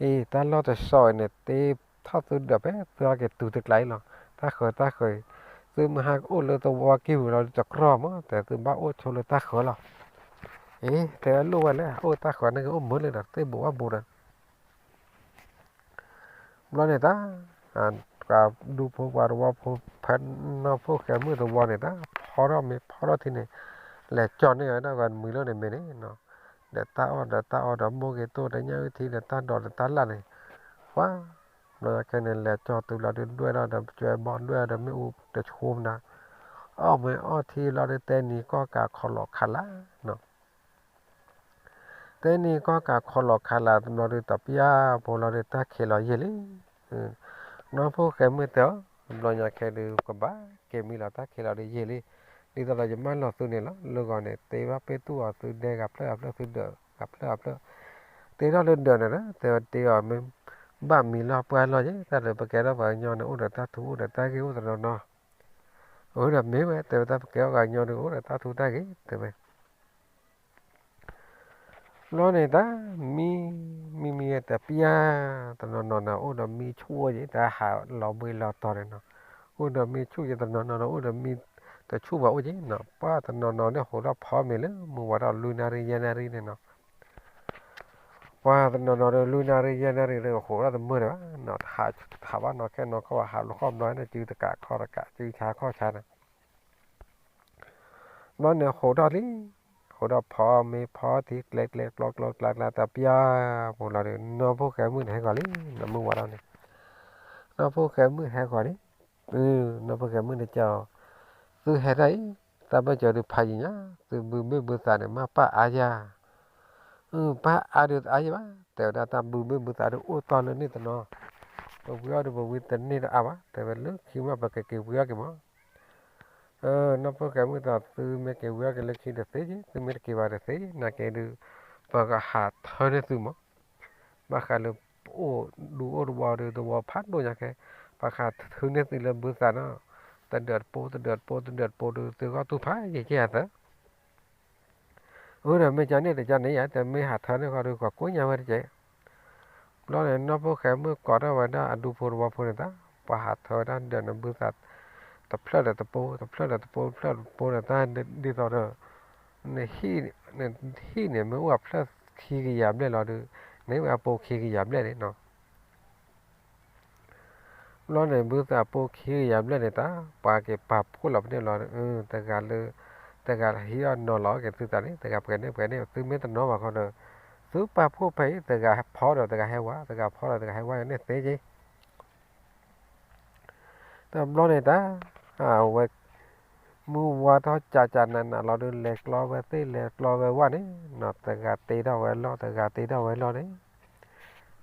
အံၤ တၢ်လီၢ်တစီၤအံၤန့ၣ် တ့ထီၣ်သုဒၢးဖဲသုဟဲက့ၤတုၤတကျးအံၤလီၤ, တၢ်ဃၢၤတၢ်ဃၢၤ, သုမ့ၢ်ဟဲက့ၤအိၣ်လၢသဝီကံၢ်ပူၤလီၤဒုးတကြီၢ်မး, တဲသုဘၣ်အိၣ်ဆိလၢတၢ်ဃၢၤလီၤ. အ့ တဲလိၣ်ဝဲလဲၣ် အိၣ်တၢ်ဃၢၤန့ၣ်က့ၤအိၣ်မုာ်လၢဒီးသ့ၣ်ဘူးဝၣ်ဘူးဒီး ဘျီန့ၣ်သး ပှၤဒူဖိပှၤသဝီဖိ ဖဲနီၢ်ဖိၣ်ဃဲမုၣ်သဝီန့ၣ်သး ဖီထီၣ်မ့ၤဖီထီၣ်ထံန့ၣ် လဲၤကၠီန့ၢ်ဝဲဒၣ်ပှၤမုာ်လၢန့ၣ်မ့ၢ်န့ၣ်နီၤ, ဒီးတၢ်အီၣ်ဒီးတၢ်အီဒီးမိၢ်ဂ့ၤတိၢ်ဒီးညၣ်အုၣ်ထံဒီးတၢ်ဒိးဒီးတၢ်လၣ်န့ၣ်, ပှၤ ဘျီညါခဲန့ၣ် လဲၤကၠီတုၤလီၤဒုးဒွဲၣ်ထီၣ်ဒီး ကၠွဲဘီဒွဲၣ်ဒီးမ့ၣ်အူတဆိမနၤ, အီၣ်မ့ၤအီၣ်ထံလီၤဒုး တဲနံၤကီၢ်ကးခီၣ်လီၤခးလၢ်နီၤ တဲနံၤကီၢ်ကးခီၣ်လီၤခးလၢ်တဘျီဒုး တပျၢ်ဖိလီၤဒုး တၢ်ခံးလီၤယံာ်လံ, နီၢ်ဖိၣ်ဃဲမုၣ်တဲအီၤ တဘျီညါခဲဒုး ကဘၣ်က့ၤမံလီၤ တၢ်ခံးလီၤဒုးယံာ်လံ, ဒ်သိးဒီးယမၢလီၤသုန့ၣ်လီၤ, လၢဂီၤန့ၣ် တ့ဘၣ်ပ့ၣ်တူၢ်အီၤသုဒဲဂၤဖျၢၣ်ဂၤဖျၢၣ်သုဒၢးဂၤဖျၢၣ်ဂၤဖျၢၣ်, တ့ထီၣ်လၢဒၢးန့ၣ်ဒီး တဲဝဲတ့အီၤမ့ၢ် ဘၣ်မံၤလီၤပှၢ်လီၤယဲ တၢ်လၢပကဲထီၣ်ပှၤကညီန့ၣ် အိၣ်ဒီးတၢ်ထူအိၣ်ဒီးတၢ်ဂ့ၢ်အိၣ်တနီၤနီၤ, အဝဲဒၣ်မ့ၢ်ဝဲ တဲဝဲတၢ်ပကဲထီၣ်ပှၤကညီန့ၣ် အိၣ်ဒီးတၢ်ထူတၢ်ဂ့ၢ် တဲဝဲ ဘျီန့ၣ်တၢ် မံ မံမံတပျၢ် တနီၤနီၤန့ၣ် အိၣ်ဒီးမံဆူၣ်အိၣ်က့ၤ တၢ်ဟးလီၤဘှံးလီၤတီၤန့ၣ်နီၤ, အိၣ်ဒီးမံဆူၣ်က့ၤ တနီၤနီၤန့ၣ် အိၣ်ဒီးမံတဆူၣ်ဘၣ်အိၣ်က့ၤနီၤ, ပှၤတနီၤနီၤန့ၣ် ဟိးထီၣ်ဖီမ့ၤလၢမုၢ်ဝါထီၣ်လွံၢ်နၣ်ရံၣ်ယဲၢ်နၣ်ရံၣ်န့ၣ်နီၤ, ပှၤတနီၤနီၤဒီးလွံၢ်နၣ်ရံၣ်ယဲၢ်နၣ်ရံၣ်ဒီး ဟိးထီၣ်တမုာ်န့ၣ်ဘၣ်နီၤ, ဟးဘၣ်နီၤခဲနီၤခီၣ်ဘၣ် ဟးလိာ်ခီၣ်ဘျီန့ၣ် စုတကးခီၣ်တကး စုဆါခီၣ်ဆါန့ၣ် ဘျီန့ၣ်ဟိးထီၣ်လံ, ဟိးထီၣ်ဖီမ့ၤဖီထံ ကျဲကျဲကျီကျီကျါကျါ တပျၢ်ဖိလီၤဒီး နီၢ်ဖိၣ်ဃဲမုၣ်န့ၣ်ဟဲဂီၤလံ, နီၢ်မုၢ်ဝါထီၣ်န့ၣ်, နီၢ်ဖိၣ်ဃဲမုၣ်ဟဲဂီၤလံ, နီၢ်ဖိၣ်ဃဲမုၣ်န့ၣ်ကီ သုဟဲတၢ်အံၤ တၢ်ဘၢၣ်စၢၤဒုးဖးယံာ်ညါ, သုဘုမ့ၢ်ဘုသးန့ၣ် မ့ၢ်ပၢ်အါယၤ ပၢ်အါဒုးအါယံာ်ဘၣ်, တဲဝဲဒၣ်တၢ်ဘုမ့ၢ်ဘုသးဒုးအိၣ်တီၢ်လၢန့ၣ်တနီၤ, ပဝံအီၣ်ဒုးပဝံတန့ၢ်တအါဘၣ်, တဲဝဲလၢခံမ့ၢ်ပကက့ၤဝံအီၣ်က့ၤမး, နီၢ်ဖိၣ်ဃဲမုၣ်သး သုမ့ၢ်က့ၤဝံအီၣ်က့ၤလၢခံတသ့က့ၤ, သုမ့ၢ်တက့ၤဘၣ်တသ့က့ၤ, နာ်က့ဒုး ပကဟးထၢန့ၢ်သုမး, ဘၣ်ဃးလၢ ပအိၣ်ဒူအိၣ်သဝီဒီးသဝီဖးဒိၣ်ညါခဲ, ပကဟးထၢန့ၢ်သုလၢဘုသးနီၤ, တဒၢးတပိ တဒၢးတပိ တဒၢးတပိဒီး သုဂီၢ်တူၢ်ဖးယံာ်က့ၤအသး အဃိဒီးမ့ၢ်ကန့ၣ်တကန့ၣ်ယါ တမ့ၢ်ဟးထၢန့ၢ်ဃီဒီး ကကိးညါဝဲတက့ၢ်. ဘျီန့ၣ် နီၢ်ဖိၣ်ဃဲမုၣ်ကိးထီၣ်ဝဲဒၣ်အဒူဖိတဝီဖိန့ၣ်သး, ပှၤဟးထၢဝဲဒၣ်ဒၢးန့ၣ်ဘုသး တဖျၢၣ်ဒီးတပိ တဖျၢၣ်ဒီးတပိ တဖျၢၣ်တပိန့ၣ် တၢ်ဒ်သိးဒီး နဟံၣ်န့ၣ် မ့ၢ်အိၣ်အဖျၢၣ်ခံကယၤဘျဲၣ်လီၤဒီး နဟံၣ်ဝဲအပိခံကယၤဘျဲၣ်န့ၣ်နီၤ ဘျီန့ၣ် ဘုသးပိခံကယၤဘျဲၣ်န့ၣ်တၢ် ပှၤက့ၤပာ်ဖှိၣ်လီၤပန့ၢ်လီၤ, တဂၤလၢ တဂၤဟံးအီၣ်နီၤလီၤက့ၤသုသးန့ၣ် တဂၤပှဲၤန့ၣ်ပှဲၤန့ၣ် သုမ့ၢ်တနီၤဘၣ်ခီဒီး သုပာ်ဖှိၣ်ဖဲအံၤ တဂၤဖီဒီးတဂၤဟဲဝါ တဂၤဖီဒီးတဂၤဟဲဝါန့ၣ်သ့က့ၤ. တဘျီန့ၣ်တၢ် အဝဲ မုၢ်ဝါထီၣ်ကးကးနးနးလီၤဒီး လဲၤကျီဝဲသ့ၣ်လဲၤကျီဝဲဝၣ်န့ၣ်နီၤ, တဂၤတ့ထီၣ်ဝဲလီၢ် တဂၤတ့ထီၣ်ဝဲလီၢ်န့ၣ်,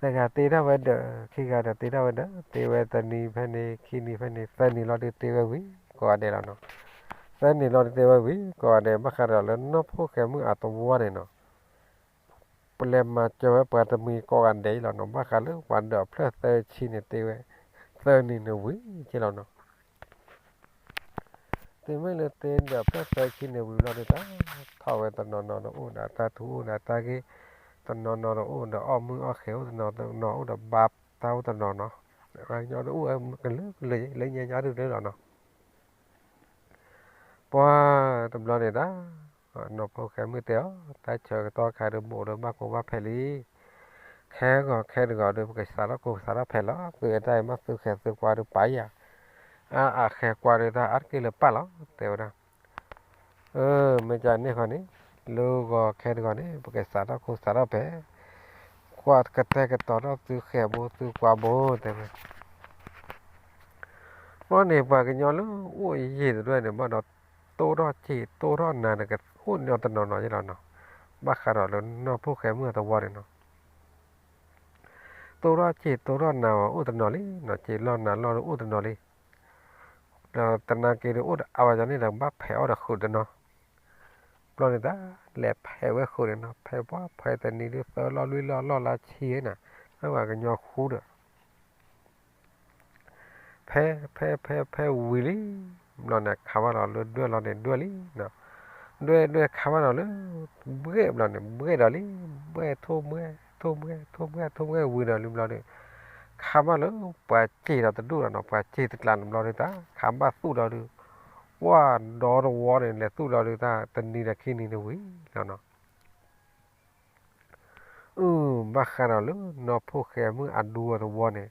တဂၤတ့ထီၣ်ဝဲဒီး ခံဂၤဒီးတ့ထီၣ်ဝဲဒီး တ့ဝဲတနံၤဖဲန့ၣ် ခံနံၤဖဲန့ၣ် သၢနံၤလီၤဒီးတ့ဝဲဝံၤကိးဂၤဒဲးလီၤနီၤ. သၢနံၤလီၤဒီးတ့ဝဲဝံၤကိးဂၤဒဲး ဘၣ်ဃးဒီးလၢနီၢ်ဖိၣ်ဃဲမုၣ်အသဝီန့ၣ်နီၤ ပလဲၤမၤစၢၤဝဲပှၤတမှံၤကိးဂၤဒဲးလီၤနီၤ, ဘၣ်ဃးလၢပှၤဒၢးဖျၢၣ်သၢဆံန့ၣ်တ့ဝဲ သၢနံၤန့ၣ်ဝံၤက့လီၤနီၤ. တုၤမ့ၢ်လၢတ့ဒၢးဖျၢၣ်သၢဆံန့ၣ်ဝံၤလီၤဒီးတၢ် ထီၣ်ဝဲတနီၤနီၤဒီးအိၣ်ဒီးအတၢ်ထူအိၣ်ဒီးအတၢ်ဂ့ၢ်, တနီၤနီၤဒီးအိၣ်ဒီးအီၣ်မုၢ်အီၣ်ဃဲၤအိၣ်တနီၤနီၤ အိၣ်ဒီးဘါတၢ်အိၣ်တနီၤနီၤ, ပှၤကညီတအိၣ်ဝဲကလုာ်ကလုာ် လၢညါညါဒုးလီၤနီၤ. ပှၤတဘျီန့ၣ်တၢ် နီၢ်ဖိၣ်ဃဲမုၣ်တဲအီၤ တၢ်ဆၢကတီၢ်ခါဒီး ဘူးဒီးဘၣ်ကိးဘၣ်ဖဲးလံ, ခဲဂီၤခဲတဂီၤဒီး ပကစးထီၣ်ကိးစးထီၣ်ဖဲးလီၤ, သုဝဲတၢ်အံၤမ့ၢ်သုဃဲၤသုကွၢ်ဒီးပာ်ယၤ, အါအဃဲၤကွၢ်ဒီးတၢ်အါတက့ၢ်လၢပာ်လီၤ တဲဝဲဒၣ်. အၢ မ့ၢ်ကန့ၣ်ဃီန့ၣ် လၢဂီၤခဲတဂီၤန့ၣ် ပကစးထီၣ်ကိးစးထီၣ်ဖဲး ကွၢ်ကတဲာ်ကတီၤထီၣ်သုဃဲၤဘိသုကွၢ်ဘိ တဲဝဲ. ဘျီန့ၣ် ပှၤကညီလၢအိၣ်ယံာ်တဒွဲၣ်န့ၣ် ဘၣ်ဒီး တိၢ်ထီၣ်စ့ၢ် တိၢ်ထီၣ်နၤန့ၣ် ကအိၣ်ညီတနီၤနီၤယဲလီၤနီၤ, ဘၣ်ဃးဒီးလၢနီၢ်ဖိၣ်ဃဲမုၣ်အသဝီန့ၣ်နီၤ. တိၢ်ထီၣ်စ့ၢ်တိၢ်ထီၣ်နၤအီၤအိၣ်တနီၤလံနီၤ, စ့ၢ်လီၢ်နၤလီၢ်ဒီးအိၣ်တနီၤလံ. ဒီးသနာ်က့ဒီးအိၣ်ဒီးအါဝဲန့ၣ်ဒီး ဘၣ်ဖဲးအီၣ်ဒီးဃုာ်တနီၤ. ဘျီန့ၣ်တၢ် လဲၤဖဲးဝဲဃုာ်န့ၣ်နီၤ, ဖဲးပှၤဖဲးတနံၤဒုး သၢလီၢ်လွံၢ်လီၢ်လီၢ်လၢဆံန့ၣ်, တၢ်ပှၤကညီဃူဒီး ဖဲ ဖဲ ဖဲ ဖဲဝံၤလံ, ဘျီန့ၣ် ခးဘၣ်လီၤလၢဒွဲၣ်လီၤန့ၣ် ဒွဲၣ်လံနီၤ, ဒွဲၣ်ဒွဲၣ်ခးဘၣ်လီၤလၢ ဘှဲၣ်ဘျီန့ၣ် ဘှဲၣ်ဒီးလံ, ဘှဲၣ်ထိၣ်ဘှဲၣ် ထိၣ်ဘှဲၣ် ထိၣ်ဘှဲၣ် ထိၣ်ဘှဲၣ်ဝံၤဒီးလံဘျီဒီး ခးဘၣ်လၢပှၤစ့ၢ်ဒီးတဒူၣ်လီၤနီၤ, ပှၤစ့ၢ်တကျးန့ၣ်ဘျီဒီးတၢ် ခးဘၣ်သူၣ်လီၤဒီး ပှၤဒီတဝီန့ၣ် လဲၤသူၣ်လီၤဒီးတၢ်တနံၤဒီးခံနံၤန့ၣ်ဝံၤလီၤနီၤ. အု ဘၣ်ဃးဒီးလၢနီၢ်ဖိၣ်ဃဲမုၣ်အဒူအသဝီန့ၣ်,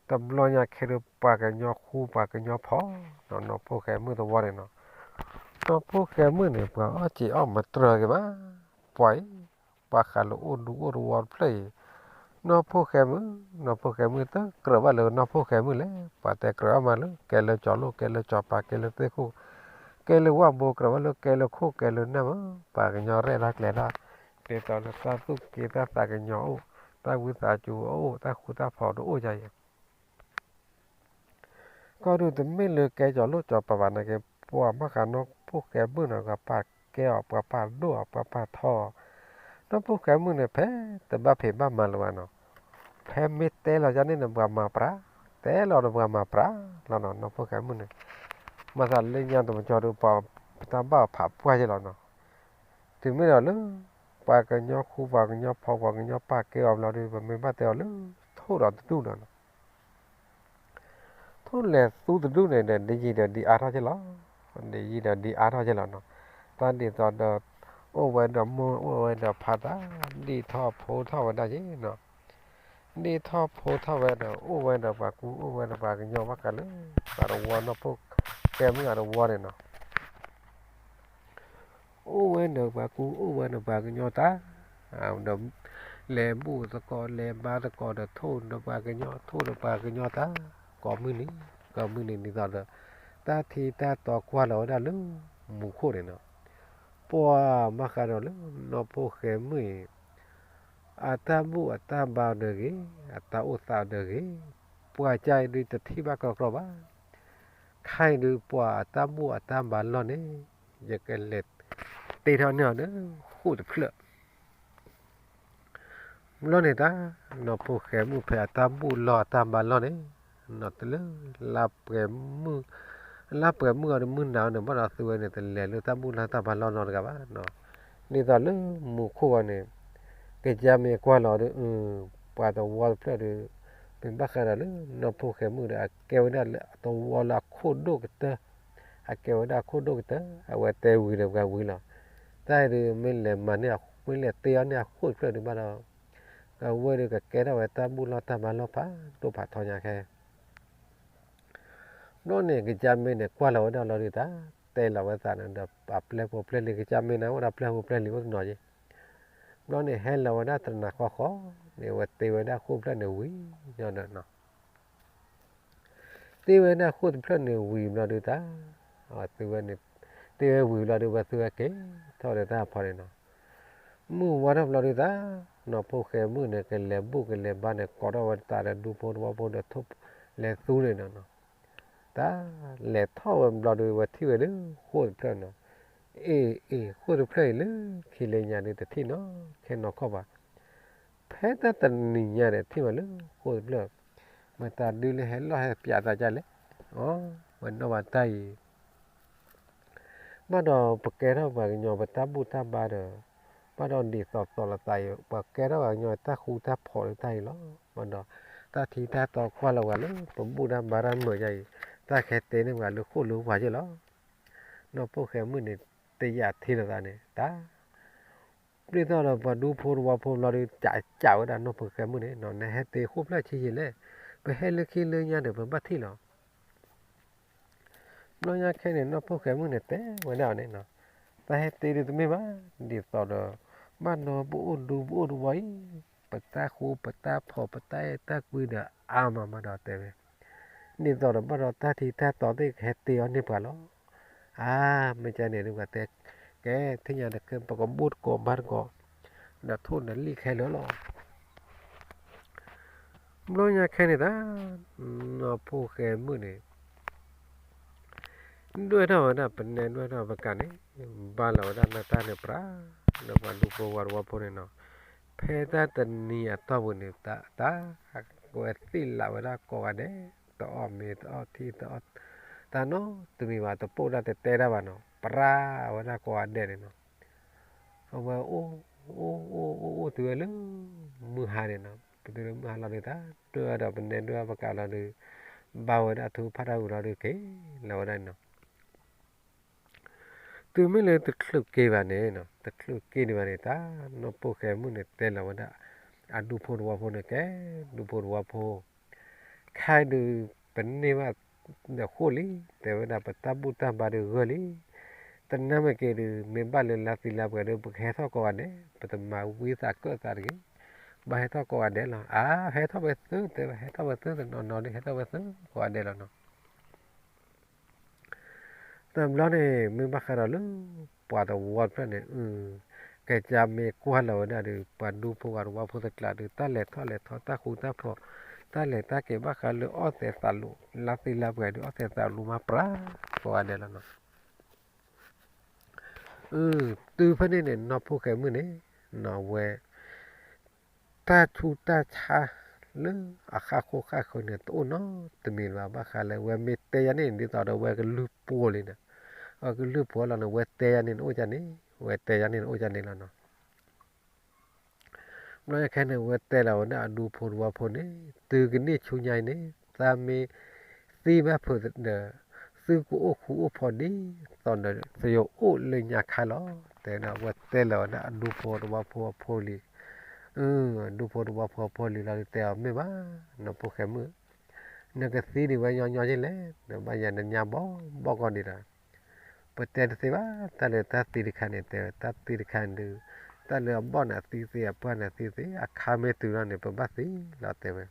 တဘျီညါခဲဒီးပှၤကညီဃူပှၤကညီဖိး, နီၢ်ဖိၣ်ဃဲမုၣ်သဝီန့ၣ်နီၤ, နီၢ်ဖိၣ်ဃဲမုၣ်န့ၣ် ပှၤအီၣ်စ့အီၣ်မတြၢၤက့ၤဘၣ်, ပှၤအံၤ ပှၤဃးလၢအိၣ်ဒူအိၣ်သဝီတဖျၢၣ်အံၤ, နီၢ်ဖိၣ်ဃဲမုၣ်, နီၢ်ဖိၣ်ဃဲမုၣ်တကြၢးဘၣ်လၢနီၢ်ဖိၣ်ဃဲမုၣ်လဲၣ်, ပှၤတဲကြၢးအီၣ်မးလၢ ကဲလၢကၠီၤလိၣ် ကဲလၢကၠီၤပၤ ကဲလၢသ့ၣ်ခိၣ် ကဲလၢဝၣ်ဘိ ကြၢးဘၣ်လၢကဲလၢခိၣ်ကဲလၢနၢ်မး, ပှၤကညီရဲၣ်တၢ်ကျဲၤတၢ်, ဒ်သိးလၢတၢ်သူၣ်က့သးသးကညီၤအိၣ်, တၢ်ဝံသးစူၤအိၣ်, တၢ်ဃူတၢ်ဖိးတအိၣ်ယၤအံၤ ကီၢ်ဒုးတမ့ၢ်လၢကဲကၠီၤလိၣ်ကၠီၤပၤဘၣ်နာ်က့, ပှၤမၤဃးနီၢ်ဖိၣ်ဃဲမုၣ်နီၤ ပှၤပာ်ကဲအီၤ ပှၤပာ်ဒိၣ်အီၤ ပှၤပာ်ထီအီၤ, နီၢ်ဖိၣ်ဃဲမုၣ်န့ၣ် ဖဲတဘၣ်ဖံးဘၣ်မၤလၢၤဘၣ်နီၤ, ဖဲမ့ၢ်တဲလီၤယၤန့ၣ်န့ၣ် ပှၤမၤပြး, တဲလီၤဒီးပှၤမၤပြးလီၤနီၤ, နီၢ်ဖိၣ်ဃဲမုၣ်န့ၣ်, မၤသးလၢညါတမံၤကၠီၤဒုး ပှၤတၢ်ဘၣ်အီၤဖးပှၢ်ယဲလီၤနီၤ, တုၤမ့ၢ်ဒီးလၢ ပှၤကညီဃူပှၤကညီဖိး ပှၤကညီပာ်ကဲအီၤဘျီဒီး ပမ့ၢ်ဘၣ်တဲအီၤလၢ ထိၣ်ဒီးတဒူၣ်နီၤ ထိၣ်လဲၤသူတဒူၣ်န့ၣ်ဒီး ဒ်ယံာ်ဒီးဒ်အါထီၣ်က့လီၤ, ဒ်ယံာ်ဒီးဒ်အါထီၣ်က့လီၤနီၤ, တၢ်ဒ်သိးဒီး အိၣ်ဝဲဒီးမိၢ် အိၣ်ဝဲဒီးဖါတၢ် ဒ်ထီၣ်ဖိထီၣ်ဝဲဒၣ်က့နီၤ, ဒ်ထီၣ်ဖိထီၣ်ဝဲဒီး အိၣ်ဝဲဒီးပှၤကူ အိၣ်ဝဲဒီးပှၤကညီဘၣ်ဃးလၢ ပှၤတဝီနီၢ်ဖိၣ်ဃဲမုၣ်အတဝီန့ၣ်နီၤ အိၣ်ဝဲဒီးပှၤကူ အိၣ်ဝဲဒီးပှၤကညီတၢ်, ဒီး လဲၤဘူၣ်သကိး လဲၤဘါသကိးဒီးထိၣ်ဒီးပှၤကညီ ထိၣ်ဒီးပှၤကညီတၢ်, ကိးမုၢ်နံၤ ကိးမုၢ်နံၤဒ်သိးဒီး တၢ်ထံတၢ်တီကွၢ်လီၤဝဲဒၣ်လၢ မူခိၣ်န့ၣ်နီၤ, ပှၤမၤဃးဒီးလၢ နီၢ်ဖိၣ်ဃဲမုၣ်အံၤ အတၢ်ဘူၣ်အတၢ်ဘါဒီးဂ့ၤ, အတၢ်အိၣ်သးဒီးဂ့ၤ, ပှၤကါအံၤဒုးတထံၣ်ဘၣ်ကြီကြီဘၣ်, ခဲအံၤဒုးပှၤအတၢ်ဘူၣ်အတၢ်ဘါလီၢ်န့ၣ် ယကလဲၤတ့ထီၣ်န့ၢ်အီၤဒီး ဃိၣ်တဖျၢၣ် ဘျီန့ၣ်တၢ်, နီၢ်ဖိၣ်ဃဲမုၣ်ဖဲအတၢ်ဘူၣ်လီၢ်အတၢ်ဘါလီၢ်န့ၣ်, နီၢ်တလၢ လါပှဲၤမုၢ်, လါပှဲၤမုၢ်အီၤဒီးမုၢ်နၤအီၤန့ၣ် ဘၣ်ဒီးသုဝဲန့ၣ် တလဲၤလၢတၢ်ဘူၣ်လီၢ်တၢ်ဘါလီၢ်နီတဂၤဘၣ်နီၤ, ဒ်သိးလၢမူခိၣ်ဝဲန့ၣ် ကယါမ့ၢ်ကွၢ်လီၤဒီး ပှၤတဝီတဖျၢၣ်ဒီး မ့ၢ်ဘၣ်ဃးဒီးလၢ နီၢ်ဖိၣ်ဃဲမုၣ်ဒီး အကဲဝဲဒၣ်လၢအတဝီလၢအခိၣ်ဒိၣ်ကတၢၢ်, အကဲဝဲဒၣ်အခိၣ်ဒိၣ်ကတၢၢ်, အဝဲတဲဝံၤဒီးပှၤဝံၤလီၤ, တၢ်အံၤဒုး မ့ၢ်လဲၤမၤန့ၢ် မ့ၢ်လဲၤတ့အီၣ်န့ၢ်အခိၣ်တဖျၢၣ်ဒုးဘၣ်ဒီး အဝဲဒုးကကဲထီၣ်ဝဲတၢ်ဘူၣ်လီၢ်တၢ်ဘါလီၢ်ဖးဒိၣ်ဖးထီညါခဲ ဘျီန့ၣ် ကစၢ်မ့ၢ်န့ၣ် ကွၢ်လီၤဝဲဒၣ်လီၤဒုးတၢ်, တဲလီၤဝဲသးန့ၣ်ဒီး အပျဲၢ်ဖိပျဲၢ်လံၤ ကစၢ်မ့ၢ်န့ၣ် အိၣ်ဒီးပျဲၢ်ဖိပျဲၢ်လံၤအိၣ်တနီၤယ့ၣ်, ဘျီန့ၣ် ဟဲလီၤဝဲဒၣ်တနၤဃီဃီန့ၣ် အဝဲတ့ဝဲဒၣ်ခိၣ်ဖျၢၣ်န့ၣ်ဝံၤဒီးနီၤ, တ့ဝဲဒၣ်ဃိၣ်တဖျၢၣ်န့ၣ်ဝံၤဘျီဒုးတၢ်, သုဝဲန့ၣ်, တ့ဝဲဝံၤဘျီဒုး ဝဲသုဝဲက့ၤထီၣ်ဒီးတၢ်ဖီန့ၣ်နီၤ. မုၢ်ဝါထီၣ်ဘျီဒုးတၢ်, နီၢ်ဖိၣ်ဃဲမုၣ်န့ၣ် ကလဲၤဘူၣ်ကလဲၤဘါန့ၣ် ကိးထီၣ်ဝဲတၢ်ဒီးဒူဖိတဝီဖိဒီးထိၣ်လဲၤသူန့ၣ်နီၤ. တၢ်လဲၤထီၣ်ဝဲဘျီဒုး ဝဲထံၣ်ဝဲဒုး ဃိၣ်တဖျၢၣ်နီၤ. အ့ၣ်အ့ၣ် ဃိၣ်တဖျၢၣ်အံၤလၢခံလၢညါဒုးတထံၣ်နီၤ ခဲနီၤခီၣ်ဘၣ်. ဖဲတၢ်တနံၤညါဒီးထံၣ်ဘၣ်လၢဃိၣ်တဖျၢၣ်, မတၤဒုးလၢဟဲလီၢ်ဟဲပၠးသးဒ်လဲၣ်, အဝဲနီၣ်ဘၣ်တၢ်အံၤ ဘၣ်ဒီးပကဲထီၣ်ပှၤကညီပတၢ်ဘူၣ်တၢ်ဘါဒီး, ဘၣ်ဒီးဒ်သိးသိးလိာ်သးအံၤ ပှၤကဲထီၣ်ပှၤကညီတၢ်ဃူတၢ်ဖိးလၢတၢ်အံၤလီၤ. ဘၣ်ဒီး တၢ်ထံတၢ်တီကွၢ်လီၤဝဲလၢပဘူၣ်တၢ်ဘါတၢ်မုာ်ယါအံၤ, တၢ်ကဟဲတ့န့ၢ်ပှၤလၢဃိၣ်လၢဝါယဲၢ်လီၤ. နီၢ်ဖိၣ်ဃဲမုၣ်န့ၣ် တယာ်ထံလိာ်သးန့ၣ် တၢ် ပျံၤထီၣ်ဒီးပှၤဒူဖိတဝီဖိဘျီဒုး ကးကးဝဲဒၣ်နီၢ်ဖိၣ်ဃဲမုၣ်န့ၣ်နီၤ, နဟဲတ့ဃိၣ်ဖျၢၣ်ဆံးယံာ်လဲၣ်, ပဟဲလၢခံလၢညါဒီးပဘၣ်ထံၣ်လီၤ. ဘျီညါခဲန့ၣ် နီၢ်ဖိၣ်ဃဲမုၣ်န့ၣ်တဲဝဲဒၣ်အီၤန့ၣ်နီၤ, တၢ်ဟဲတ့ဒုးတမ့ၢ်ဘၣ်, ဒ်သိးဒီး ဘၣ်နီၤပအိၣ်ဒူပအိၣ်တဝီအံၤ, ပတၢ်ဃူပတၢ်ဖိး ပတၢ်အဲၣ်တၢ်ကွံဒီးအါမးမးဒီးတဲဝဲ, ဒ်သိးဒီးဘၣ်ဒီးတၢ်ထံတၢ်တီသ့ၣ်ကဟဲတ့အီၤန့ၢ်ပှၤလီၤ. အါ မ့ၢ်ကန့ၣ်ဒုး ပှၤတဲ ကဲ ထံၣ်ညါဒီး ပကဘူၣ်တကိးဘါတကိး, ဒီးထိၣ်ဒီးလံၣ်ခဲလၢာ်လီၤ. ဘျီညါခဲန့ၣ်တၢ် နီၢ်ဖိၣ်ဃဲမုၣ်န့ၣ် ဒွဲၣ်ထီၣ်ဝဲဒၣ်ပနဲဒွဲၣ်ထီၣ်ပကးန့ၣ်, ဘါလီၤဝဲဒၣ်နတၢ်န့ၣ်ပြး ဒီးပှၤဒူဖိဝါတဝီဖိန့ၣ်နီၤ, ဖဲတၢ်တနံၤအတီၢ်ပူၤန့ၣ် တၢ် ဝဲသ့ၣ်လးဝဲဒၣ်ကိးဂၤဒဲး, တအီၣ်မ့ၤတအီၣ်ထံတအီၣ်, တၢ်နီတမံၤဘၣ် တပိၢ်ဒၣ်တတဲတၢ်ဘၣ်နီၤ, ပြးဝဲဒၣ်ကိးဂၤဒဲးန့ၣ်နီၤ. အဝဲအိၣ် အိၣ်အိၣ်အိၣ်အိၣ်တုၤဝဲလၢ မုၢ်ဟါန့ၣ်နီၤ, ပတုၤလၢမုၢ်ဟါလီၤဒုးတၢ် ဒွဲၣ်ဝဲဒီးပနဲဒွဲၣ်ပကးလီၤဒုး ဘါဝဲဒၣ်ထူဖးတၢ်ဝံၤလီၤဒုးက့ၤလီၤဝဲဒၣ်န့ၣ်နီၤ. တုၤမ့ၢ်လၢတချုးက့ၤဘၣ်န့ၣ်, တချုးက့ၤဒံးဘၣ်န့ၣ် တၢ်နီၢ်ဖိၣ်ဃဲမုၣ်န့ၣ်တဲလီၤဝဲဒၣ် အဒူဖိတဝီဖိန့ၣ်ကဲ, ဒူဖိတဝီဖိ ခဲဒုး ပန့ၢ်ဘၣ်ဒီးဃိၣ်လံ, တဲဝဲဒၣ်ပတၢ်ဘူၣ်တၢ်ဘါဒုးဂၢၢ်လံ, တနၢ်မ့ၢ်က့ၤဒုး မ့ၢ်ဘၣ်လၢလါသံလါပှဲၤဒုး ပကဟဲထီၣ်ကိးဂၤဒဲး, ပတမၤဝံသးကၢၣ်သးတဂ့ၤ, ဘၣ်ဟဲထီၣ်ကိးဂၤဒဲးလီၤ. အါ ဟဲထီၣ်ဝဲသု တဲဝဲ ဟဲထီၣ်ဝဲသု တနီၤနီၤဒုး ဟဲထီၣ်ဝဲသုကိးဂၤဒဲးလီၤနီၤ. တဘျီန့ၣ် မ့ၢ်ဘၣ်ဃးဒီးလၢ ပှၤတဝီတဖျၢၣ်န့ၣ် ကစၢ်မ့ၢ်ကွၢ်လီၤဝဲဒၣ်ဒီး ပှၤဒူဖိဝါတဝီဖိတကျးဒီး တၢ်လဲၤထီၣ်လဲၤထီ တၢ်ဃူတၢ်ဖိး, တၢ်လဲၤတၢ်က့ၤဘၣ်ဃးလၢအီၣ်သဲးသးလိာ် လါသံလါပှဲၤဒီး အီၣ်သဲးသးလိာ်မးပြးကိးဂၤဒဲးလီၤနီၤ. တုၤဖဲန့ၣ်န့ၣ် နီၢ်ဖိၣ်ဃဲမုၣ်န့ၣ် နီၢ်ဝဲ တၢ်ဆူးတၢ်ဆါလၢအဃၣ်ဃိဃၣ်ဃၢၤန့ၣ် တအိၣ်နီတမံၤလၢၤဘၣ် ဘၣ်ဃးလၢဝဲမ့ၢ်တဲယၤန့ၣ် ဒ်သိးဒီးဝဲကလုၢ်ပိာ်လံန့ၣ်, အကလုၢ်ပိာ်လီၤန့ၣ် ဝဲတဲယၤန့ၣ်အိၣ်ကန့ၣ်, ဝဲတဲယၤန့ၣ်အိၣ်ကန့ၣ်လီၤနီၤ. ဘျီညါခဲန့ၣ် ဝဲတဲလီၤဝဲဒၣ်အဒူဖိတဝီဖိန့ၣ် တုၤကန့ၢ်ဆူညါအံၤန့ၣ် သးမ့ၢ်သံဘၣ်ဖုးဒီး သုကအိၣ်ဃူအိၣ်ဖိးဒ်သိးဒီး သယိၤအိၣ်လၢညါခါလီၤ. တဲဒၣ်ဝဲတဲလီၤဝဲဒၣ်အဒူဖိတဝီဖိအဖိလံၤ, အဒူဖိတဝီဖိအဖိလံၤလီၤဒုးတဲအီၤမ့ၢ်ဘၣ်, နီၢ်ဖိၣ်ဃဲမုၣ်, နကသံဒံးဝဲညီညီယ့ၢ်လဲၣ်, နဘၣ်ယၤနညါဘီဘီကီၢ်ဒံးလီၤ. ပတဲတသ့ဘၣ် တၢ်လၢတၢ်သံတခါန့ၣ် တဲဝဲတၢ်သံတခါန့ၣ်ဒုး တၢ်လၢအဘီၣ်န့ၣ်သံသ့ အပှၢ်န့ၣ်သံသ့ အခါမ့ၢ်တုၤလီၤန့ၣ် ပဘၣ်သံလီၤတဲဝဲ.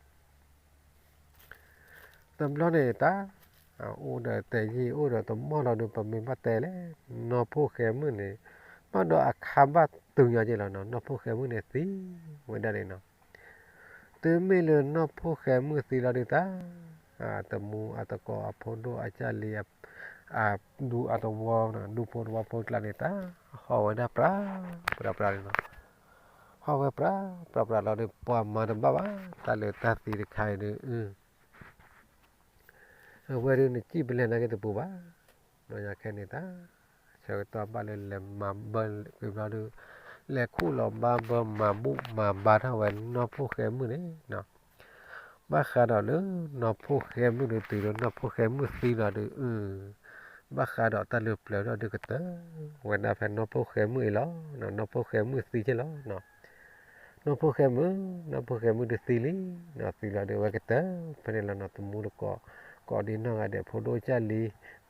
တဘျီန့ၣ်တၢ် အိၣ်ဒီးတယံာ်အိၣ်ဒီးတမီၢ်လီၤဒုး ပမ့ၢ်ဘၣ်တဲလဲၣ်, နီၢ်ဖိၣ်ဃဲမုၣ်န့ၣ် ဘၣ်ဒီးအခါဘၣ်တုၤညီက့လီၤနီၤ, နီၢ်ဖိၣ်ဃဲမုၣ်န့ၣ်သံဝဲဒၣ်န့ၣ်နီၤ. တုၤမ့ၢ်လၢနီၢ်ဖိၣ်ဃဲမုၣ်သံလီၤဒုးတၢ် အတမူအတကိးအဖိဒိၣ်အကၢ်လံ အဒူအတဝီ ဒူဖိတဝီဖိကျါန့ၣ် တၢ်ဟီၣ်ဝဲဒၣ်ပြးပြးပြးန့ၣ်လီၤ. ဟီၣ်ဝဲပြးပြးပြးလီၤဒုး ပှၤမၤတဘၣ်ဘၣ် တၢ်လၢတၢ်သံတခါအံၤဒုး အဝဲဒုးနစံၣ်ပလဲၤနာ်က့တပူၤဘၣ်. ဘျီညါခဲန့ၣ်တၢ် ဆၢကတီၢ်ဘၣ်လၢလဲၤမၤဘၢက့ၤဘျီဒုး လဲၤခူၣ်လီၤဘါဘၢမၤဘူၣ်မၤဘါထီၣ်ဝဲနီၢ်ဖိၣ်ဃဲမုၣ်န့ၣ် ဘၣ်ဃးဒီးလၢနီၢ်ဖိၣ်ဃဲမုၣ်ဒုးတုၤလၢနီၢ်ဖိၣ်ဃဲမုၣ်သံလီၤဒုး ဘၣ်ဃးဒီးတၢ်လၢပျၢၤထီၣ်ဒုးကတၢၢ်ဝဲဒၣ်ဖဲနီၢ်ဖိၣ်ဃဲမုၣ်အံၤလီၤ. နီၢ်ဖိၣ်ဃဲမုၣ်သံက့လီၤ. နီၢ်ဖိၣ်ဃဲမုၣ် နီၢ်ဖိၣ်ဃဲမုၣ်ဒုးသံလံ. နီၢ်သံလီၤဒုး အဝဲကတၢၢ်ဖဲန့ၣ်လီၤနီၤ. တမူတကိး ကိးဒံနီၢ်ဂၤဒဲး ဖိဒိၣ်ကၢ်လံ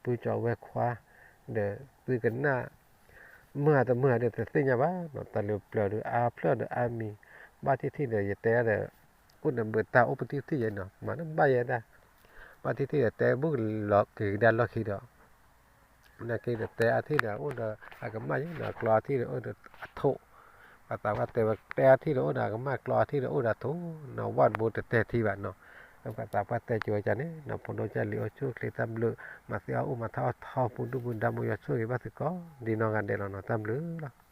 ပုၢ်ကၠီဝဲခွါ ဒီးသုကနၣ် မုၢ်ဂၤတမုၢ်ဂၤဒီးတသ့ၣ်ညါဘၣ်နီၤ. တၢ်လၢပျၢၤဒုးအါဖျၢၣ်ဒီးအါမံၤ ဘၣ်ထံၣ်ထံၣ်ဒီးယတဲဒီး အိၣ်ဒီးဘုးတၢ်အိၣ်ပထံၣ်ထံၣ်ယဲနီၤ မၤတဘၣ်ယဲဒၣ်. ဘၣ်ထံၣ်ထံၣ်ဒီးတဲဘုၣ်လီၤက့ၤကဒါလီၢ်ခံဒီး နာ်က့ဒီးတဲအါထံၣ်ဒီးအိၣ်ဒီးအကမၣ်ယဲၢ်နီၤ ကျီအါထံၣ်ဒီးအိၣ်ဒီးအထိၣ်, ပှၤသးပှၢ်တဲဝဲတဲအါထံၣ်ဒီးအိၣ်ဒီးအကမၣ် ကျီအါထံၣ်ဒီးအိၣ်ဒီးအထိၣ်နီၤ ဝၣ်တဘိတတဲထံဘၣ်နီၤ, ပှၤသးပှၢ်တဲကၠိဝဲဒ်န့ၣ်နီၤ ဖိဒိၣ်ကၢ်လံၤအိၣ်ဆူၣ်အိၣ်ချ့တၢ်ဘျုး မၤသ့အီၣ်အိၣ်မၤထီၣ်အီၣ်ထီၣ် ပူၤဒုၣ်ပူၤဒါမိၢ်ယွၤဆိၣ်ဂ့ၤဘၣ်သုကိးဒ်နီၢ်ဂၤဒဲးလီၤနီၤ တၢ်ဘျုးလီၤ.